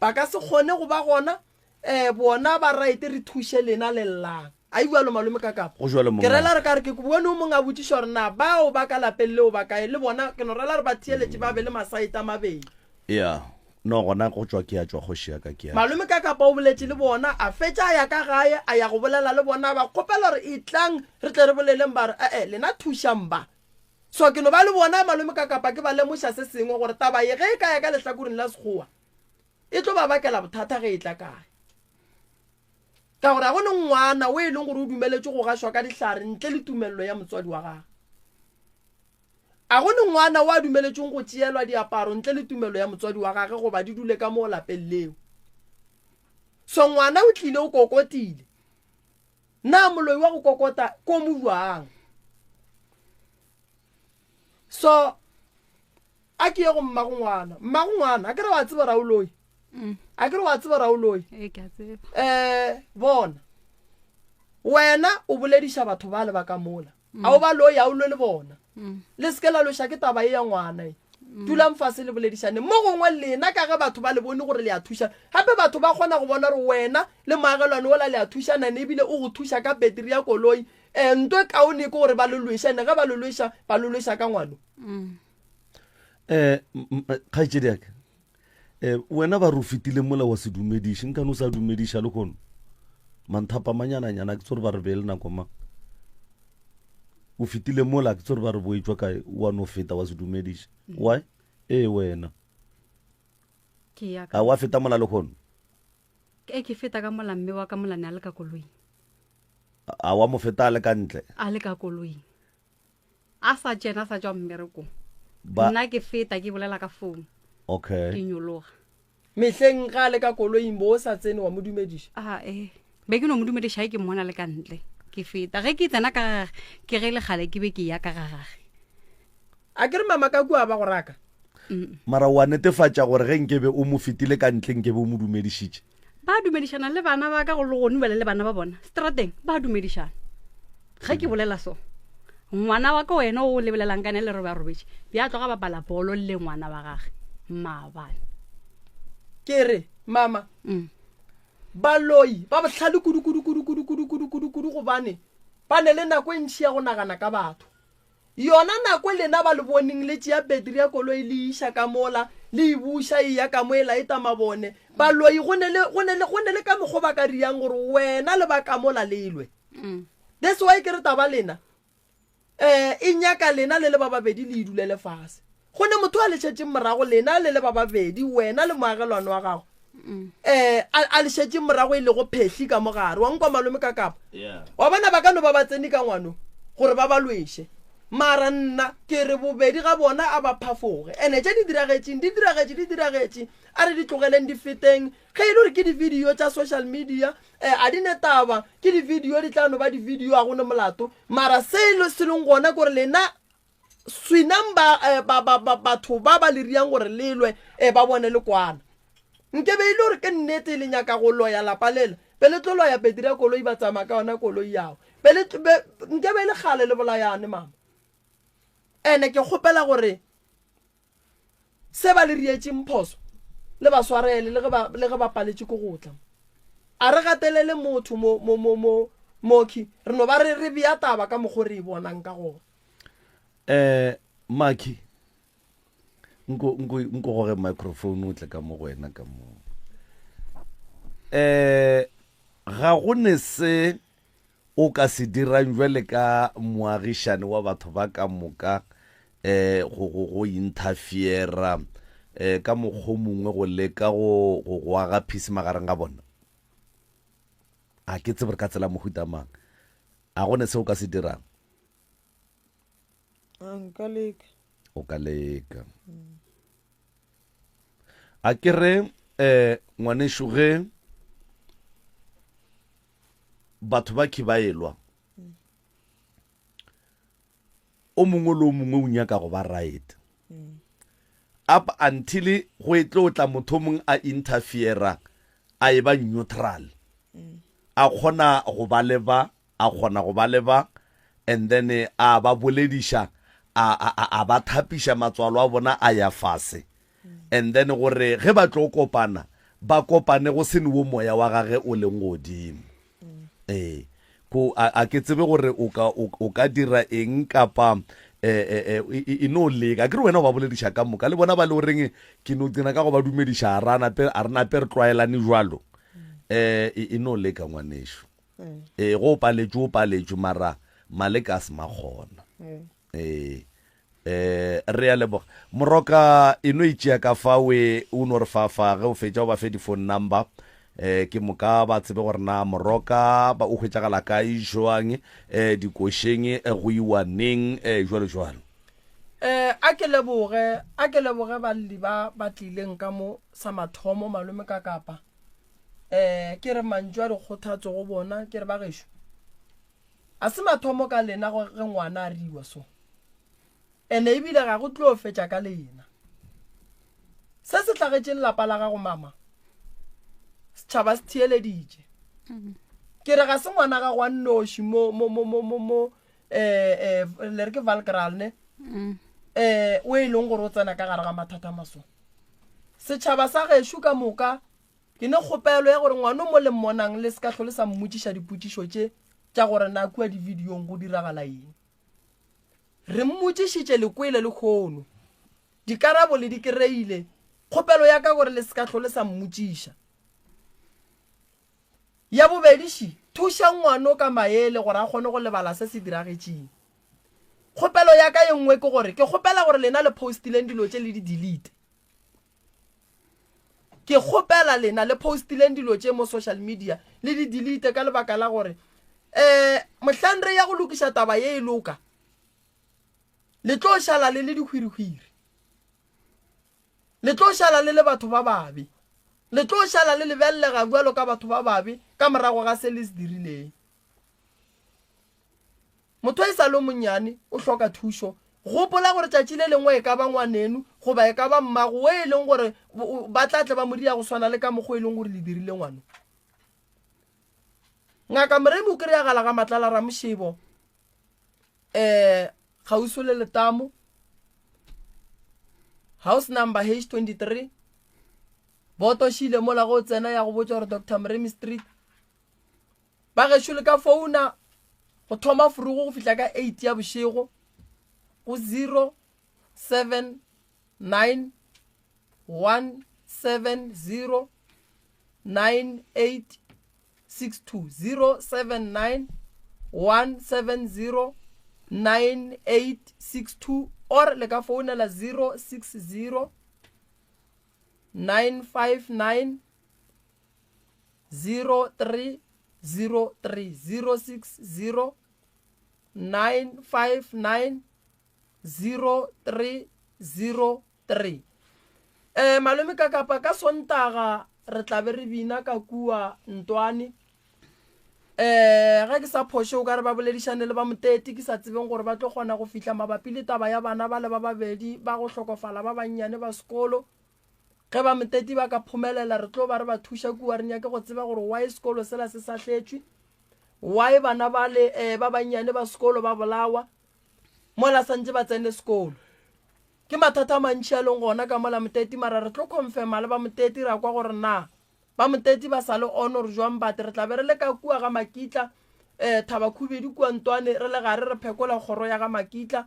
ba ka se kgone go ba gona, um bona ba right re thuše lena le llang. A e bjalo malome ka kapa? Go bjalo Ke mongaka. rela re ka re ke bone o mongwe a botšiša gore na bao ba ka lapeng leo ba kae, le bona ke no rela re ba theeletše ba be le masaete a mabedi. Ya. No, gona go tšwa ke a tšwa, kgoši ya ka, ke a tšwa. Malome ka kapa o boletše le bona, a fetša a ya ka gae, a ya go bolela le bona, a ba kgopela gore etlang re tle re boleleng, ba re, E-e, lena thušang ba. So ke no ba le bona malome ka kapa ke ba lemoša se sengwe gore taba ye ge e ka ya ka lehlakoreng la Sekgowa e tlo ba bakela bothata ge e tla kae. Ka gore ga go ne ngwana o e leng gore o dumeletšwe go gašwa ka dihlare ntle le tumelelo ya motswadi wa gagwe. A go ne ngwana o a dumeletšweng go tšeelwa diaparo ntle le tumelo ya motswadi wa gage goba di dule ka moo lapeng leo? So ngwana o tlile o kokotile. Na moloi wa go kokota ko mo bjang? So a ke ye go mmago ngwana. Mmago ngwana, a ke re wa tseba ra o loi? Mm. A ke re wa tseba ra o loi? Ee, ke a tseba. Eh, bona. Wena o bolediša batho bale ba ka mola. A o ba loye, a o lwe le bona. Le se ke la lweša ke taba ye ya ngwana ye. Dulang fase le boledišane. Mo gongwe lena ka ge batho ba le bone gore le a thušana, gape batho ba kgona go bona gore wena le moagelwane wola le a thušana ene ebile o go thuša ka beteri ya koloi. Um nto e kaone ke gore ba le lweše ene ge ba le lweša, ba le lweša ka ngwano. Um kgaetšedi ya ka, um wena ba re o fetile mola wa se dumediše, nkane o sa dumediša lehono? Manthapamanyana-nyana ke tsore ba re beele nako mang? O fetile mola ke tsore ba re boetšwa kae, wa no feta wa se dumediše. Why? Ee wena. Ke ya ka. A wa feta mola lehono? E ke feta ka mola mme wa ka mola ne a le ka koloing. A wa mo feta a le ka ntle? A le ka koloing. A sa tšena a sa tšwa mmerekong. Ba Nna ke feta ke bolela ka phone. Okay. Ke nyologa. Mehleng ga a le ka koloing bo o sa tsene wa mo dumediša? A e. Be ke no mo dumediša ge ke mmona le ka ntle. Ke feta. Ge ke tsena ka gage ke ge le kgale ke be ke ya ka ga gage. A ke re mama ka kua ba go raka? Mara wa netefatša gore ge nkebe o mo fetile ka ntle nkebe o mo dumedišitše? Ba dumedišana le bana ba ka go le gone bjale le bana ba bona strateng ba dumedišana. Ge ke bolela so, ngwana wa ka wena o lebelelang ka ne le re ba robetše, bja tloga bapala bolo le ngwana wa gage maabane. Ke re, mama, mm. baloi ba bohlale kudu kudu kudu kudu kudu kudu kudu kudu gobane ba ne le nako e ntši ya go nagana ka batho. Yona nako lena ba le boneng le tšea betri ya koloi le e iša ka mola, le e buša e ya ka mo e laeta mabone. Baloi go ne le, go ne le, go ne le ka mokgo ba ka riang gore wena le ba ka mola le lwe. That's why ke re taba lena um e nyaka lena le le ba babedi le e dulele fase. Go ne motho a le šetšeng morago lena le le ba babedi, wena le moagelwane wa gago, um a le šetšeng morago e lego phehli ka mogare. Wa nkwa malome ka kapa? Wa bona ba ka no ba ba tsene ka ngwano gore ba ba lweše. Mara nna ke re bobedi ga bona a ba phafoge. Ene tše di diragetšeng di diragetše di diragetše, a re di tlogeleng di feteng. Ge e le gore ke di-video tša social media, um a di ne taba, ke di-video di tla no ba di-video, a go ne molato. Mara se se leng gona ke gore lena Swinang ba, eh, ba, ba, ba, batho ba ba le riang gore le lwe, eh, ba bone le kwana. Nke be e le gore ke nnete le nyaka go loya lapa lela, Be le tlo loya petiri ya koloi ba tsamaya ka yona koloi yao. Be le be nke be le kgale le bolayane mama. Ene ke kgopela gore se ba le rietšeng phoso le ba swarele le ge ba le ge ba paletše ke go tla. A re gatelele motho mo mo mo mo mokhi re no ba re re bea taba ka mokgo re e bonang ka gona. Eh Maki nko nko nko goge microphone o tle ka mo go wena ka mo. Eh ga go ne se o ka se dirang bjale ka moagišane wa batho ba ka moka um go, go, go interfera um ka mokgwa o mongwe go leka go, go, go aga peace magareng ga bona? A ke tsebe re ka tsela mohuta mang. A go ne se o ka se dirang? A nka leka. O ka leka. A ke re um ngwanešu ge batho ba khe ba elwa o mongwe le o mongwe o nyaka go ba right up until go e tlo tla motho mongwe a interfera a e ba neutral a kgona go ba le ba a kgona go ba le ba and then a ba bolediša a, a, a, a ba thapiša matswalo a bona a ya fase and then gore ge ba tlo kopana ba kopane go se ne wo moya wa gage o leng godimo. Ee, ko a, a ke tsebe gore o ka, o, o ka dira eng kapa eh, eh, eh, e, e, e no leka. Akere wena o ba bolediša ka moka le bona ba le goreng ke no tsena ka go ba dumediša a ra nape, a re nape re tlwaelane jwalo. Eh, e, e no leka ngwanešu. Ee, go o paletšwe o paletšwe mara maleka a se makgona. Ee. Eh, re a leboga. Moroka e no itšea ka fa we o no re fa fa ge o fetša o ba fe di-phone number eh ke moka ba tsebe gore na moroka ba o hwetšagala kae jwang eh dikošeng eh, go iwa neng eh jwalo jwalo. Eh a ke leboge a ke leboge balli ba ba tlileng ka mo sa mathomo malome ka kapa eh ke re mantšu a dikgothatso go bona ke re ba gešo A se mathomo ka lena go ge ngwana a riwa so. Ene ebile ga go tlo fetša ka lena. Se se hlagetšeng lapa la gago mama, setšhaba se theeleditše. Ke re ga se ngwana gago a nnoši mo mo mo mo mo mo eh eh le re ke Valkraal ne? Eh o e leng gore o tsena ka gare ga mathata maso. Setšhaba sa gešo ka moka Ke ne kgopelo ya gore ngwano mo le mmonang le se ka hlole sa mmotšiša dipotšišo tše tša gore na kua dividiong go diragala eng. Re mmotšišitše le kwele lehono. Dikarabo le di kereile. Kgopelo ya ka gore le se ka hlole sa mmotšiša. Ya bobedi ši, thušang ngwano ka maele gore a kgone go lebala se se diragetšeng. Kgopelo ya ka ye nngwe ke gore ke kgopela gore lena le postileng dilo tše le di delete. Ke kgopela lena le postileng dilo tše mo social media le di delete ka lebaka la gore um mohlang re ya go lokiša taba ye e loka le tlo šala le le dihwirihwiri le tlo šala le le batho ba babe le tlo šala le lebelelega bjalo ka batho ba babe ka morago ga se le se dirileng. Motho e sa le monnyane o hloka thušo. Gopola gore tšatši le lengwe e ka ba ngwaneno goba e ka ba mmago wo e leng gore ba tla tle ba mo ria go swana le ka mokgwa e leng gore le dirile ngwano. Ngaka Moremi o kry-agala ga Matlala Ramošebo um kgauswi le Letamo, house number H23. Boto šile mola go tsena ya go botša gore Doctor Moremi Street. Ba gešo le ka founa go thoma forogo go fihla ka 8 ya bošego go 079 170 9862 079 170 9862 or le ka founela 060 959 0303 060 959 0303. Eh, malome ka kapa ka Sontaga re tla be re bina ka kua Ntwane. Eh, ge ke sa phoše o ka re ba boledišane le ba Moteti ke sa tsebeng gore ba tlo kgona go fihla mabapi le taba ya bana ba le ba babedi ba go hlokofala ba bannyane ba sekolo. Ge ba Moteti ba ka phomelela re tlo ba re ba thuša kua re nyake go tseba gore why sekolo sela se sahletšwe, why bana bale eh, ba bannyane ba sekolo ba bolawa mola santše ba tsene sekolo. Ke mathata a mantši a leng gona ka mola Moteti mara re tlo confirma le ba Moteti ra kwa gore na ba Moteti ba sa le on or jwang but re tla be re le ka kua ga Makitla eh, Thabakhubedu kua Ntwane re le gare re phekola kgoro ya ga Makitla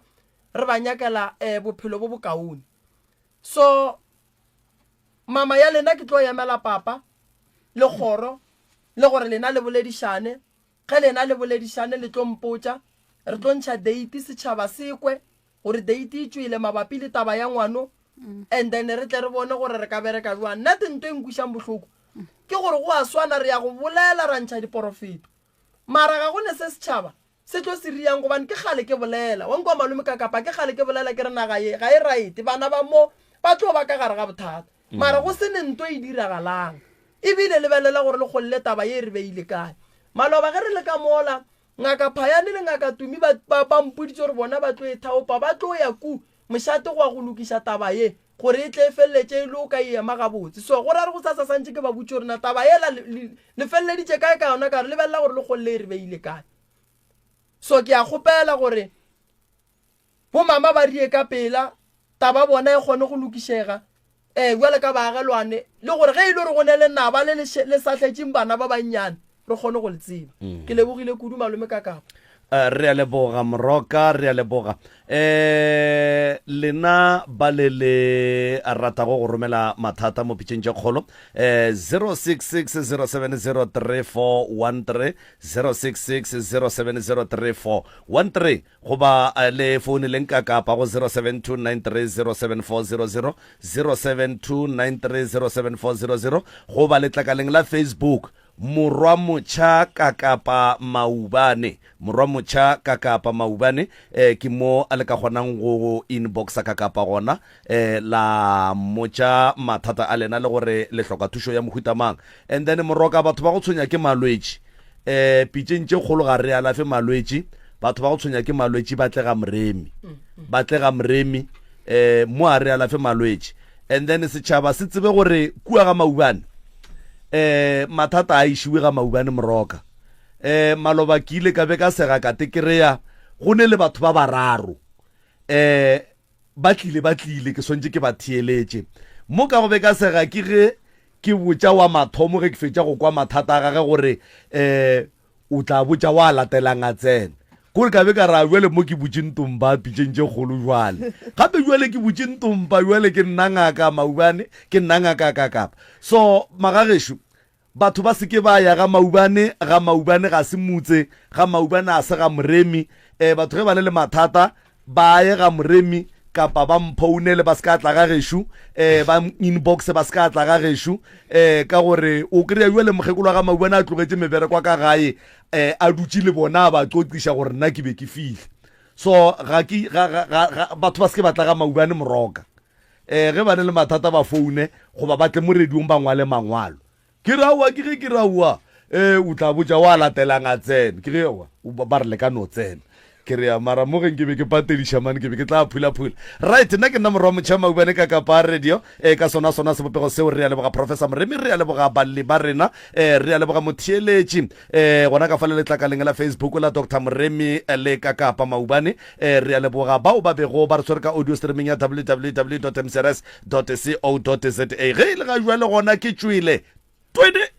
re ba nyakela eh, bophelo bo bokaone. So mama ya lena ke tlo emela papa le kgoro le gore lena le boledišane. Ge lena le boledišane le tlo mpotša, re tlo ntšha date setšhaba se kwe gore date e tšwele mabapi le taba ya ngwano and then re tle re bone gore re ka bereka jwang. Nna nto e nkwišang bohloko ke gore go a swana re ya go bolela ra ntšha diporofeto mara ga go ne se setšhaba se tlo se riang gobane ke kgale ke bolela wa nkwa malome ka kapa ke kgale ke bolela ke re naga ye ga e right bana ba mo ba tlo ba ka gare ga bothata mara go se ne nto e diragalang ebile lebelela gore le kgolle taba ye e re beile kae maloba ge re le ka mola ngaka Phayane le ngaka Tumi ba, ba, ba mpoditse gore bona ba tlo e thaopa ba tlo ya ku mošate go ya go lokiša taba ye gore e tle e feleletše e loka e ema gabotse so go ra re go sasa santše ke ba botše gore na taba yela le, le, le feleleditše kae ka yona ka re lebelela gore le kgolle e re beile kae so ke a kgopela gore bomama ba rie ka pela taba bona e kgone go lokišega um bjale ka baagelwane le gore ge e le gore go ne lenaba le le sahletšeng bana ba bannyane re kgone go le tseba mm. ke lebogile kudu malome ka kapa eh, re a leboga moroka re a leboga um lena ba le le ratago go romela mathata mo pitšeng tše kgolo um 066 0703413 066 0703413 goba eh, le founeleng ka kapa go 0729307400 0729307400 goba letlakaleng la Facebook Morwa Motšha Kakapa Maubane Morwa Motšha Kakapa Maubane eh, ke mo a le ka kgonang go inboxa Kakapa gona eh, la mmotša mathata a lena le gore le hloka thušo ya mohuta mang. And then moroka batho ba go tshwenya ke malwetši eh, pitšeng tše kgolo ga re alafe malwetši batho ba go tshwenya ke malwetši ba tle ga moremi ba tle ga moremi eh, mo a re alafe malwetši and then setšhaba se tsebe gore kua ga maubane eh mathata a išiwe ga maubane moroka eh maloba ke ile ka be ka sega ka te kereya go ne le batho ba bararo eh ba tlile ba tlile ke swantše ke ba theeletše mo ka go be ka sega ke ge ke botša wa mathomo ge ke fetša go kwa mathata a gage gore eh O tla botša wa latelang a tsena. Kore ka be ka ra bjale mo ke butše ntompa pitšeng tše kgolo jwale. Gape jwale ke butše ntompa jwale ke nna ngaka Maubane, ke nna ngaka Kakapa. So magagešo, batho ba se ke ba ya ga Maubane, ga Maubane ga se motse, ga Maubane a se ga Moremi. Eh batho ge ba le le mathata ba ye ga Moremi kapa ba mphounele ba se ka tla ga gešo um ba inbox ba se ka tla ga gešo um ka gore o kry-a jale mokgekolo wa ga Maubane a tlogetše meberekwa ka gae um a dutše le bona a ba qoqiša gore nna ke be ke fihle so ga ke ga, ga, ga, ga, batho ba se ke ba tla ga Maubane moroka um ge ba ne le mathata ba foune goba ba tle mo radiong ba ngwale mangwalo Ke re aowa, ke ge ke re aowa, ee, o tla botša wa latelang a tsene. Ke ge aowa, ba re le ka no tsena. Ke re ya, mara mo ge nke be ke patediša mane ke be ke tla phula-phula. Right, nna ke nna Morwa Motšha Maubane ka Kapa Radio, ee, ka sona sona sebopego seo. Re a leboga Professor Moremi, re a leboga balli ba rena, ee, re a leboga motheeletši, ee, gona ka fa le letlakaleng la Facebook la Doctor Moremi le ka Kapa Maubane, ee, re a leboga bao ba bego ba re tshwere ka audio streaming ya www dot mcrs dot co dot za. Ge e le ga jwale gona ke tšwele twene.